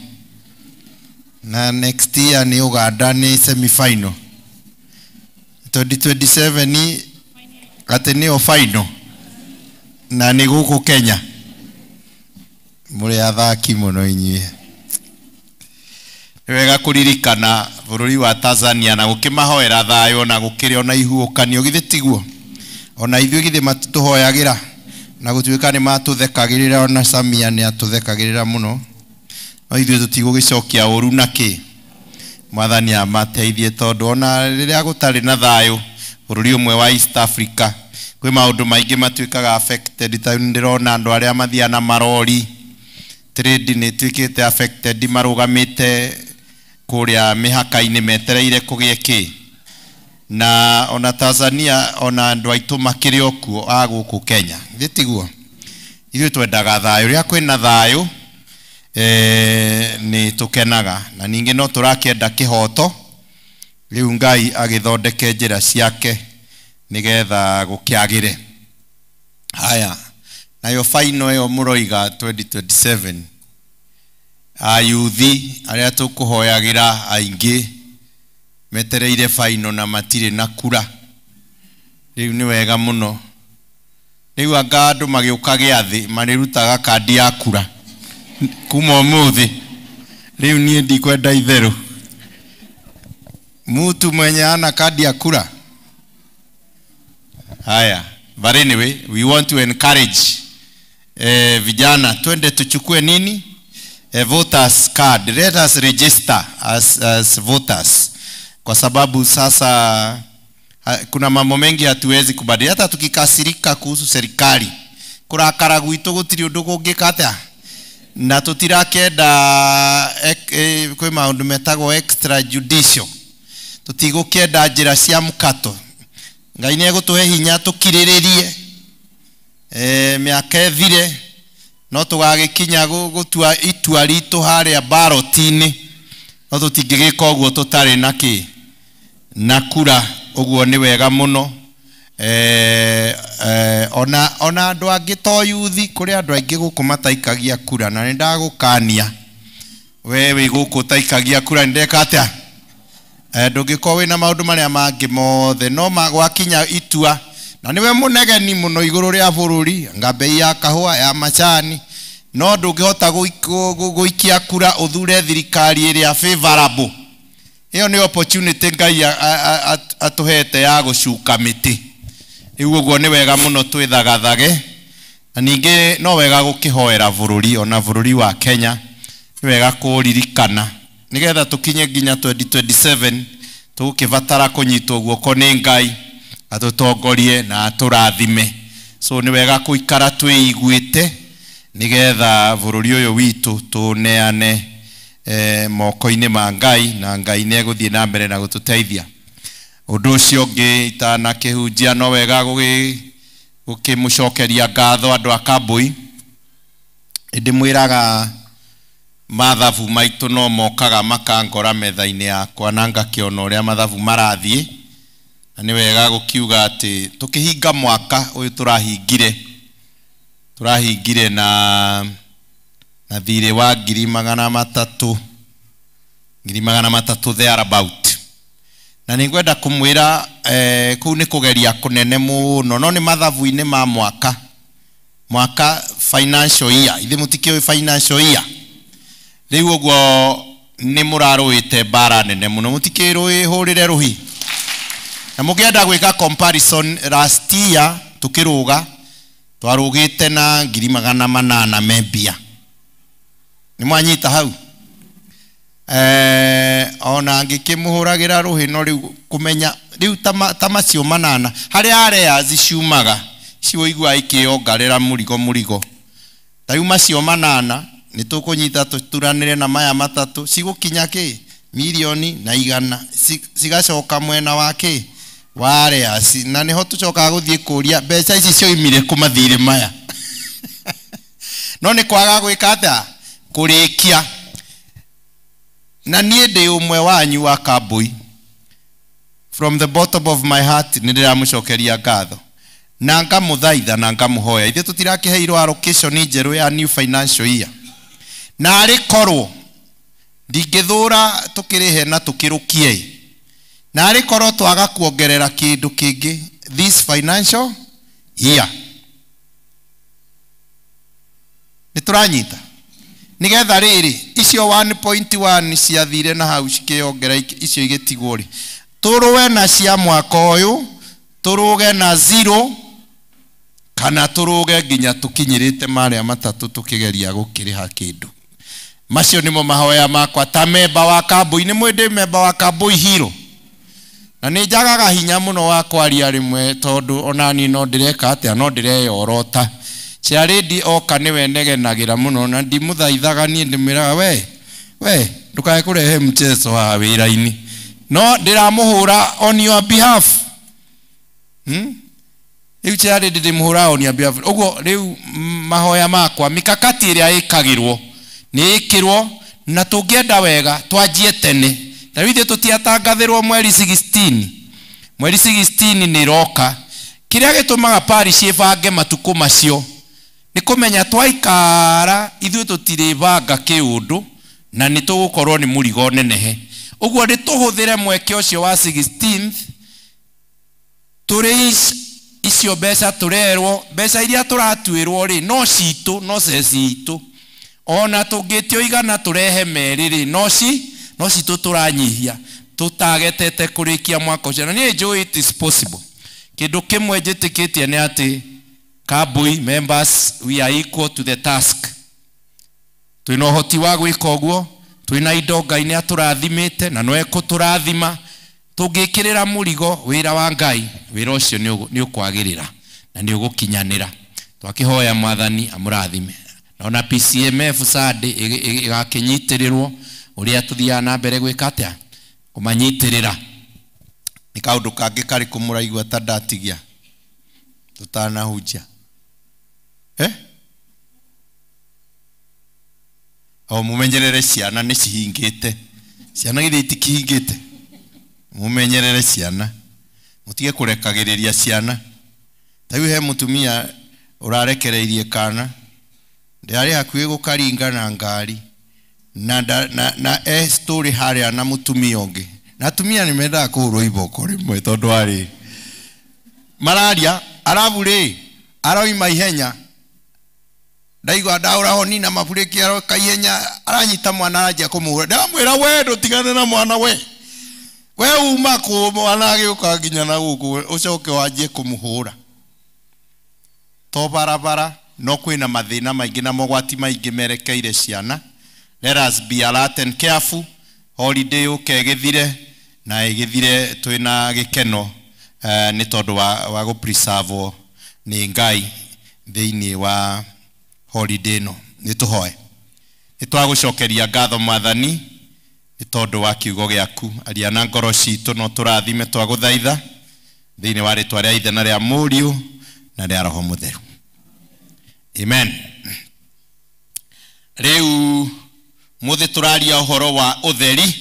na next year nĩ Uganda nĩ semi final, 2027 atĩ nĩyo final na nĩ gũkũ Kenya. Mũrĩ athaki mũno inyuĩ. Nĩ wega kũririkana bũrũri wa Tanzania na gũkĩmahoera thayũ na gũkĩrĩ ona ihuũkanio, githĩ tiguo? Ona ithuĩ githĩ matitũhoyagĩra, na gũtuĩka nĩ matũthekagĩrĩra, ona Samia nĩ atũthekagĩrĩra mũno, no ithuĩ tũtigũgĩcokia ũru na kĩ. Mwathani amateithie, tondũ ona rĩrĩa gũtarĩ na thayũ bũrũri ũmwe wa East Africa kwĩ maũndũ maingĩ matuĩkaga affected. Ta ndĩrona andũ arĩa mathiaga na marori, trade nĩ ĩtuĩkĩte affected, marũgamĩte kũrĩa mĩhaka-inĩ metereire kũgĩe kĩ. Na ona Tanzania ona andũ aitũ makĩrĩ o kuo a gũkũ Kenya. Githĩ tiguo? Ithuĩ twendaga thayũ, rĩrĩa kwĩna thayũ nĩ tũkenaga, na ningĩ no tũrakĩenda kĩhoto. Rĩu Ngai agĩthondeke njĩra ciake nĩgetha gũkĩagĩre. Haya, nayo final ĩyo mũroiga 2027, ayuthi arĩa tũkũhoyagĩra aingĩ metereire final na matirĩ na kura. Rĩu nĩ wega mũno. Rĩu anga andũ magĩũka gĩathĩ marĩrutaga kandi ya kura kuma ũmũthĩ. Rĩu niĩ ndikwenda itherũ. Mutu mwenye ana kadi ya kura. Haya, but anyway, we want to encourage vijana twende tuchukue nini? A voters card. Let us register as voters. Kwa sababu sasa kuna mambo mengi hatuwezi kubadili. Hata tukikasirika kuhusu serikali, kurakara gwitũ gũtirĩ ũndũ kũngĩka atĩa. Na tũtirakenda kwĩ maũndũ metagwo extrajudicial. Tũtigũkĩenda njĩra cia mũkato. Ngai nĩ egũtũhe hinya tũkirĩrĩrie mĩaka ĩthire, no tũgagĩkinya gũtua itua ritũ harĩa ballot-inĩ, no tũtingĩgĩka ũguo tũtarĩ na kĩ na kura. Ũguo nĩ wega mũno. Ona andũ angĩ to yuthi, kũrĩ andũ aingĩ gũkũ mataikagia kura, na nĩ ndagũkania we wĩ gũkũ ũtaikagia kura, nĩ ndeka atĩa? Ndũngĩkorwo wĩna maũndũ marĩa mangĩ mothe, no gwakinya itua, na nĩwe mũnegeni mũno igũrũ rĩa bũrũri, anga bei ya kahũa ya macani, no ndũngĩhota gũikia kura ũthure thirikari ĩrĩa favorable. Ĩyo nĩ opportunity Ngai atũhete ya gũcuka mĩtĩ. Rĩu ũguo nĩ wega mũno twĩthagathage, na ningĩ no wega gũkĩhoera bũrũri, ona bũrũri wa Kenya nĩ wega kũũririkana, nĩgetha tũkinye nginya 2027 tũgũkĩbatara kũnyitwo guoko nĩ Ngai atũtongorie na atũrathime. So nĩ wega kũikara twĩiguĩte nĩgetha bũrũri ũyũ witũ tũneane moko-inĩ ma Ngai, na Ngai nĩ egũthiĩ na mbere na gũtũteithia. Ũndũ ũcio ũngĩ itanakĩhunjia, no wega gũkĩmũcokeria ngatho andũ a Kambui. Ndĩmwĩraga mathabu maitũ no mokaga makangora metha-inĩ yakwa na ngakĩona ũrĩa mathabu marathiĩ, na nĩ wega gũkiuga atĩ tũkĩhinga mwaka ũyũ tũrahingire na thirĩ wa 300,000 thereabout. Na nĩ ngwenda kũmwĩra kũu nĩ kũgeria kũnene mũno, no nĩ mathabu-inĩ ma mwaka financial year. Ithe mũtikĩũĩ financial year. Rĩu ũguo nĩ mũrarũĩte mbara nene mũno, mũtikĩrũĩhũrĩre rũhi. Na mũkĩenda gwĩka comparison, last year tũkĩrũga twarũgĩte na 800,000 membia. Nĩ mwanyita hau? Ona ngĩkĩmũhũragĩra rũhĩ, no rĩu kũmenya rĩu ta macio manana harĩa areas ciumaga ciũigua ikĩongarĩra mũrigo. Ta rĩu macio manana nĩ tũkũnyita tũturanĩre na maya matatũ, cigũkinya kĩ 1,100,000, cigacoka mwena wa kĩ wa areas, na nĩho tũcokaga gũthiĩ kũria mbeca ici cioimire kũ mathirĩ maya. No nĩ kwaga gwĩka atĩa? Kũrĩkia. Na niĩ ndĩ ũmwe wanyu wa Kambui. From the bottom of my heart nĩ ndĩramũcokeria ngatho na ngamũthaitha na ngamũhoya. Ithuĩ tũtirakĩheirwo allocation njerũ ya new financial year, na arĩ korwo ndingĩthũra tũkĩrĩhe na tũkĩrũkie, na arĩ korwo twaga kuongerera kĩndũ kĩngĩ this financial year. Nĩ tũranyita? Nĩgetha rĩrĩ icio 1.1 ciathire na hau cikĩongera icio igĩtigwo rĩ, tũrũe na cia mwaka ũyũ, tũrũge na 0 kana tũrũge nginya tũkinyĩrĩte marĩa matatũ tũkĩgeria gũkĩrĩha kĩndũ. Macio nĩmo mahoya makwa ta memba wa Kambui. Nĩ mwĩ ndĩ memba wa Kambui Hero, na nĩ njagaga hinya mũno wa kwaria rĩmwe, tondũ ona niĩ no ndĩreka atĩa, no ndĩreyorota. Ciarĩndi oka nĩwe negenagira mũno, na ndimũthaithaga niĩ, ndĩmwĩraga we ndũkae kũrehe mchezo haha wĩra-inĩ, No ndĩramũhũra on your behalf. Rĩu chairlady ndĩmũhũra on your behalf. Ũguo rĩu mahoya makwa mikakati ĩrĩa ĩkagĩrwo nĩ ĩkĩrwo na tũngĩenda wega twanjie tene. Ta rĩu ithuĩ tũtiatangathĩrwo mweri 16. Mweri 16 nĩ ĩroka. Kĩrĩa gĩtũmaga parish ĩbange matukũ macio nĩ kũmenya twaikara ithuĩ tũtirĩbanga kĩũndũ na nĩ tũgũkorwo nĩ mũrigo nenehe. Ũguo nĩ tũhũthĩre mweke ũcio wa 16th tũrĩ icio mbeca tũrerwo, mbeca iria tũratuĩrwo rĩ no citũ, no cecitũ. Ona tũngĩtio igana tũrehe merĩ rĩ no citũ tũranyihia tũtagetete kũrĩkia mwaka ũcio. Na niĩ njũĩ it is possible. Kĩndũ kĩmwe njĩtĩkĩtie nĩ atĩ Kambui members, we are equal to the task. Twĩna ũhoti wa gwĩka ũguo, twĩna indo Ngai nĩ atũrathimĩte na no ekũtũrathima. Tũngĩkĩrĩra mũrigo wĩra wa Ngai, wĩra ũcio nĩ ũkwagĩrĩra na nĩ ũgũkinyanĩra. Twakĩhoya Mwathani amũrathime. Na ona PCMF Sunday ĩgakĩnyitĩrĩrwo ũrĩa tũthiaga na mbere gwĩka atĩa, kũmanyitĩrĩra. Nĩ kaũndũ kangĩ karĩkũ mũraigua ta ndatigia tũtanahunjia? O mũmenyerere ciana nĩ cihingĩte. Ciana githĩ itikihingĩte? Mũmenyerere ciana, mũtige kũrekagĩrĩria ciana. Ta rĩu he mũtumia ũrarekereirie kana, ndĩrarĩ hakuhĩ gũkaringa na ngari na e story harĩa na mũtumia ũngĩ. Na atumia nĩ mendaga kũhũrwo iboko rĩmwe tondũ arĩ mararia arabu rĩ aroima ihenya, ndaigua ndaũra honi na maburĩki aroka ihenya, aranyita mwana aranjia kũmũhũra. Ndamwĩra we ndũtigane na mwana we, we uma kũ mwana agĩũka nginya na gũkũ ũcoke wanjie kũmũhũra. To barabara no kwĩna mathĩna maingĩ na mogwati maingĩ merekeire ciana. Let us be alert and careful. Holiday yũke ĩgĩthire na ĩgĩthire twĩna gĩkeno nĩ tondũ wa gũpreserve nĩ Ngai thĩinĩ wa holiday ĩno. Nĩ tũhoe. Nĩ twagũcokeria ngatho Mwathani nĩ tondũ wa kiugo gĩaku. Aria na ngoro citũ no tũrathime twagũthaitha thĩinĩ wa rĩtwa rĩa Ithe na rĩa Mũriũ na rĩa Roho Mũtheru. Amen. Rĩu mũthĩ tũraria ũhoro wa ũtheri.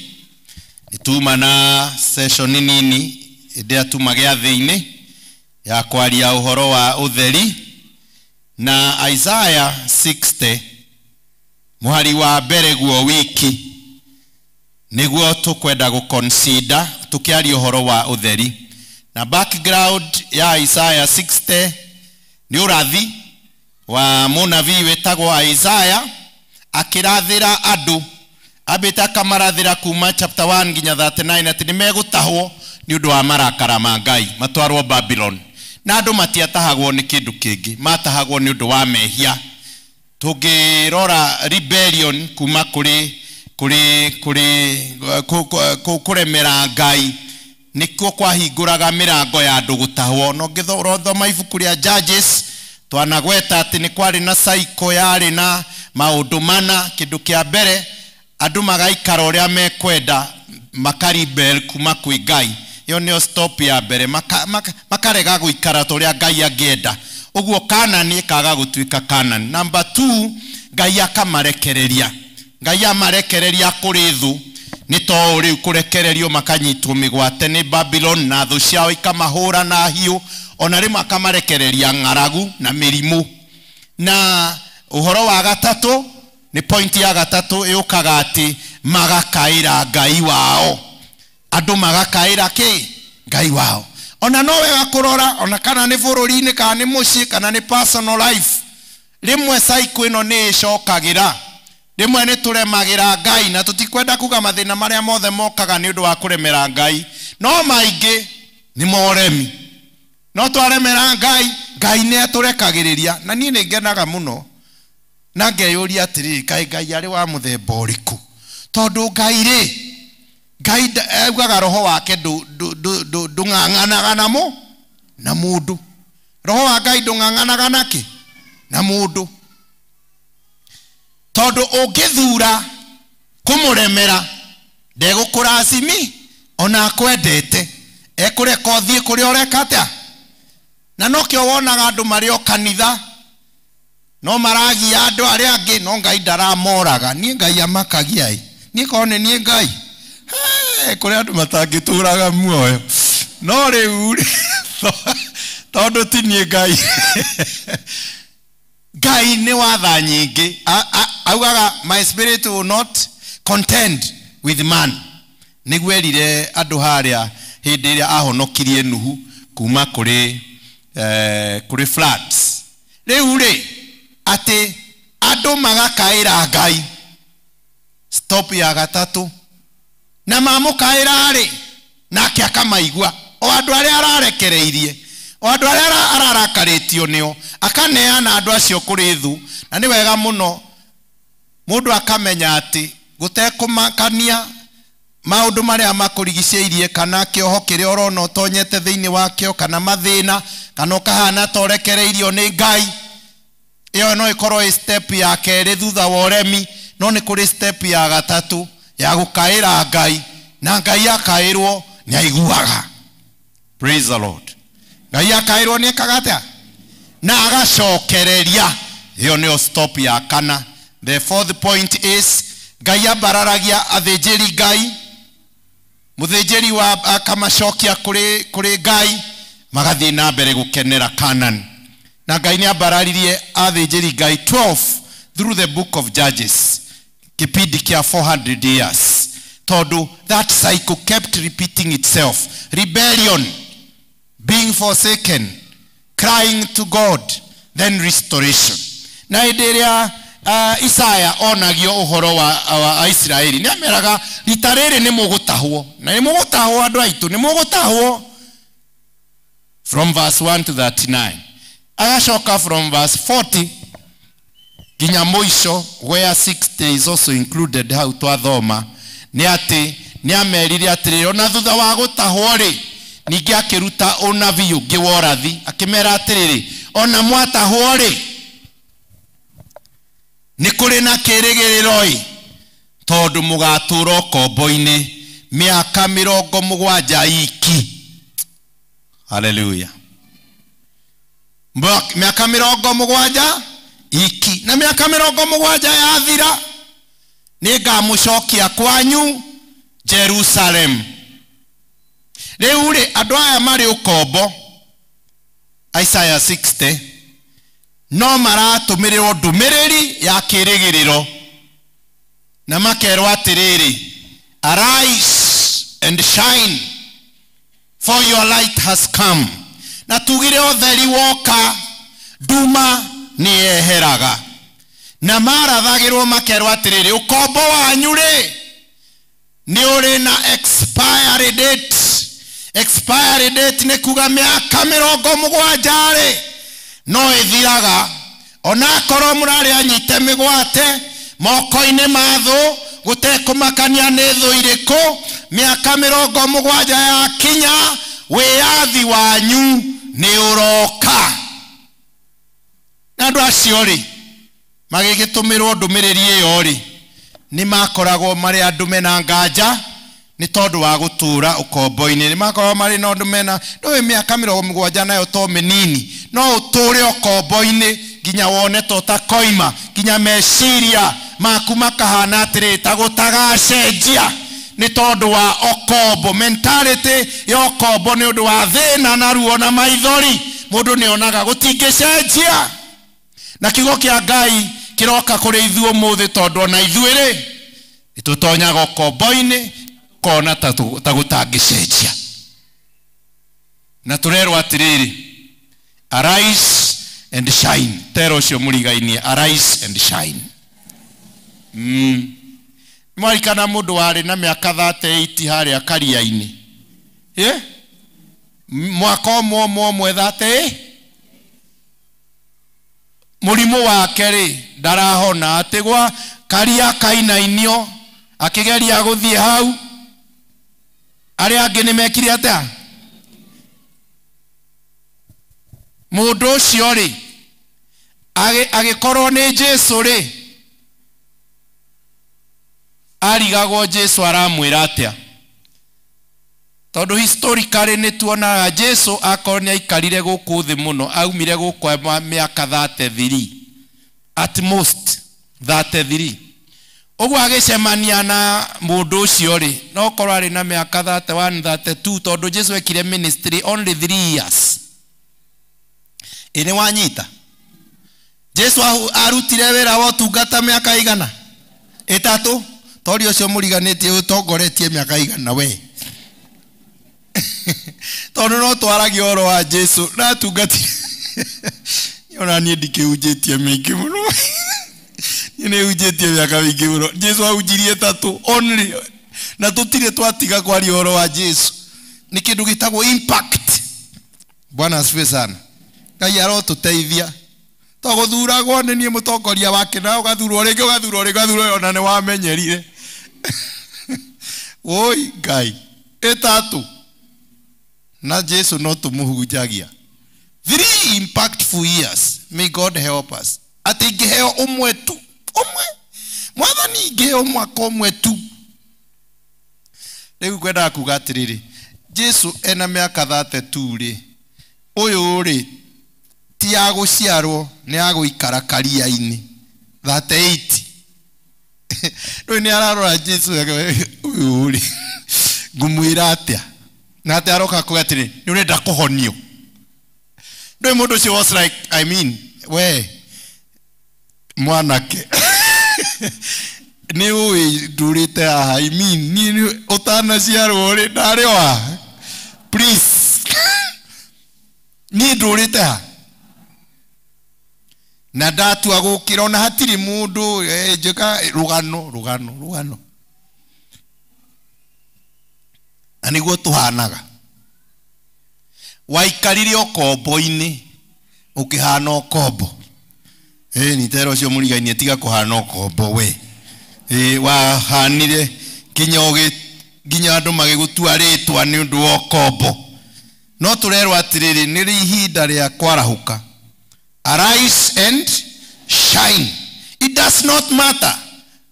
Nĩ tuma na session nini ĩrĩa tuma gĩathĩ-inĩ ya kwaria ũhoro wa ũtheri, na Isaiah 60 mũhari wa mbere guo wiki nĩguo tũkwenda gũconsider tũkĩaria ũhoro wa ũtheri. Na background ya Isaiah 60 nĩ ũrathi wa mũnabii wĩtagwo Isaiah akĩrathĩra andũ, ambĩte akamarathĩra kuma chapter 1 nginya 39 atĩ nĩ megũtahwo nĩ ũndũ wa marakara ma Ngai matwarwo Babylon. Na andũ matiatahagwo nĩ kĩndũ kĩngĩ, matahagwo nĩ ũndũ wa mehia. Tũngĩrora rebellion kuma kũrĩ kũrĩ kũrĩ kũremera Ngai nĩkuo kwahingũraga mĩrango ya andũ gũtahwo. No ngĩthoma ibuku rĩa Judges twanagweta atĩ nĩ kwarĩ na cycle yarĩ na maũndũ mana. Kĩndũ kĩa mbere andũ magaikara ũrĩa mekwenda, makaribel kuma kwĩ Ngai. Ĩyo nĩyo stop ya mbere, makarega gũikara ta ũrĩa Ngai angĩenda. Ũguo Kanani ĩkaga gũtuĩka Kanani. Number 2, Ngai akamarekereria. Ngai amarekereria kũrĩ thũ. Nĩ to rĩu kũrekererio makanyitwo mĩgwate nĩ Babylon na thũ ciao ikamahũra na hiũ, ona rĩmwe akamarekereria ng'aragu na mĩrimũ. Na ũhoro wa gatatũ nĩ point ya gatatũ ĩũkaga atĩ magakaĩra Ngai wao. Andũ magakaĩra kĩ? Ngai wao. Ona no wega kũrora ona kana nĩ bũrũri-inĩ kana nĩ mũciĩ kana nĩ personal life, rĩmwe cycle ĩno nĩ ĩcokagĩra. Rĩmwe nĩ tũremagĩra Ngai na tũtikwenda kuga mathĩna marĩa mothe mokaga nĩ ũndũ wa kũremera Ngai, no maingĩ nĩ moremi. No twaremera Ngai, Ngai nĩ atũrekagĩrĩria. Na niĩ nĩ ngenaga mũno na ngeyũria atĩrĩrĩ, kaĩ Ngai arĩ wa mũthemba ũrĩkũ? Tondũ Ngai rĩ, Ngai augaga roho wake ndũng'ang'anaga na mũndũ. Roho wa Ngai ndũng'ang'anaga nakĩ? Na mũndũ. Tondũ ũngĩthura kũmũremera ndegũkũracimi Ona akwendete ekũreka ũthiĩ kũrĩa ũreka atĩa. Na nokĩo wonaga andũ marĩ o kanitha no maragia andũ arĩa angĩ, no Ngai ndaramoraga. Niĩ Ngai amakagia ĩ, niĩ korwo nĩ niĩ Ngai, kũrĩ andũ matangĩtũraga muoyo, no rĩu rĩ tondũ ti niĩ Ngai. Ngai nĩ watha nyingĩ. Augaga my spirit will not contend with man. Nĩguo erire andũ harĩa hĩndĩ ĩrĩa ahonokirie Nuhu kuma kũrĩ kũrĩ floods. Rĩu rĩ atĩ andũ magakaĩra Ngai, stop ya gatatũ, na mamũkaĩra rĩ nake akamaigua. O andũ arĩa ararekereirie, o andũ arĩa ararakarĩtio nĩo, akaneana andũ acio kũrĩ thũ. Na nĩ wega mũno mũndũ akamenya atĩ gũtekũmakania maũndũ marĩa makũrigicĩirie, kana kĩoho kĩrĩa ũrona ũtonyete thĩinĩ wakĩo, kana mathĩna, kana ũkahana ta ũrekereirio nĩ Ngai, ĩyo no ĩkorwo ĩ step ya kerĩ thutha wa ũremi, no nĩ kũrĩ step ya gatatũ ya gũkaĩra Ngai, na Ngai akaĩrwo nĩ aiguaga. Praise the Lord. Ngai akaĩrwo nĩ ekaga atĩa? Na agacokereria. Ĩyo nĩyo stop ya kana. The fourth point is Ngai ambararagia athĩnjĩri Ngai, mũthĩnjĩri wa akamacokia kũrĩ Ngai, magathiĩ na mbere gũkenera Canaan. Na Ngai nĩ ambararirie athĩnjĩri Ngai 12 through the book of Judges, kĩpindi kĩa 400 years, tondũ that cycle kept repeating itself. Rebellion, being forsaken, crying to God, then restoration. Na hĩndĩ ĩrĩa Isaya onagio ũhoro wa Isiraeli, nĩ ameraga rita rĩrĩ nĩ mũgũtahwo, na nĩ mũgũtahwo andũ aitũ, nĩ mũgũtahwo. From verse 1 to 39. Agacoka from verse 40 nginya mũico, where 60 is also included hau twathoma, nĩ atĩ nĩ amerire atĩrĩrĩ, ona thutha wa gũtahwo rĩ, ningĩ akĩruta ũnabii ũngĩ wa ũrathi, akĩmera atĩrĩrĩ, ona mwatahwo rĩ, nĩ kũrĩ na kĩrĩgĩrĩro ĩ, tondũ mũgatũra ũkombo-inĩ mĩaka 70 iki. Hallelujah. Mĩaka 70 iki, na mĩaka 70 yathira nĩ ngamũcokia kwanyu Jerusalem. Rĩu rĩ andũ aya marĩ ũkombo, Isaiah 60, no maratũmĩrĩrwo ndũmĩrĩri ya kĩrĩgĩrĩro, na makerwo atĩrĩrĩ, arise and shine for your light has come. Na tugire ũtheri woka, nduma nĩ yeheraga. Na marathagĩrwo makerwo atĩrĩrĩ, ũkombo wanyu rĩ nĩ ũrĩ na expiry date. Expiry date nĩ kuga mĩaka 70 rĩ no ĩthiraga, onakorwo mũrarĩ anyite mĩgwate moko-inĩ ma thũ, gũtekũmakania nĩ thũ irĩkũ, mĩaka 70 yakinya, wĩyathi wanyu nĩ ũroka. Na andũ acio rĩ magĩgĩtũmĩrwo ndũmĩrĩri ĩyo rĩ, nĩ makoragwo marĩ andũ mena nganja nĩ tondũ wa gũtũra ũkombo-inĩ. Nĩ makoragwo marĩ na ũndũ mena ndũĩ mĩaka 70 nayo to mĩnini, no ũtũre ũkombo-inĩ nginya wone ta ũtakoima, nginya meciria maku makahana atĩrĩ ta gũtagacenjia nĩ tondũ wa ũkombo, mentality ya ũkombo nĩ ũndũ wa thĩna na ruo na maithori. Mũndũ nĩ onaga gũtingĩcenjia. Na kiugo kĩa Ngai kĩroka kũrĩ ithuĩ ũmũthĩ, tondũ ona ithuĩ rĩ nĩtũtonyaga ũkombo-inĩ kona ta gũtangĩcenjia. Na tũrerwo atĩrĩrĩ, arise and shine. Tero ũcio mũrigainie, arise and shine. Mwarikana mũndũ warĩ na mĩaka 38 harĩa karia-inĩ, mwaka ũmwe ũmwe ũmwe 30, mũrimũ wake rĩ ndarahona, atĩ gwa karia kainainio akĩgeria gũthiĩ hau, arĩa angĩ nĩ mekire atĩa? Mũndũ ũcio rĩ agĩkorwo nĩ Jesũ rĩ, arigagwo Jesũ aramwĩra atĩa? Tondu historically nĩ tuonaga Jesu akorwo nĩ aikarire gũkũ thĩ mũno, aumire gũkũ mĩaka 33 at most 33. Ũguo agĩcemania na mũndũ ũcio rĩ, no korwo arĩ na mĩaka 31 32, tondũ Jesu ekire ministry only 3 years. Ĩ nĩ wanyita? Jesu arutire wĩra wa ũtungata mĩaka igana ĩtatũ. Tori ũcio mũriganĩtie ũtongoretie mĩaka igana we. Tondũ no twaragia ũhoro wa Jesu na atungatire. Ona niĩ ndikĩhunjĩtie mĩingĩ mũno. Niĩ nĩhunjĩtie mĩaka mĩingĩ mũno. Jesu ahunjirie ĩtatũ only, na tũtirĩ twatiga kwaria ũhoro wa Jesu. Nĩ kĩndũ gĩtagwo impact. Bwana asifiwe sana. Ngai arotũteithia. To gũthuragwo nĩ niĩ mũtongoria wake, na ũgathurwo rĩngĩ, ũgathurwo rĩngĩ, ũgathurwo, ona nĩ wamenyerire. Oi Ngai, ĩtatũ. Na Jesu no tũmũhunjagia. 3 impactful years. May God help us. Atĩ ingĩheo ũmwe tu, ũmwe. Mwathani ingĩheo mwaka ũmwe tu. Rĩu ngwendaga kuga atĩrĩrĩ, Jesu ena mĩaka 32 rĩ, ũyũ rĩ ti ya gũciarwo, nĩ ya gũikara karia-inĩ 38. Rĩu nĩ ararora Jesu ũyũ rĩ, ngũmwĩra atĩa? Na atĩ aroka kuga atĩrĩ, nĩ ũrenda kũhonio. Ndũĩ mũndũ ũcio was like, I mean, we mwanake nĩ ũĩ ndũrĩte haha, I mean, niĩ ũtanaciarwo rĩ ndarĩ o haha, please. Niĩ ndũrĩte haha na ndatua gũkĩra, ona hatirĩ mũndũ njĩka rũgano rũgano rũgano. Na nĩguo tũhanaga. Waikarire ũkombo-inĩ ũkĩhana ũkombo. Nĩ tera ũcio mũrigainie, tiga kũhana ũkombo we. Wahanire nginya andũ magĩgũtua rĩtwa nĩ ũndũ wa ũkombo. No tũrerwo atĩrĩrĩ, nĩ ihinda rĩa kwarahũka. Arise and shine. It does not matter.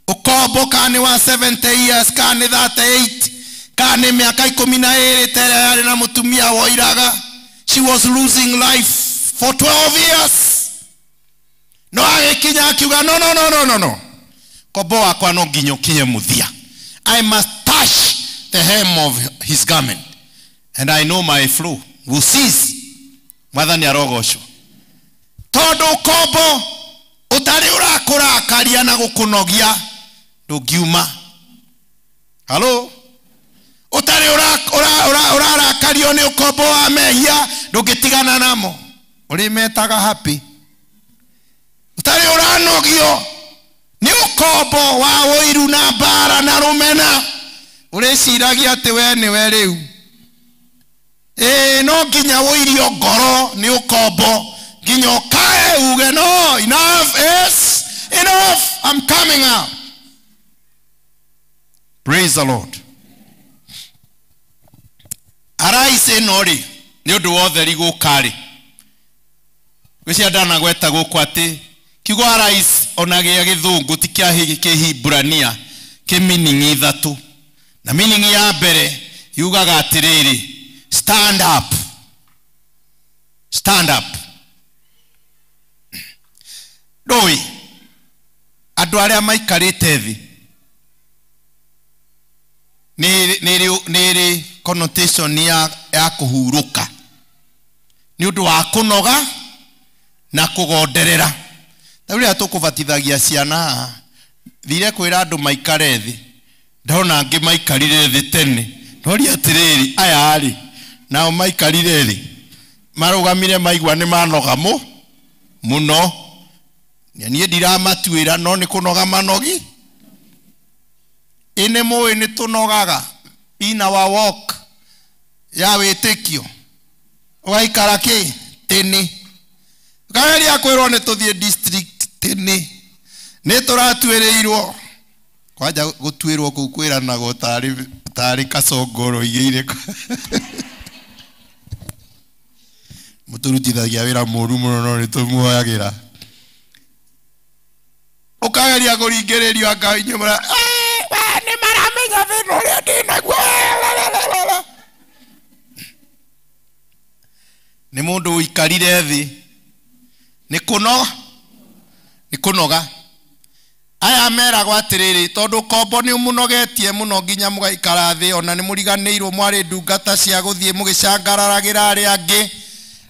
Ũkombo kana nĩ wa 70 years, kana nĩ 38, kana nĩ mĩaka 12 tera yarĩ na mũtumia woiraga. She was losing life for 12 years. No agĩkinya akiuga, no, no, no, no, no, no. Kombo wakwa no nginya ũkinye mũthia. I must touch the hem of his garment, and I know my flow will cease. Mwathani arogocwo. Tondũ ũkombo ũtarĩ ũrakũrakaria na gũkũnogia ndũngiuma. Hello? Ũtarĩ ũrarakario nĩ ũkombo wa mehia ndũngĩtigana namo. Ũrĩmetaga happy. Ũtarĩ ũranogio nĩ ũkombo wa ũiru na mbara na rũmena. Ũrĩciragia atĩ we nĩwe rĩu. No nginya ũirio ngoro nĩ ũkombo, nginya ũkae uge no, enough is enough, I'm coming out. Praise the Lord. Arise ĩno rĩ, nĩ ũndũ wa ũtheri gũka rĩ. Gwĩciria ndanagweta gũkũ atĩ kiugo arise ona gĩa gĩthũngũ ti kĩa kĩhibirania, kĩ meaning ithatũ. Na meaning ya mbere yugaga atĩrĩrĩ, stand up. Stand up. Ndũĩ andũ arĩa maikarĩte thĩ nĩ ĩrĩ connotation ya kũhurũka nĩ ũndũ wa kũnoga na kũgonderera. Ta rĩrĩa tũkũbatithagia ciana haha, thire kwĩra andũ maikare thĩ, ndona angĩ maikarire thĩ tene. Ndoria atĩrĩrĩ, aya rĩ nao maikarire thĩ, marũgamire maigua nĩ manoga mũno. Niĩ ndiramatuĩra, no nĩ kũnoga manogi. Ĩ nĩ mũĩ nĩ tũnogaga in our walk ya wĩtĩkio, ũgaikara kĩ tene. Ũkageria kwĩrwo nĩ tũthiĩ district tene, nĩ tũratuĩrĩirwo. Kwanja gũtuĩrwo kũu kwĩranagwo tarĩ kacongoro igĩire. Mũtũrutithagia wĩra mũru mũno, no nĩ tũmuoyagĩra. Ũkageria kũringĩrĩrio anga inyuĩ mũra, nĩ maramenya thĩna ũrĩa ndĩnaguo. Mũikarire thĩ nĩ kũnoga. Aya meragwo atĩrĩrĩ, tondũ kombo nĩ mũnogetie mũno nginya mũgaikara thĩ, ona nĩ mũriganĩirwo mwarĩ ndungata cia gũthiĩ mũgĩcangararagĩra arĩa angĩ.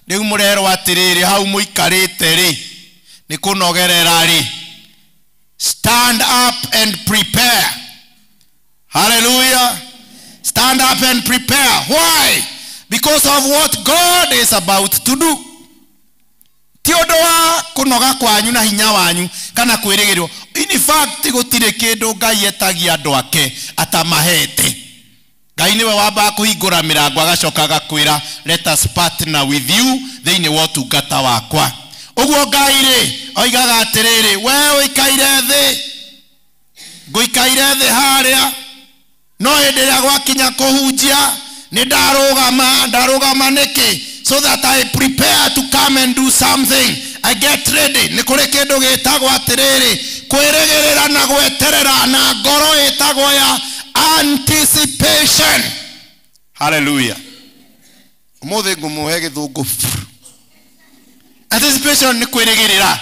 Rĩu mũrerwo atĩrĩrĩ, hau mũikarĩte rĩ nĩ kũnogerera rĩ. Stand up and prepare. Hallelujah. Stand up and prepare. Why? Because of what God is about to do. Ti ũndũ wa kũnoga kwanyu na hinya wanyu kana kwĩrĩgĩrĩrwo. In fact, gũtirĩ kĩndũ Ngai etagia andũ ake atamahete. Ngai nĩwe wambaga kũhingũra mĩrango agacoka agakwĩra, let us partner with you thĩinĩ wa ũtungata wakwa. Ũguo Ngai rĩ oigaga atĩrĩrĩ, we ũikaire thĩ, ngũikaire thĩ harĩa, no hĩndĩ ĩrĩa gwakinya kũhunjia nĩ ndarũgama. Ndarũgama nĩkĩ? So that I prepare to come and do something. I get ready. Nĩ kũrĩ kĩndũ gĩtagwo atĩrĩrĩ, kwĩrĩgĩrĩra na gweterera na ngoro ĩtagwo ya anticipation. Hallelujah. Ũmũthĩ ngũmũhe gĩthũngũ. Anticipation nĩ kwĩrĩgĩrĩra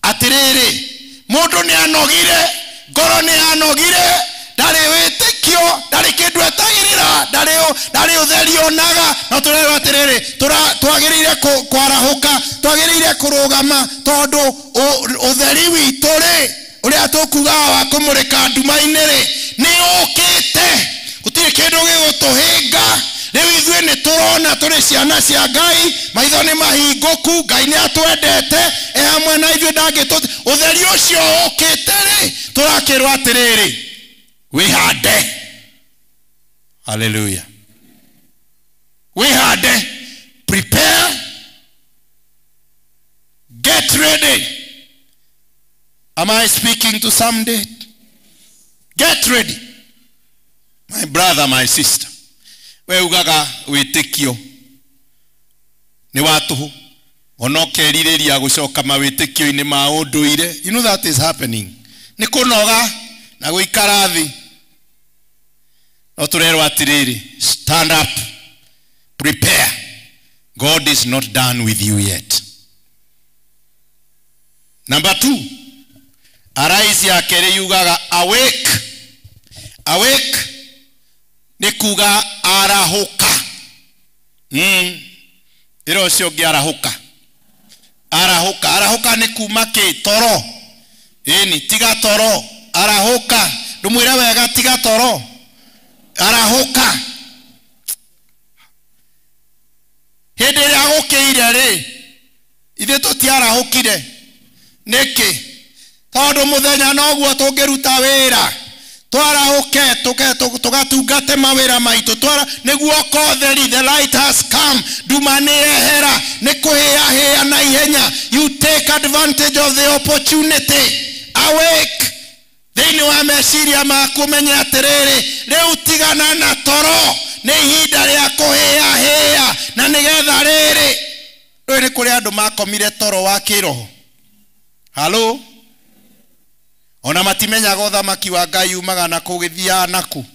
atĩrĩrĩ, mũndũ nĩ anogire, ngoro nĩ anogire, ndarĩ wĩtĩkio, ndarĩ kĩndũ etagĩrĩra, ndarĩ ũtheri onaga. No tũrerwo atĩrĩrĩ, twagĩrĩire kwarahũka, twagĩrĩire kũrũgama, tondũ ũtheri witũ rĩ, ũrĩa tũkugaga wa kũmũrĩka nduma-inĩ rĩ, nĩ ũkĩte. Gũtirĩ kĩndũ gĩgũtũhĩnga. Rĩu ithuĩ nĩ tũrona tũrĩ ciana cia Ngai, maitho nĩ mahingũku, Ngai nĩ atwendete, e hamwe na ithuĩ ndangĩtũ. Ũtheri ũcio ũkĩte rĩ, tũrakĩrwo atĩrĩrĩ, wĩhande. Hallelujah. Wĩhande, prepare, get ready. Am I speaking to some date? Get ready. My brother, my sister. We ugaga wĩtĩkio nĩ wa tũhũ, ona ũkerirĩria gũcoka mawĩtĩkio-inĩ ma ũndũire. You know that is happening. Nĩ kũnoga na gũikara thĩ. No tũrerwo atĩrĩrĩ, stand up, prepare. God is not done with you yet. Number 2, arise ya kerĩ yugaga awake. Awake nĩ kuga arahũka. Ĩra ũcio ũngĩ arahũka. Arahũka. Arahũka nĩ kuma kĩ? Toro. Ĩni, tiga toro. Arahũka. Ndũmwĩre wega, tiga toro. Arahũka. Hĩndĩ ĩrĩa gũkĩire rĩ, ithuĩ tũtiarahũkire. Nĩkĩ? Tondũ mũthenya noguo tũngĩruta wĩra. Twarahũke, tũgatungate mawĩra maitũ. Nĩguo kotheri, the light has come. Nduma nĩ yehera, nĩ kũhĩahĩa na ihenya. You take advantage of the opportunity. Awake. Thĩinĩ wa meciria maku menye atĩrĩrĩ, rĩu tigana na toro, nĩ ihinda rĩa kũhĩahĩa, na nĩgetha rĩrĩ. Rĩu nĩ kũrĩ andũ makomire toro wa kĩroho. Halo? Ona matimenyaga ũthamaki wa Ngai umaga na kũ gĩthiaga na kũ.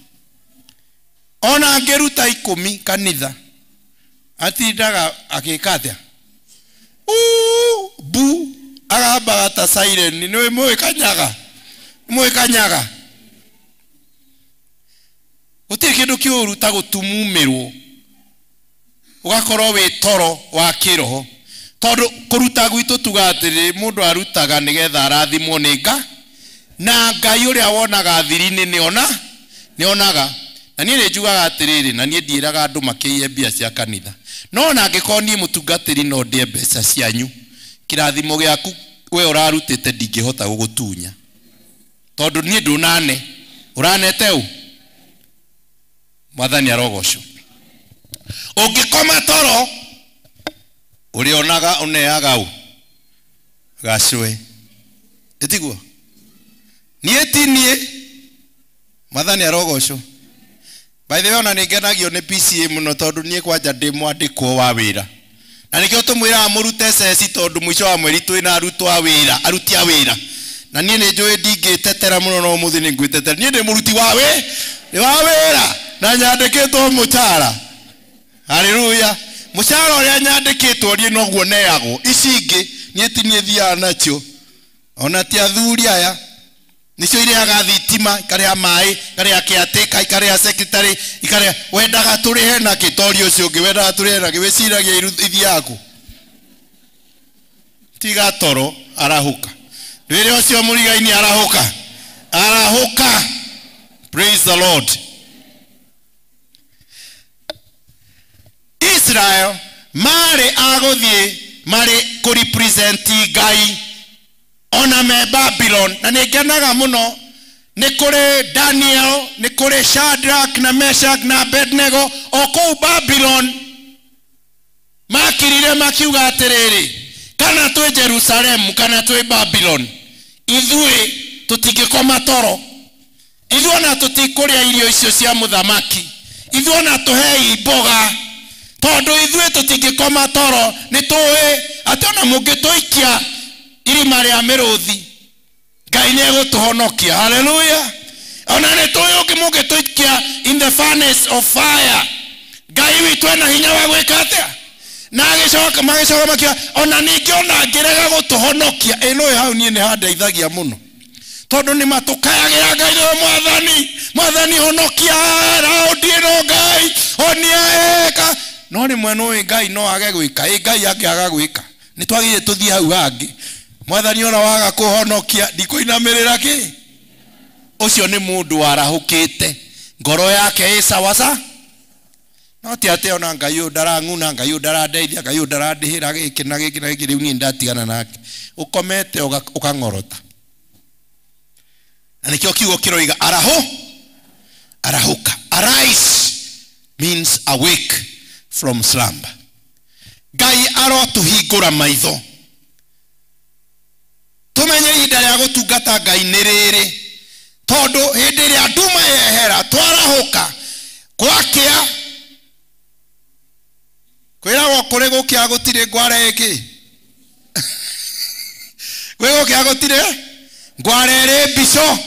Ona angĩruta 10 kanitha, atindaga agĩka atĩa? Bu, agambaga ta siren. Nĩ mũĩ kanyaga? Mũĩ kanyaga? Gũtirĩ kĩndũ kĩũru ta gũtumumĩrwo, ũgakorwo wĩ toro wa kĩroho. Tondũ kũruta gwitũ tugaga atĩrĩrĩ, mũndũ arutaga nĩgetha arathimwo nĩ Ngai, na Ngai ũrĩa wonaga thiri-inĩ nĩonaga. Na niĩ nĩ njugaga atĩrĩrĩ, na niĩ ndiĩraga andũ makĩiye mbia cia kanitha, no ona angĩkorwo niĩ mũtungatĩri no ndĩe mbeca cianyu, kĩrathimo gĩaku we ũrarutĩte ndingĩhota gũgũtunya, tondũ niĩ ndũnane. Ũranete ũ? Mwathani arogocwo. Ũngĩkoma toro, ũrĩonaga ũneaga ũ? Gacwe. Ĩtiguo? Niĩ ti niĩ. Mwathani arogocwo. By the way, ona nĩ ngenagio nĩ PCA mũno, tondũ niĩ kwanja ndĩ mwandĩkwo wa wĩra. Na nĩkĩo tũmwĩraga mũrute ceci, tondũ mũico wa mweri twĩna arutwo a wĩra, aruti a wĩra. Na niĩ nĩ njũĩ ndingĩtetera mũno, no ũmũthĩ nĩ ngwĩtetera. Niĩ ndĩ mũruti wa wĩra na nyandĩkĩtwo mũcara. Hallelujah. Mũcara ũrĩa nyandĩkĩtwo niĩ noguo neagwo. Ici ingĩ niĩ ti niĩ thiaga nacio. Ona ti athuri aya. Nĩcio irĩhaga thitima, ikarĩha maĩ, ikarĩha caretaker, ikarĩha secretary, ikarĩha wendaga tũrĩhe nakĩ tori ũcio ũngĩ wendaga tũrĩhe nakĩ wĩciragia ithiaga kũ? Tiga toro, arahũka. Rĩrĩa ũcio mũrigaini arahũka. Arahũka. Praise the Lord. Israel marĩ a gũthiĩ marĩ kũrepresent Ngai ona me Babylon. Na nĩ ngenaga mũno nĩ kũrĩ Daniel, nĩ kũrĩ Shadrach na Meshach na Abednego o kũu Babylon makirire makiuga atĩrĩrĩ, kana twĩ Jerusalemu kana twĩ Babylon, ithuĩ tũtingĩkoma toro, ithuĩ ona tũtikũrĩa irio icio cia mũthamaki, ithuĩ ona tũhei mboga, tondũ ithuĩ tũtingĩkoma toro, nĩ tũĩ atĩ ona mũngĩtũikia irima rĩa mĩrũthi Ngai nĩ egũtũhonokia. Hallelujah. Ona nĩ tũĩ ũngĩ mũngĩtũikia in the furnace of fire, Ngai witũ ena hinya wa gwĩka atĩa? Na agĩcoka magĩcoka makiuga ona ningĩ ona angĩrega gũtũhonokia. Ĩ nũĩ hau niĩ nĩ handeithagia mũno, tondũ nĩ matũkayagĩra Ngai nĩwe Mwathani, Mwathani honokia raundi ĩno Ngai honia ĩka. No rĩmwe nũĩ Ngai no age gwĩka. Ĩ Ngai angĩaga gwĩka nĩ twagĩrĩire tũthiĩ hau hangĩ. Mwathani ona waga kũhonokia ndikũinamĩrĩra kĩ. Ũcio nĩ mũndũ warahũkĩte, ngoro yake ĩ sawa. No ti atĩ ona Ngai ũyũ ndarang'una, Ngai ũyũ ndarandeithia, Ngai ũyũ ndarandĩhĩra gĩkĩ na gĩkĩ na gĩkĩ, rĩu niĩ ndatigana nake. Ũkomete ũkang'orota. Na nĩkĩo kiugo kĩroiga arahũka. Arise means awake from slumber. Ngai arotũhingũra maitho tumenye ihinda rĩa gũtungata Ngai nĩ rĩrĩ, tondũ hĩndĩ ĩrĩa nduma yehera twarahũka gwakĩa, kwĩragwo kũrĩ gũkĩa gũtirĩ ngware ĩkĩ, gwĩ gũkĩa gũtirĩ ngware ĩrĩ mbico.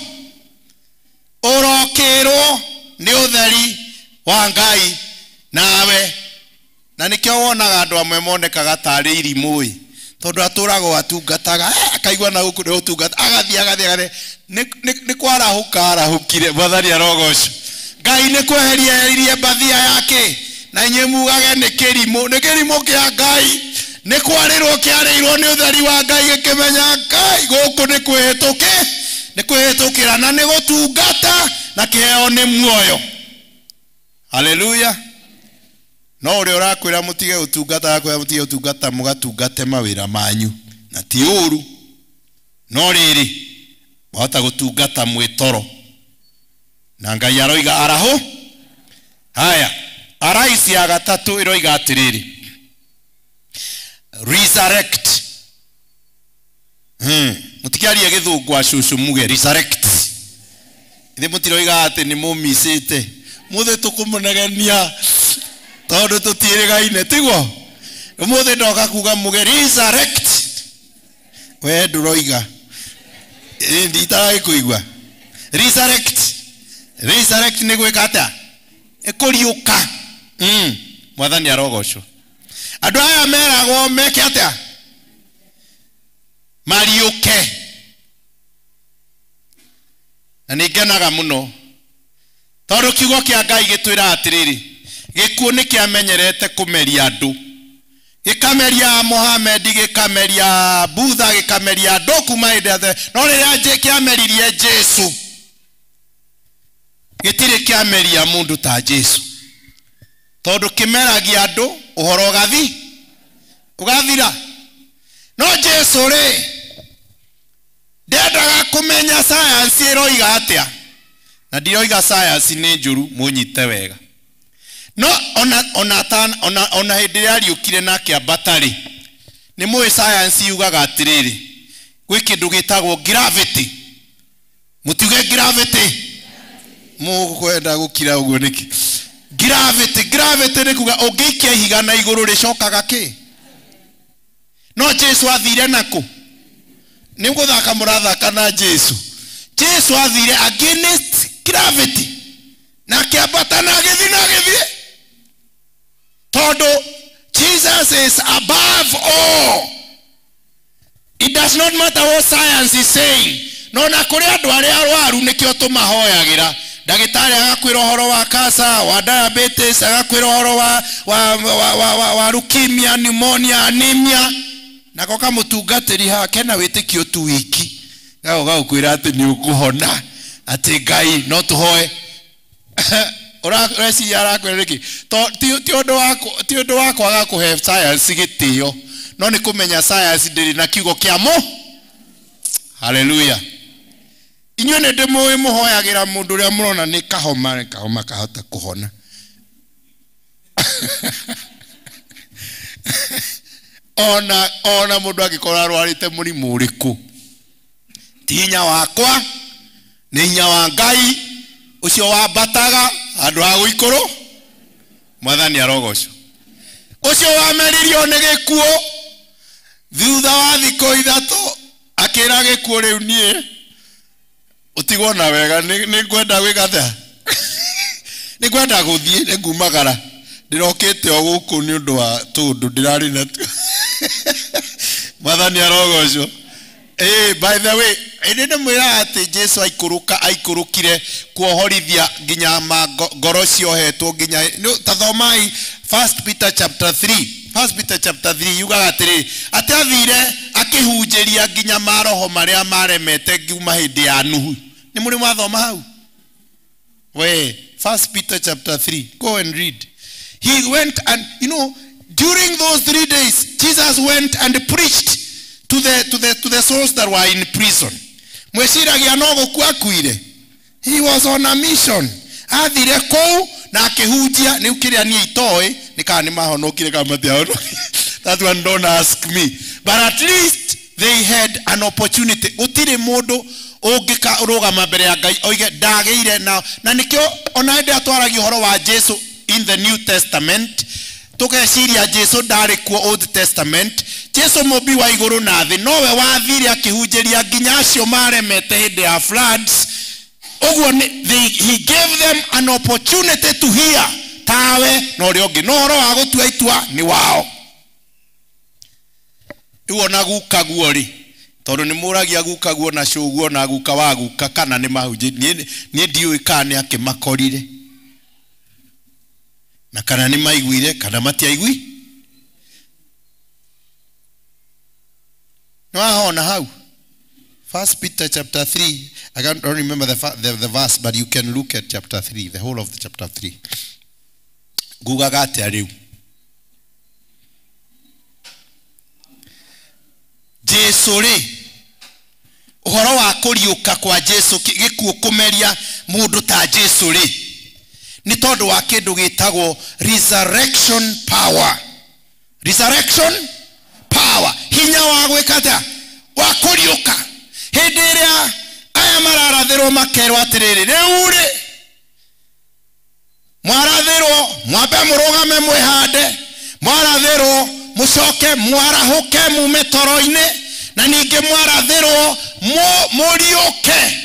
Ũrokĩrwo nĩ ũtheri wa Ngai nawe. Na nĩkĩo wonaga andũ amwe monekaga tarĩ irimũ ĩ, tondũ atũragwo atungataga, akaigua na gũkũ nĩ ũtungata, agathiĩ agathiĩ agathiĩ, nĩ kwarahũka arahũkire. Mwathani arogocwo. Ngai nĩ kweheria eheririe mbathia yake, na inyuĩ mugage nĩ kĩrimũ, nĩ kĩrimũ kĩa Ngai, nĩ kwarĩrwo kĩarĩirwo nĩ ũtheri wa Ngai gĩkĩmenya Ngai gũkũ nĩ kwĩhĩtũkĩ, nĩ kwĩhĩtũkĩra na nĩ gũtungata na kĩheo nĩ muoyo. Hallelujah. No ũrĩa ũrakwĩra mũtige gũtungata, akwĩra mũtige gũtungata, mũgatungate mawĩra manyu na ti ũru, no rĩrĩ wahota gũtungata mwĩ toro. Na Ngai aroiga arahũ. Haya, arise ya gatatũ ĩroiga atĩrĩrĩ, resurrect. Mũtikĩarie gĩthũngũ acũcũ muge resurrect. Ithe mũtiroiga atĩ nĩ mũmicĩte, mũthĩ tũkũmũnegenia tondũ tũtiĩrĩgaine, tiguo? Ũmũthĩ ndoka kuga muge resurrect. We ndũroiga, nditaragĩkũigua. Resurrect. Resurrect nĩ gwĩka atĩa? Ĩkũriũka. Mwathani arogocwo. Andũ aya meragwo meke atĩa? Mariũke. Na nĩ ngenaga mũno tondũ kiugo kĩa Ngai gĩtwĩra atĩrĩrĩ, gĩkuũ nĩ kĩamenyerete kũmeria andũ, gĩkameria Mohammed, gĩkameria Budha, gĩkameria andũ kuma hĩndĩ ya tene. No rĩrĩa kĩameririe Jesu, gĩtirĩ kĩameria mũndũ ta Jesu, tondũ kĩmeragia andũ ũhoro ũgathira. No Jesu rĩ, ndendaga kũmenya science ĩroiga atĩa. Na ndiroiga science nĩ njũru, mũnyite wega. No ona hĩndĩ ĩrĩa ariũkire na akĩambata rĩ, nĩ mũĩ science yugaga atĩrĩrĩ, gwĩ kĩndũ gĩtagwo gravity. Mũtiuge gravity, mũkwenda gũkira ũguo nĩkĩ? Gravity, gravity nĩ kuga ũngĩikia ihiga na igũrũ rĩcokaga kĩ? No Jesu athire nakũ? Nĩ gũthaka mũrathaka na Jesu. Jesu athire against gravity na akĩambata na agĩthiĩ na agĩthiĩ, tondũ Jesus is above all. It does not matter what science is saying. No na kũrĩ andũ arĩa arwaru nĩkĩo tũmahoyagĩra. Ndagĩtarĩ agakwĩra ũhoro wa cancer, wa diabetes, agakwĩra ũhoro wa leukemia, pneumonia, anemia. Nako kamũtungatĩri haha kena wĩtĩkio tu wiki. Gagũkwĩra atĩ nĩ ũkũhona, atĩ Ngai no tũhoe. Ũreciria arakwĩra nĩkĩ? Ti ũndũ wa kwaga kũhe science gĩtĩo, no nĩ kũmenya science ndĩrĩ na kiugo kĩa mũ. Hallelujah. Inyuĩ nĩ ndĩmũĩ mũhoyagĩra mũndũ ũrĩa mũrona nĩ kahoma, kahoma kahota kũhona. Ona mũndũ angĩkorwo arwarĩte mũrimũ ũrĩkũ, ti hinya wakwa, nĩ hinya wa Ngai ũcio wambataga handũ ha gũikũrũ. Mwathani arogocwo. Ũcio wameririo nĩ gĩkuũ, thutha wa thikũ 3 akĩra gĩkuũ rĩu niĩ ũtigwo na wega, nĩ ngwenda gwĩka atĩa? Nĩ ngwenda gũthiĩ, nĩ ngumagara, ndĩrokĩte o gũkũ nĩ ũndũ wa tũndũ ndĩrarĩ natuo. Mwathani arogocwo. By the way, ĩndĩ nĩ mwĩraga atĩ Jesu aikũrũkire kuohorithia nginya ngoro ciohetwo nginya ta thomai 1 Peter chapter 3. 1 Peter chapter 3 yugaga atĩrĩrĩ, atĩ athire akĩhunjĩria nginya maroho marĩa maremete ngiuma hĩndĩ ya Nuhu. Nĩ mũrĩ mwathoma hau? We, 1 Peter chapter 3, go and read. He went and, you know, during those 3 days, Jesus went and preached to the souls that were in prison. Mweciragia no gũkua akuire. He was on a mission. Athire kũu na akĩhunjia. Nĩ kĩrĩa niĩ itoĩ nĩ kana nĩ mahonokire kana matiahonokire. That one don't ask me. But at least they had an opportunity. Gũtirĩ mũndũ ũngĩkarũgama mbere ya Ngai oige ndagĩire na nĩkĩo ona hĩndĩ ĩrĩa twaragia ũhoro wa Jesu in the New Testament, tũgeciria Jesu ndarĩ kuo Old Testament. Jesu mũmbi wa igũrũ na thĩ nowe wathire akĩhunjĩria nginya acio maremete hĩndĩ ya floods. Ũguo he gave them an opportunity to hear tawe na ũrĩa ũngĩ, no ũhoro wa gũtua itua nĩ wao. Rĩu ona guka guo rĩ, tondũ nĩ mũragia guka guo na cũguo na guka wa guka kana nĩ mahunjĩ, niĩ ndiũĩ kana nĩ akĩmakorire na kana nĩ maiguire kana matiaigui. Nĩ wahona hau? 1 Peter chapter 3. I can't remember the verse, but you can look at chapter 3, the whole of the chapter 3. Ngugaga atĩa rĩu? Jesu rĩ, ũhoro wa kũriũka kwa Jesu, gĩkuũ kũmeria mũndũ ta Jesu rĩ, nĩ tondũ wa kĩndũ gĩtagwo resurrection power. Resurrection power, hinya wa gwĩka atĩa? Wa kũriũka. Hĩndĩ ĩrĩa aya mararathĩrwo makerwo atĩrĩrĩ, rĩu rĩ mwarathĩrwo mwambe mũrũgame mwĩhande, mwarathĩrwo mũcoke mwarahũke mume toro-inĩ, na ningĩ mwarathĩrwo mũriũke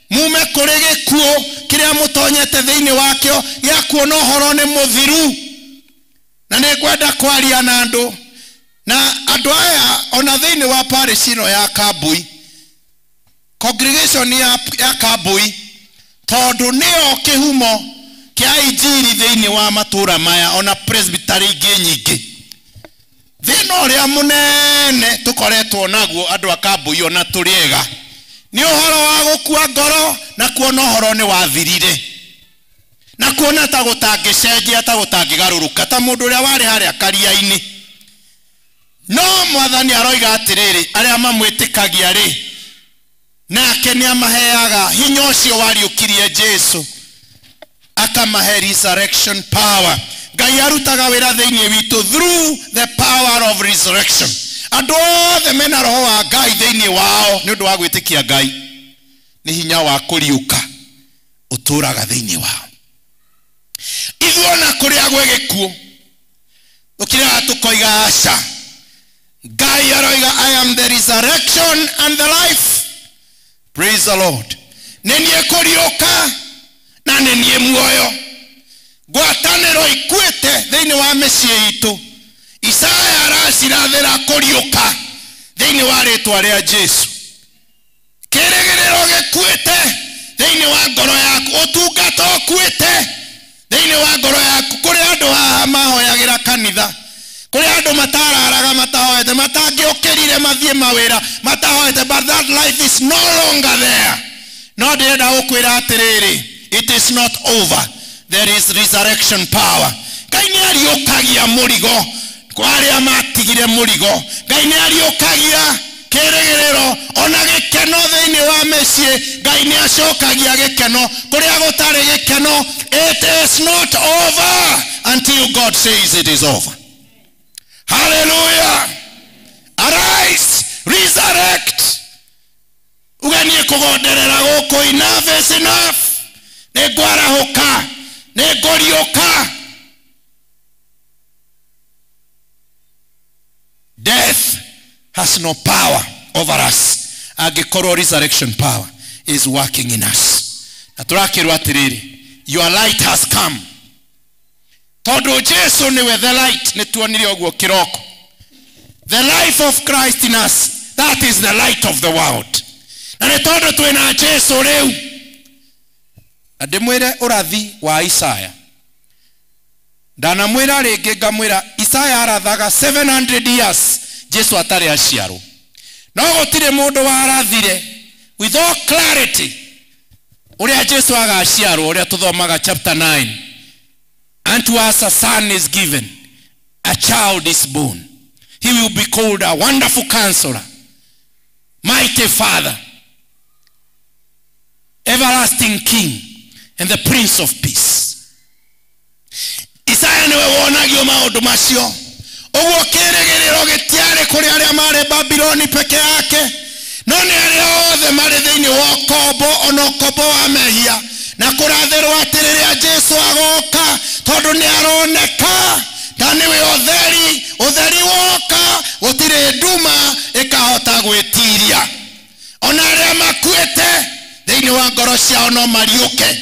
mume kũrĩ gĩkuũ kĩrĩa mũtonyete thĩinĩ wakĩo gĩa kuona ũhoro nĩ mũthiru. Na nĩ ngwenda kwaria na andũ, na andũ aya ona thĩinĩ wa parish ĩno ya Kambui, congregation ya Kambui, tondũ nĩyo kĩhumo kĩa injiri thĩinĩ wa matũra maya ona presbytery ingĩ nyingĩ. Thĩna ũrĩa mũnene tũkoretwo naguo andũ a Kambui ona tũrĩ ega nĩ ũhoro wa gũkua ngoro na kuona ũhoro nĩ wathirire, na kuona ta gũtangĩcenjia, ta gũtangĩgarũrũka, ta mũndũ ũrĩa warĩ harĩa karia-inĩ. No Mwathani aroiga atĩrĩrĩ, arĩa mamwĩtĩkagia rĩ, nake nĩ amaheaga hinya ũcio wariũkirie Jesu, akamahe resurrection power. Ngai arutaga wĩra thĩinĩ witũ through the power of resurrection. Andũ othe mena roho wa Ngai thĩinĩ wao nĩ ũndũ wa gwĩtĩkia Ngai, nĩ hinya wa kũriũka ũtũraga thĩinĩ wao. Ithuĩ ona kũrĩa gwĩ gĩkuũ tũkĩrega tũkoiga aca, Ngai aroiga I am the resurrection and the life. Praise the Lord. Nĩ niĩ kũriũka na nĩ niĩ muoyo. Ngwatanĩro ikuĩte thĩinĩ wa mĩciĩ itũ Isaya aracirathĩra kũriũka thĩinĩ wa rĩtwa rĩa Jesu. Kĩrĩgĩrĩro gĩkuĩte thĩinĩ wa ngoro yaku, ũtungata ũkuĩte thĩinĩ wa ngoro yaku. Kũrĩ andũ haha mahoyagĩra kanitha, kũrĩ andũ matararaga matahoete, matangĩũkĩrire mathiĩ mawĩra matahoete, but that life is no longer there. No ndĩrenda gũkwĩra atĩrĩrĩ, it is not over. There is resurrection power. Ngai nĩ ariũkagia mũrigo kwa arĩa matigire mũrigo. Ngai nĩ ariũkagia kĩrĩgĩrĩro ona gĩkeno thĩinĩ wa mĩciĩ. Ngai nĩ acokagia gĩkeno kũrĩa gũtarĩ gĩkeno. It is not over until God says it is over. Hallelujah. Arise, resurrect. Uge niĩ kũgonderera gũkũ, enough is enough. Nĩ ngwarahũka, nĩ ngũriũka. Death has no power over us angĩkorwo resurrection power is working in us. Na tũrakĩrwo atĩrĩrĩ, your light has come. Tondũ Jesu nĩwe the light, nĩ tuonire ũguo kĩroko. The life of Christ in us, that is the light of the world. Na nĩ tondũ twĩna Jesu rĩu. Na ndĩmwĩre ũrathi wa Isaya. Ndanamwĩra rĩngĩ ngamwĩra Isaya arathaga 700 years Jesu atarĩ aciarwo. No gũtirĩ mũndũ warathire with all clarity ũrĩa Jesu agaciarwo, ũrĩa tũthomaga chapter 9. Unto us a son is given, a child is born. He will be called a wonderful counselor, mighty Father, everlasting King, and the Prince of Peace. Isaya niwe wonagio maũndũ macio. Ũguo kĩrĩgĩrĩro gĩtiarĩ kũrĩ arĩa marĩ Babiloni peke yake, no nĩ arĩa othe marĩ thĩinĩ wa ũkombo, ona ũkombo wa mehia. Na kũrathĩrwo atĩ rĩrĩa Jesu agoka, tondũ nĩ aroneka ta nĩwe ũtheri, ũtheri woka gũtirĩ nduma ĩkahota gwĩtiria. Ona arĩa makuĩte thĩinĩ wa ngoro ciao no mariũke,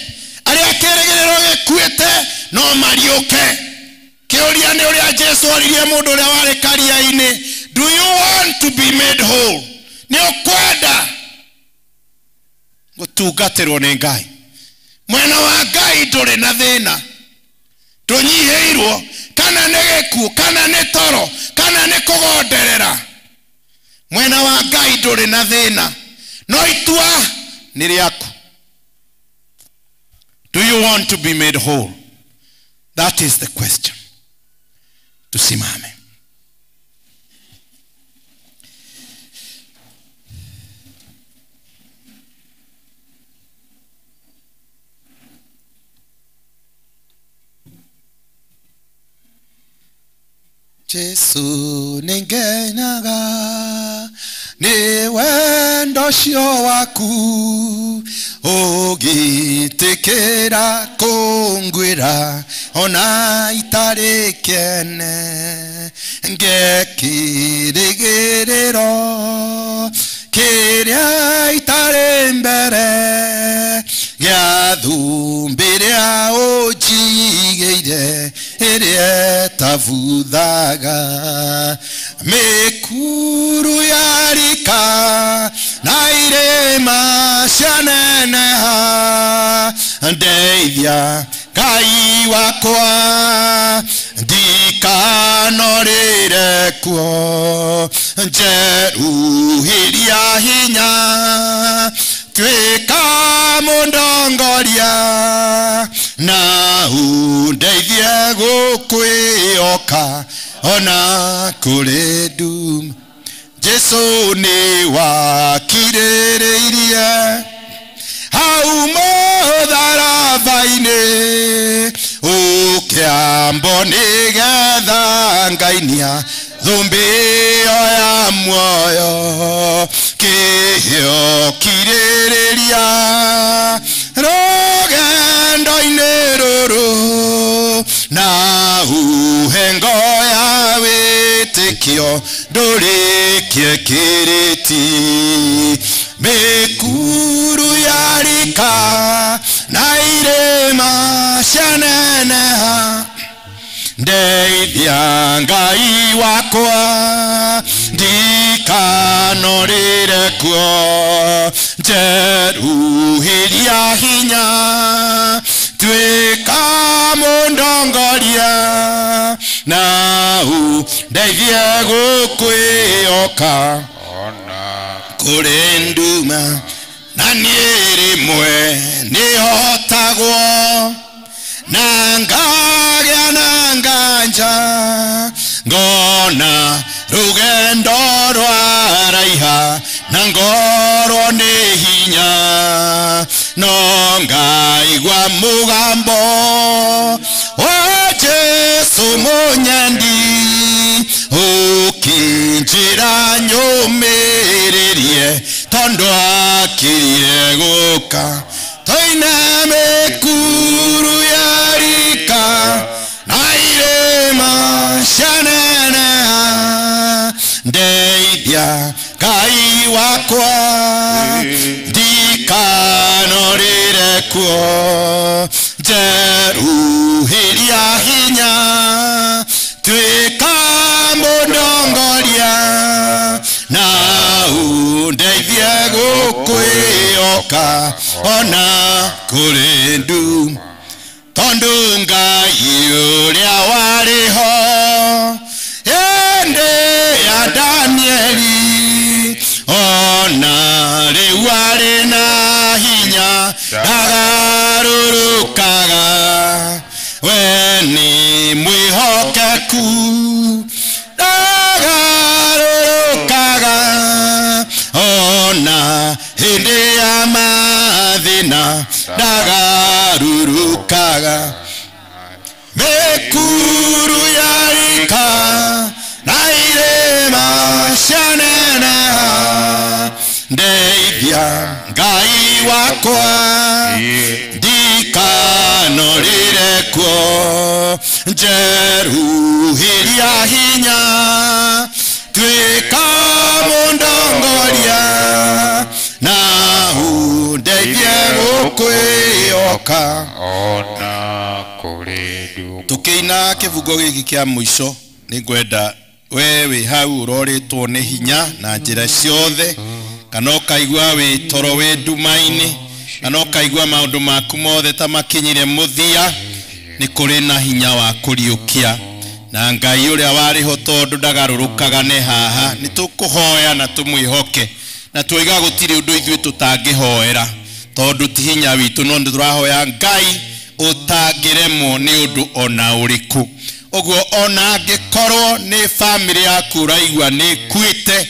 arĩa kĩrĩgĩrĩro gĩkuĩte no mariũke. Kĩũria nĩ ũrĩa Jesu oririe mũndũ ũrĩa warĩ karia-inĩ, do you want to be made whole? Nĩ ũkwenda gũtungatĩrwo nĩ Ngai? Mwena wa Ngai ndũrĩ na thĩna, ndũnyihĩirwo, kana nĩ gĩkuũ, kana nĩ toro, kana nĩ kũgonderera. Mwena wa Ngai ndũrĩ na thĩna, no itua nĩ rĩaku. Do you want to be made whole? That is the question. Tusimame. Jesu nĩngenaga nĩ wendo ũcio waku, ũgĩtĩkĩra kũngwĩra ona itarĩ kĩene, ngekĩrĩgĩrĩro kĩrĩa itarĩ mbere gĩa thũmbĩ ĩrĩa ũnjigĩire ĩrĩa ĩtabuthaga. Mĩkuru ya rika na irĩma cianeneha, ndeithia Ngai wakwa ndikanorĩre kuo, njeruhĩria hinya tuĩka mũndongoria, na ũndeithie gũkwĩhoka ona kũrĩ nduma. Jesu nĩ wakirĩrĩirie hau mũtharaba-inĩ, ũkĩambwo nĩgetha ngainia thũmbĩ ĩyo ya muoyo, kĩheo kirĩrĩria rũgendo-inĩ rũrũ, na uhe ngo ya wĩtĩkio ndũrĩkie kĩrĩti. Mĩkuru ya rika na irĩma cianeneha, ndeithia Ndeithia Ngai wakwa ndikanorĩre kuo njeruhĩria hinya tuĩka mũndongoria na ũndeithie gũkwĩhoka kũrĩ nduma na niĩ rĩmwe nĩhotagwo na ngagĩa na nganja ngona rũgendo rwaraiha na ngorwo nĩ hinya no ngaigua mũgambo wa Jesũ mũnyendi ũkĩnjĩra nyũmĩrĩrie tondũ akirie gũka toina mĩkuru ya rika na irĩma cianeneha ndeithia Ngai wakwa ndikanorĩre kuo njeruhĩria hinya tuĩka mũndongoria na ũndeithie gũkwĩhoka ona kũrĩ nduma tondũ Ngai ũrĩa warĩ ho hĩndĩ ya Danieli ona rĩu arĩ na hinya ndagarũrũkaga we nĩ mwĩhokeku ndagarũrũkaga ona hĩndĩ ya mathĩna ndagarũrũkaga mĩkuru ya rika na irĩma cianeneha ndeithia Ngai wakwa ndikanorĩre kuo njeruhĩria hinya tuĩka mũndongoria na ũndeithie gũkwĩhoka ona kũrĩ nduma. Tũkĩina kĩbungo gĩkĩ kĩa mũico nĩngwenda we wĩ hau ũrorĩtwo nĩ hinya na njĩra ciothe kana ũkaigua wĩ toro wĩ nduma-inĩ kana ũkaigua maũndũ maku mothe ta makinyire mũthia nĩ kũrĩ na hinya wa kũriũkia na Ngai ũrĩa warĩ ho tondũ ndagarũrũkaga nĩ haha nĩ tũkũhoya na tũmwĩhoke na twoiga gũtirĩ ũndũ ithuĩ tũtangĩhoera tondũ ti hinya witũ no nĩ tũrahoya Ngai ũtangĩremwo nĩ ũndũ ona ũrĩkũ ũguo ona angĩkorwo nĩ bamĩrĩ yaku ũraigua nĩ ĩkuĩte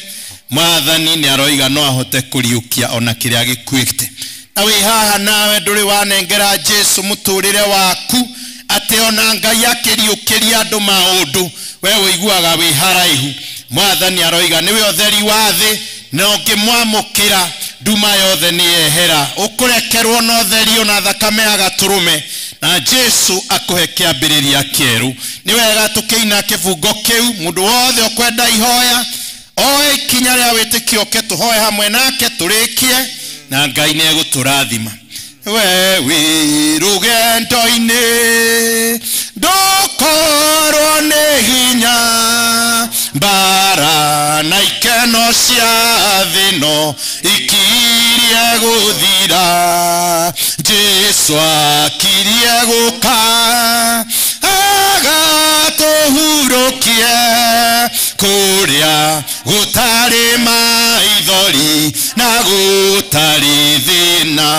Mwathani nĩ aroiga no ahote kũriũkia ona kĩrĩa gĩkuĩte na wĩ haha nawe ndũrĩ wanengera Jesũ mũtũrĩre waku atĩ ona Ngai akĩriũkĩria andũ maũndũ we ũiguaga wĩ haraihu Mwathani aroiga nĩwe ũtheri wa thĩ na ũngĩmwamũkĩra nduma yothe nĩ yehera ũkũrekerwo na ũtheri ona thakame ya gatũrũme na Jesũ akũhe kĩambĩrĩria kĩerũ. Nĩ wega tũkĩina kĩbungo kĩu mũndũ wothe ũkwenda ihoya oe ikinya rĩa wĩtĩkio oke tũhoe hamwe nake tũrĩkie na Ngai nĩ egũtũrathima. We wĩ rũgendo-inĩ ndũkorwo nĩ hinya mbara na ikeno cia thĩ no ikirie gũthira Jesũ akirie gũka agatũhurũkie kũrĩa gũtarĩ maithori na gũtarĩ thĩna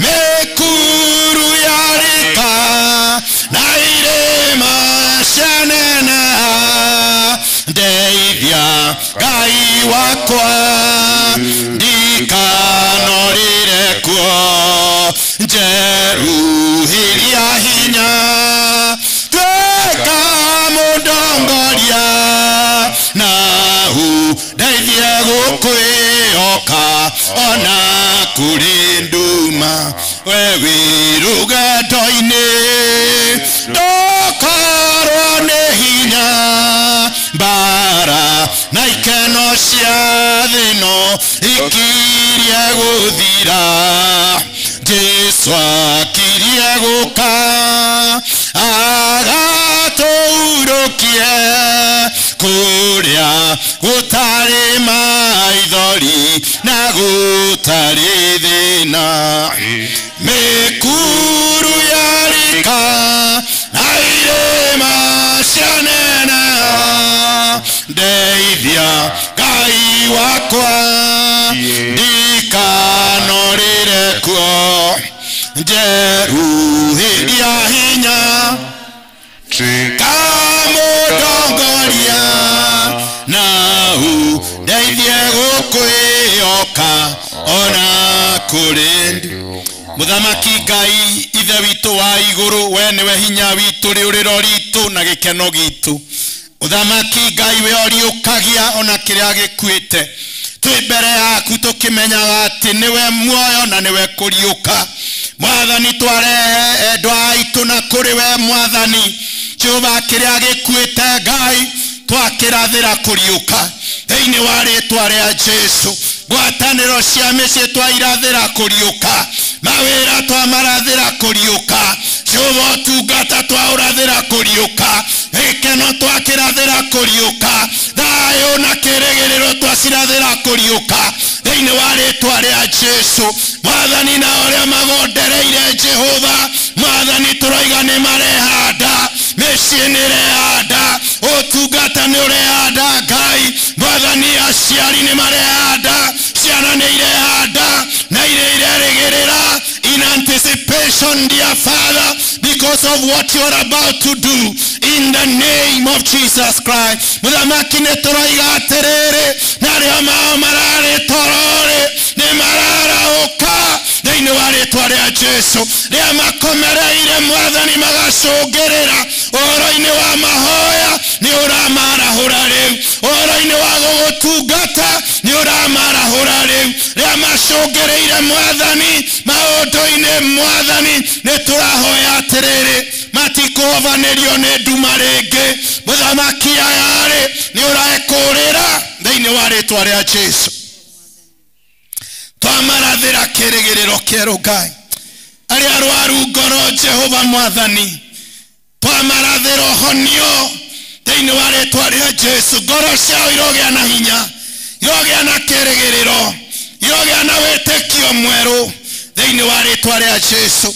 mĩkuru ya rika na irĩma cianeneha ndeithia Ngai wakwa ndikanorĩre kuo njeruhĩria hinya tuĩka mũndongoria na ũndeithie gũkwĩhoka ona kũrĩ nduma we wĩ rũgendo-inĩ ndũkorwo nĩ hinya mbara na ikeno cia thĩ no ikirie gũthira Jesũ akirie gũka agatũhurũkie Ndeithia Ngai wakwa ndikanorĩre kuo njeruhĩria hinya kamũtongoria nau ndeithie gũkwĩhoka ona kũrĩ Mũthamaki Ngai ithe witũ wa igũrũ, we nĩwe hinya witũ, rĩũrĩro ritũ na gĩkeno gitũ. Mũthamaki Ngai we ũriũkagia ona kĩrĩa gĩkuĩte. Twĩ mbere yaku tũkĩmenyaga atĩ nĩwe muoyo na nĩwe kũriũka. Mwathani twarehe endwa aitũ na kũrĩ we Mwathani. Jehova kĩrĩa gĩkuĩte Ngai twakĩrathĩra kũriũka thĩinĩ wa rĩtwa rĩa Jesu. Ngwatanĩro cia mĩciĩ twairathĩra kũriũka, mawĩra twamarathĩra kũriũka, Jehova ũtungata twaũrathĩra kũriũka, gĩkeno twakĩrathĩra kũriũka, thayũ na kĩrĩgĩrĩro twacirathĩra kũriũka thĩinĩ wa rĩtwa rĩa Jesu. Mwathani na ũrĩa magondereire Jehova, Mwathani tũroiga nĩ marehanda, mĩciĩ nĩ ĩrehanda, ũtungata nĩ ũrehanda Ngai. Mwathani aciari nĩ marehanda, ciana nĩ irehanda na irĩ irerĩgĩrĩra in anticipation, dear Father, because of what you are about to do in the name of Jesus Christ. Mũthamaki nĩ tũroiga atĩrĩrĩ, na arĩa mao mararĩ toro-rĩ nĩ mararahũka thĩinĩ wa rĩtwa rĩa Jesu. Rĩa makomereire Mwathani magacũngĩrĩra ũhoro-inĩ wa mahoya nĩ ũramarahũra rĩu, ũhoro-inĩ wa gũgũtungata nĩ ũramarahũra rĩu. Rĩa macũngĩrĩire Mwathani maũndũ-inĩ, Mwathani nĩ tũrahoya atĩrĩrĩ, matikũhovanĩrio nĩ nduma rĩngĩ. Mũthamaki aya-rĩ nĩ ũrekũrĩra thĩinĩ wa rĩtwa rĩa Jesu. Twamarathĩra kĩrĩgĩrĩro kĩerũ Ngai. Arĩa arwaru ngoro Jehova Mwathani twamarathĩra ũhonio thĩinĩ wa rĩtwa rĩa Jesu. Ngoro ciao irogĩa na hinya, irogĩa na kĩrĩgĩrĩro, irogĩa na wĩtĩkio mwerũ thĩinĩ wa rĩtwa rĩa Jesu.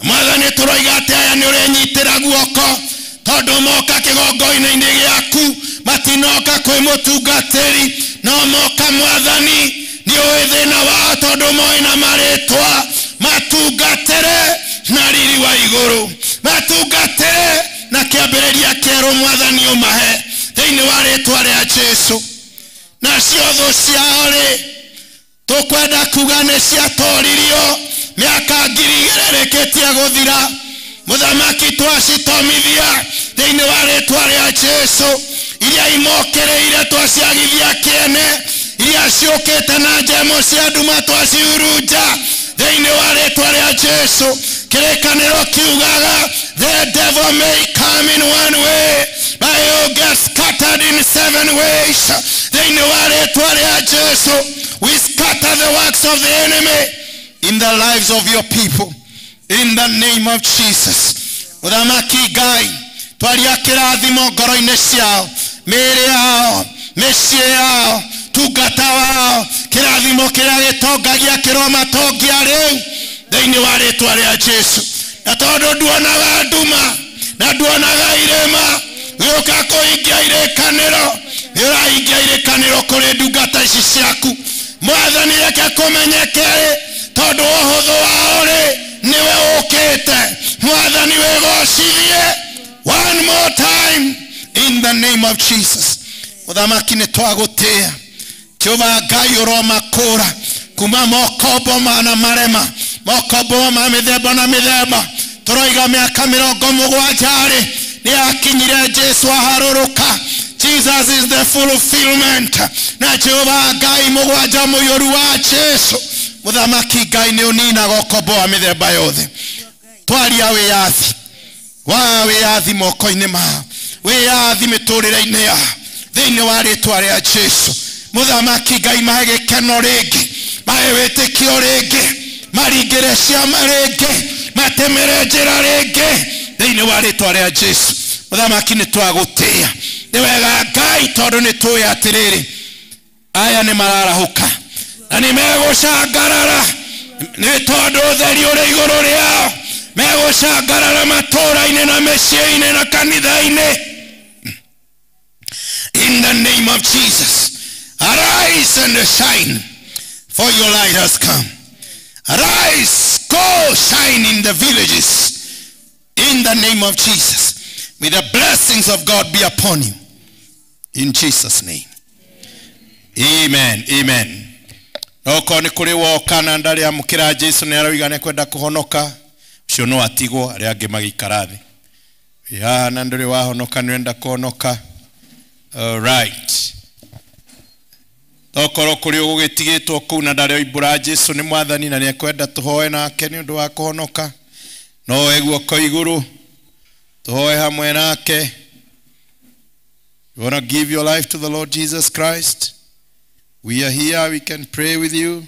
Mwathani tũroiga atĩ aya nĩ ũrenyitĩra guoko, tondũ moka kĩgongoina-inĩ gĩaku matinoka kwĩ mũtungatĩri, no moka Mwathani nĩ ũĩ thĩna wao, tondũ moĩ na marĩtwa. Matungatĩre na riri wa igũrũ, matungatĩre na kĩambĩrĩria kĩerũ Mwathani ũmahe thĩinĩ wa rĩtwa rĩa Jesu. Nacio thũ ciao-rĩ tũkwenda kuga nĩ ciatoririo mĩaka 2000 ĩrĩkĩtie gũthira. Mũthamaki twacitomithia thĩinĩ wa rĩtwa rĩa Jesu. Iria imokĩrĩire twaciagithia kĩene, iria ciũkĩte na njemo cia nduma twacihurunja thĩinĩ wa rĩtwa rĩa Jesu. Kĩrĩkanĩro kiugaga the devil may come in one way but he will get scattered in 7 ways. Thĩinĩ wa rĩtwa rĩa Jesu we scatter the works of the enemy in the lives of your people in the name of Jesus. Mũthamaki Ngai twaria kĩrathimo ngoro-inĩ ciao, mĩĩrĩ yao, mĩciĩ yao, tungata wao, kĩrathimo kĩrĩa gĩtongagia kĩromatongia rĩu thĩinĩ wa rĩtwa rĩa Jesu. Na tondũ nduonaga nduma na nduonaga irĩma, gĩũka kũhingia irĩkanĩro, nĩ ũrahingia irĩkanĩro kũrĩ ndungata ici ciaku. Mwathani reke kũmenyeke tondũ ũhũthũ wao-rĩ nĩwe ũkĩte. Mwathani wĩgocithie one more time in the name of Jesus. Mũthamaki nĩ twagũtĩĩa Jehova Ngai ũromakũra kuma mokombo mana marema, mokombo ma mĩthemba na mĩthemba. Tũroiga mĩaka 70-rĩ nĩ akinyire Jesu aharũrũka. Jesus is the fulfillment. Na Jehova Ngai mũgwanja mũiyũru wa Jesu. Mũthamaki Ngai nĩ ũninaga ũkombo wa mĩthemba yothe. Twaria wĩyathi wa wĩyathi moko-inĩ mao, wĩyathi mĩtũrĩre-inĩ yao thĩinĩ wa rĩtwa rĩa Jesu. Mũthamaki Ngai mahe gĩkeno rĩngĩ, mahe wĩtĩkio rĩngĩ, maringĩre ciama rĩngĩ, matemere njĩra rĩngĩ thĩinĩ wa rĩtwa rĩa Jesu. Mũthamaki nĩ twagũtĩĩa, nĩ wega Ngai tondũ nĩ tũĩ atĩrĩrĩ aya nĩ mararahũka na nĩ megũcangarara, nĩ tondũ ũtheri ũrĩ igũrũ rĩao. Megũcangarara matũũra-inĩ na mĩciĩ-inĩ na kanitha-inĩ in the name name of Jesus, arise and shine, for your light has come. Arise, go shine in the villages. In the name of Jesus, may the blessings of God be upon you. In Jesus' name. Amen. Amen. Okorwo nĩ kũrĩ woka na ndarĩ amũkĩra Jesu nĩ aroiga nĩ kwenda kũhonoka, ũcio no atigwo, arĩa angĩ magĩikara thĩ. Wĩ haha na ndũrĩ wahonoka, nĩ ũrenda kũhonoka. All right. Okorwo kũrĩ ũgũgĩtigĩtwo kũu na ndarĩ oimbũra Jesu nĩ mwathani na nĩ ekwenda tũhoe nake nĩ ũndũ wa kũhonoka, no oe guoko igũrũ tũhoe hamwe nake. You want to give your life to the Lord Jesus Christ? We are here. We can pray with you.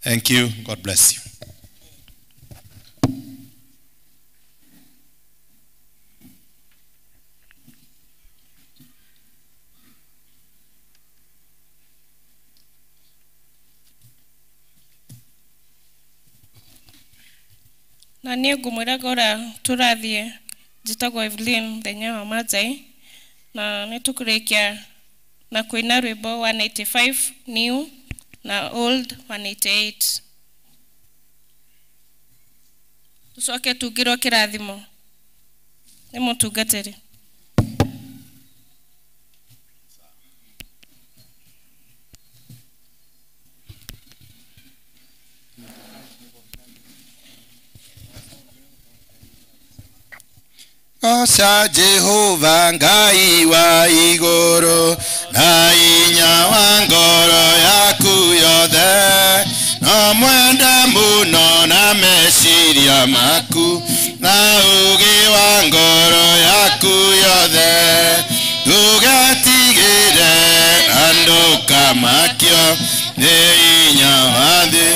Thank you. God bless you. Na niĩ ngũmwĩra ũrĩa tũrathiĩ, njĩtagwo Evelyn mũthenya wa Manjai, na nĩ tũkũrĩkia na kũina rwĩmbo 185 new na old 188. Tũcoke tungĩrwo kĩrathimo nĩ mũtungatĩri. Goca Jehova Ngai wa igũrũ na hinya wa ngoro yaku yothe, no mwende mũno na meciria maku na ũũgĩ wa ngoro yaku yothe, ndũgetigĩre na ndũkamakio nĩ hinya wa thĩ,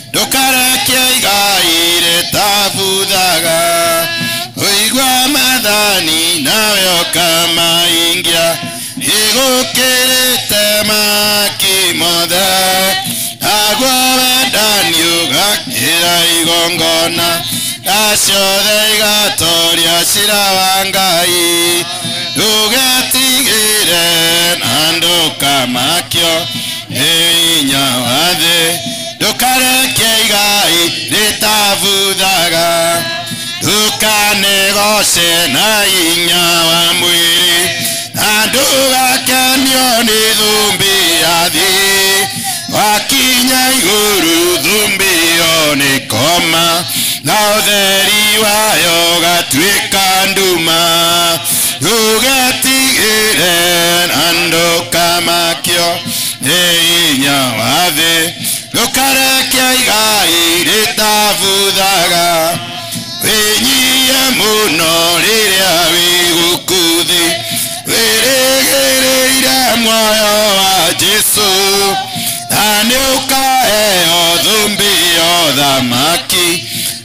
ndũkareke igai rĩtabuthaga. Ũigua maathani nawe ũkamahingia, ĩgũkĩrĩte maki mothe, naguo wendani ũgakĩra igongona, na ciothe igatoria ciira wa Ngai. Ndũgetigĩre na ndũkamakio nĩ hinya wa thĩ, ndũkareke igai rĩtabuthaga. Ndũkanegoce na hinya wa mwĩrĩ, na ndũgakenio nĩ thũmbĩ ya thĩ. Wakinya igũrũ thũmbĩ ĩyo nĩ koma, na ũtheri wayo ũgatuĩka nduma. Ndũgetigĩre na ndũkamakio nĩ hinya wa thĩ, ndũkareke igai rĩtabuthaga. Wĩnyihie mũno rĩrĩa wĩ gũkũ thĩ, wĩrĩgĩrĩire muoyo wa Jesũ, na nĩũkaheo thũmbĩ ya ũthamaki,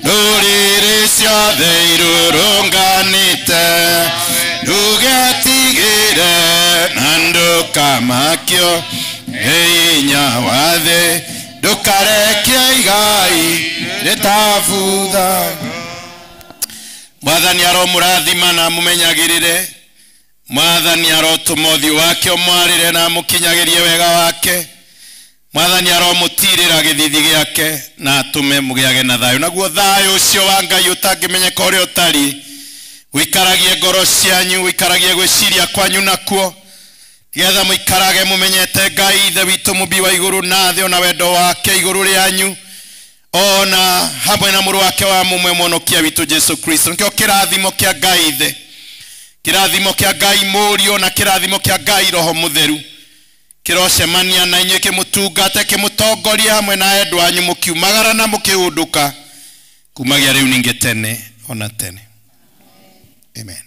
ndũrĩrĩ ciothe irũrũnganĩte. Ndũgetigĩre na ndũkamakio nĩ hinya wa thĩ, ndũkareke igai rĩtabuthaga. Mwathani aromũrathima na amũmenyagĩrĩre. Mwathani arotũma ũthiũ wake ũmwarĩre na amũkinyagĩrie wega wake. Mwathani aromũtirĩra gĩthithi gĩake na atũme mũgĩage na thayũ. Naguo thayũ ũcio wa Ngai ũtangĩmenyeka ũrĩa ũtariĩ, ũikaragie ngoro cianyu, ũikaragie gwĩciria kwanyu nakuo, nĩgetha mũikarage mũmenyete Ngai Ithe witũ mũmbi wa igũrũ na thĩ, ona wendo wake igũrũ rĩanyu, ona hamwe na mũrũ wake wa mũmwe mũhonokia witũ Jesu Kristo. Nĩkĩo kĩrathimo kĩa Ngai Ithe, kĩrathimo kĩa Ngai Mũriũ, na kĩrathimo kĩa Ngai Roho Mũtheru kĩrocemania na inyuĩ, kĩmũtungate, kĩmũtongorie hamwe na endwa anyu, mũkiumagara na mũkĩhũndũka kumagia rĩu ningĩ tene ona tene. Amen.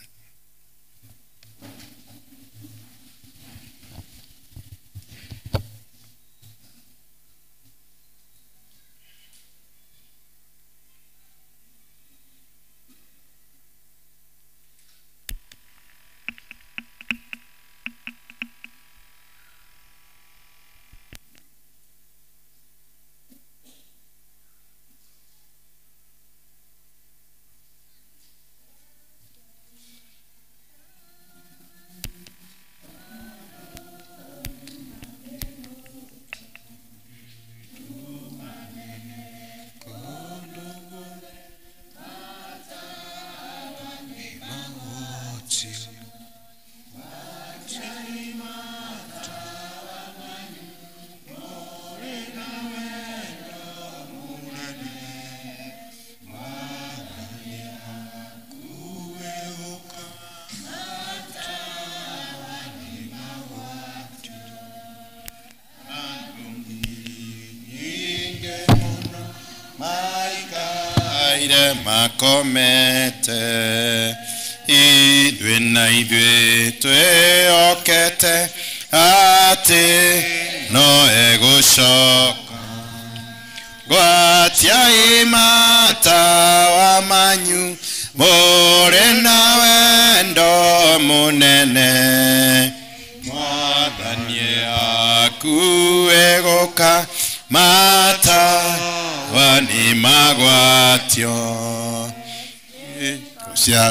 Maikaire makomete ithuĩ na ithuĩ twĩhokete atĩ no egũcoka gwatiai matawa manyu mũrĩ na wendo mũnene mwathani akuĩ gũka matawa nĩ magwatio cia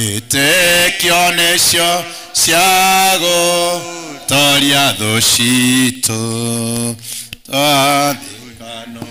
ĩtĩkio nĩcio cia gũtoria thũ citũ twathĩkano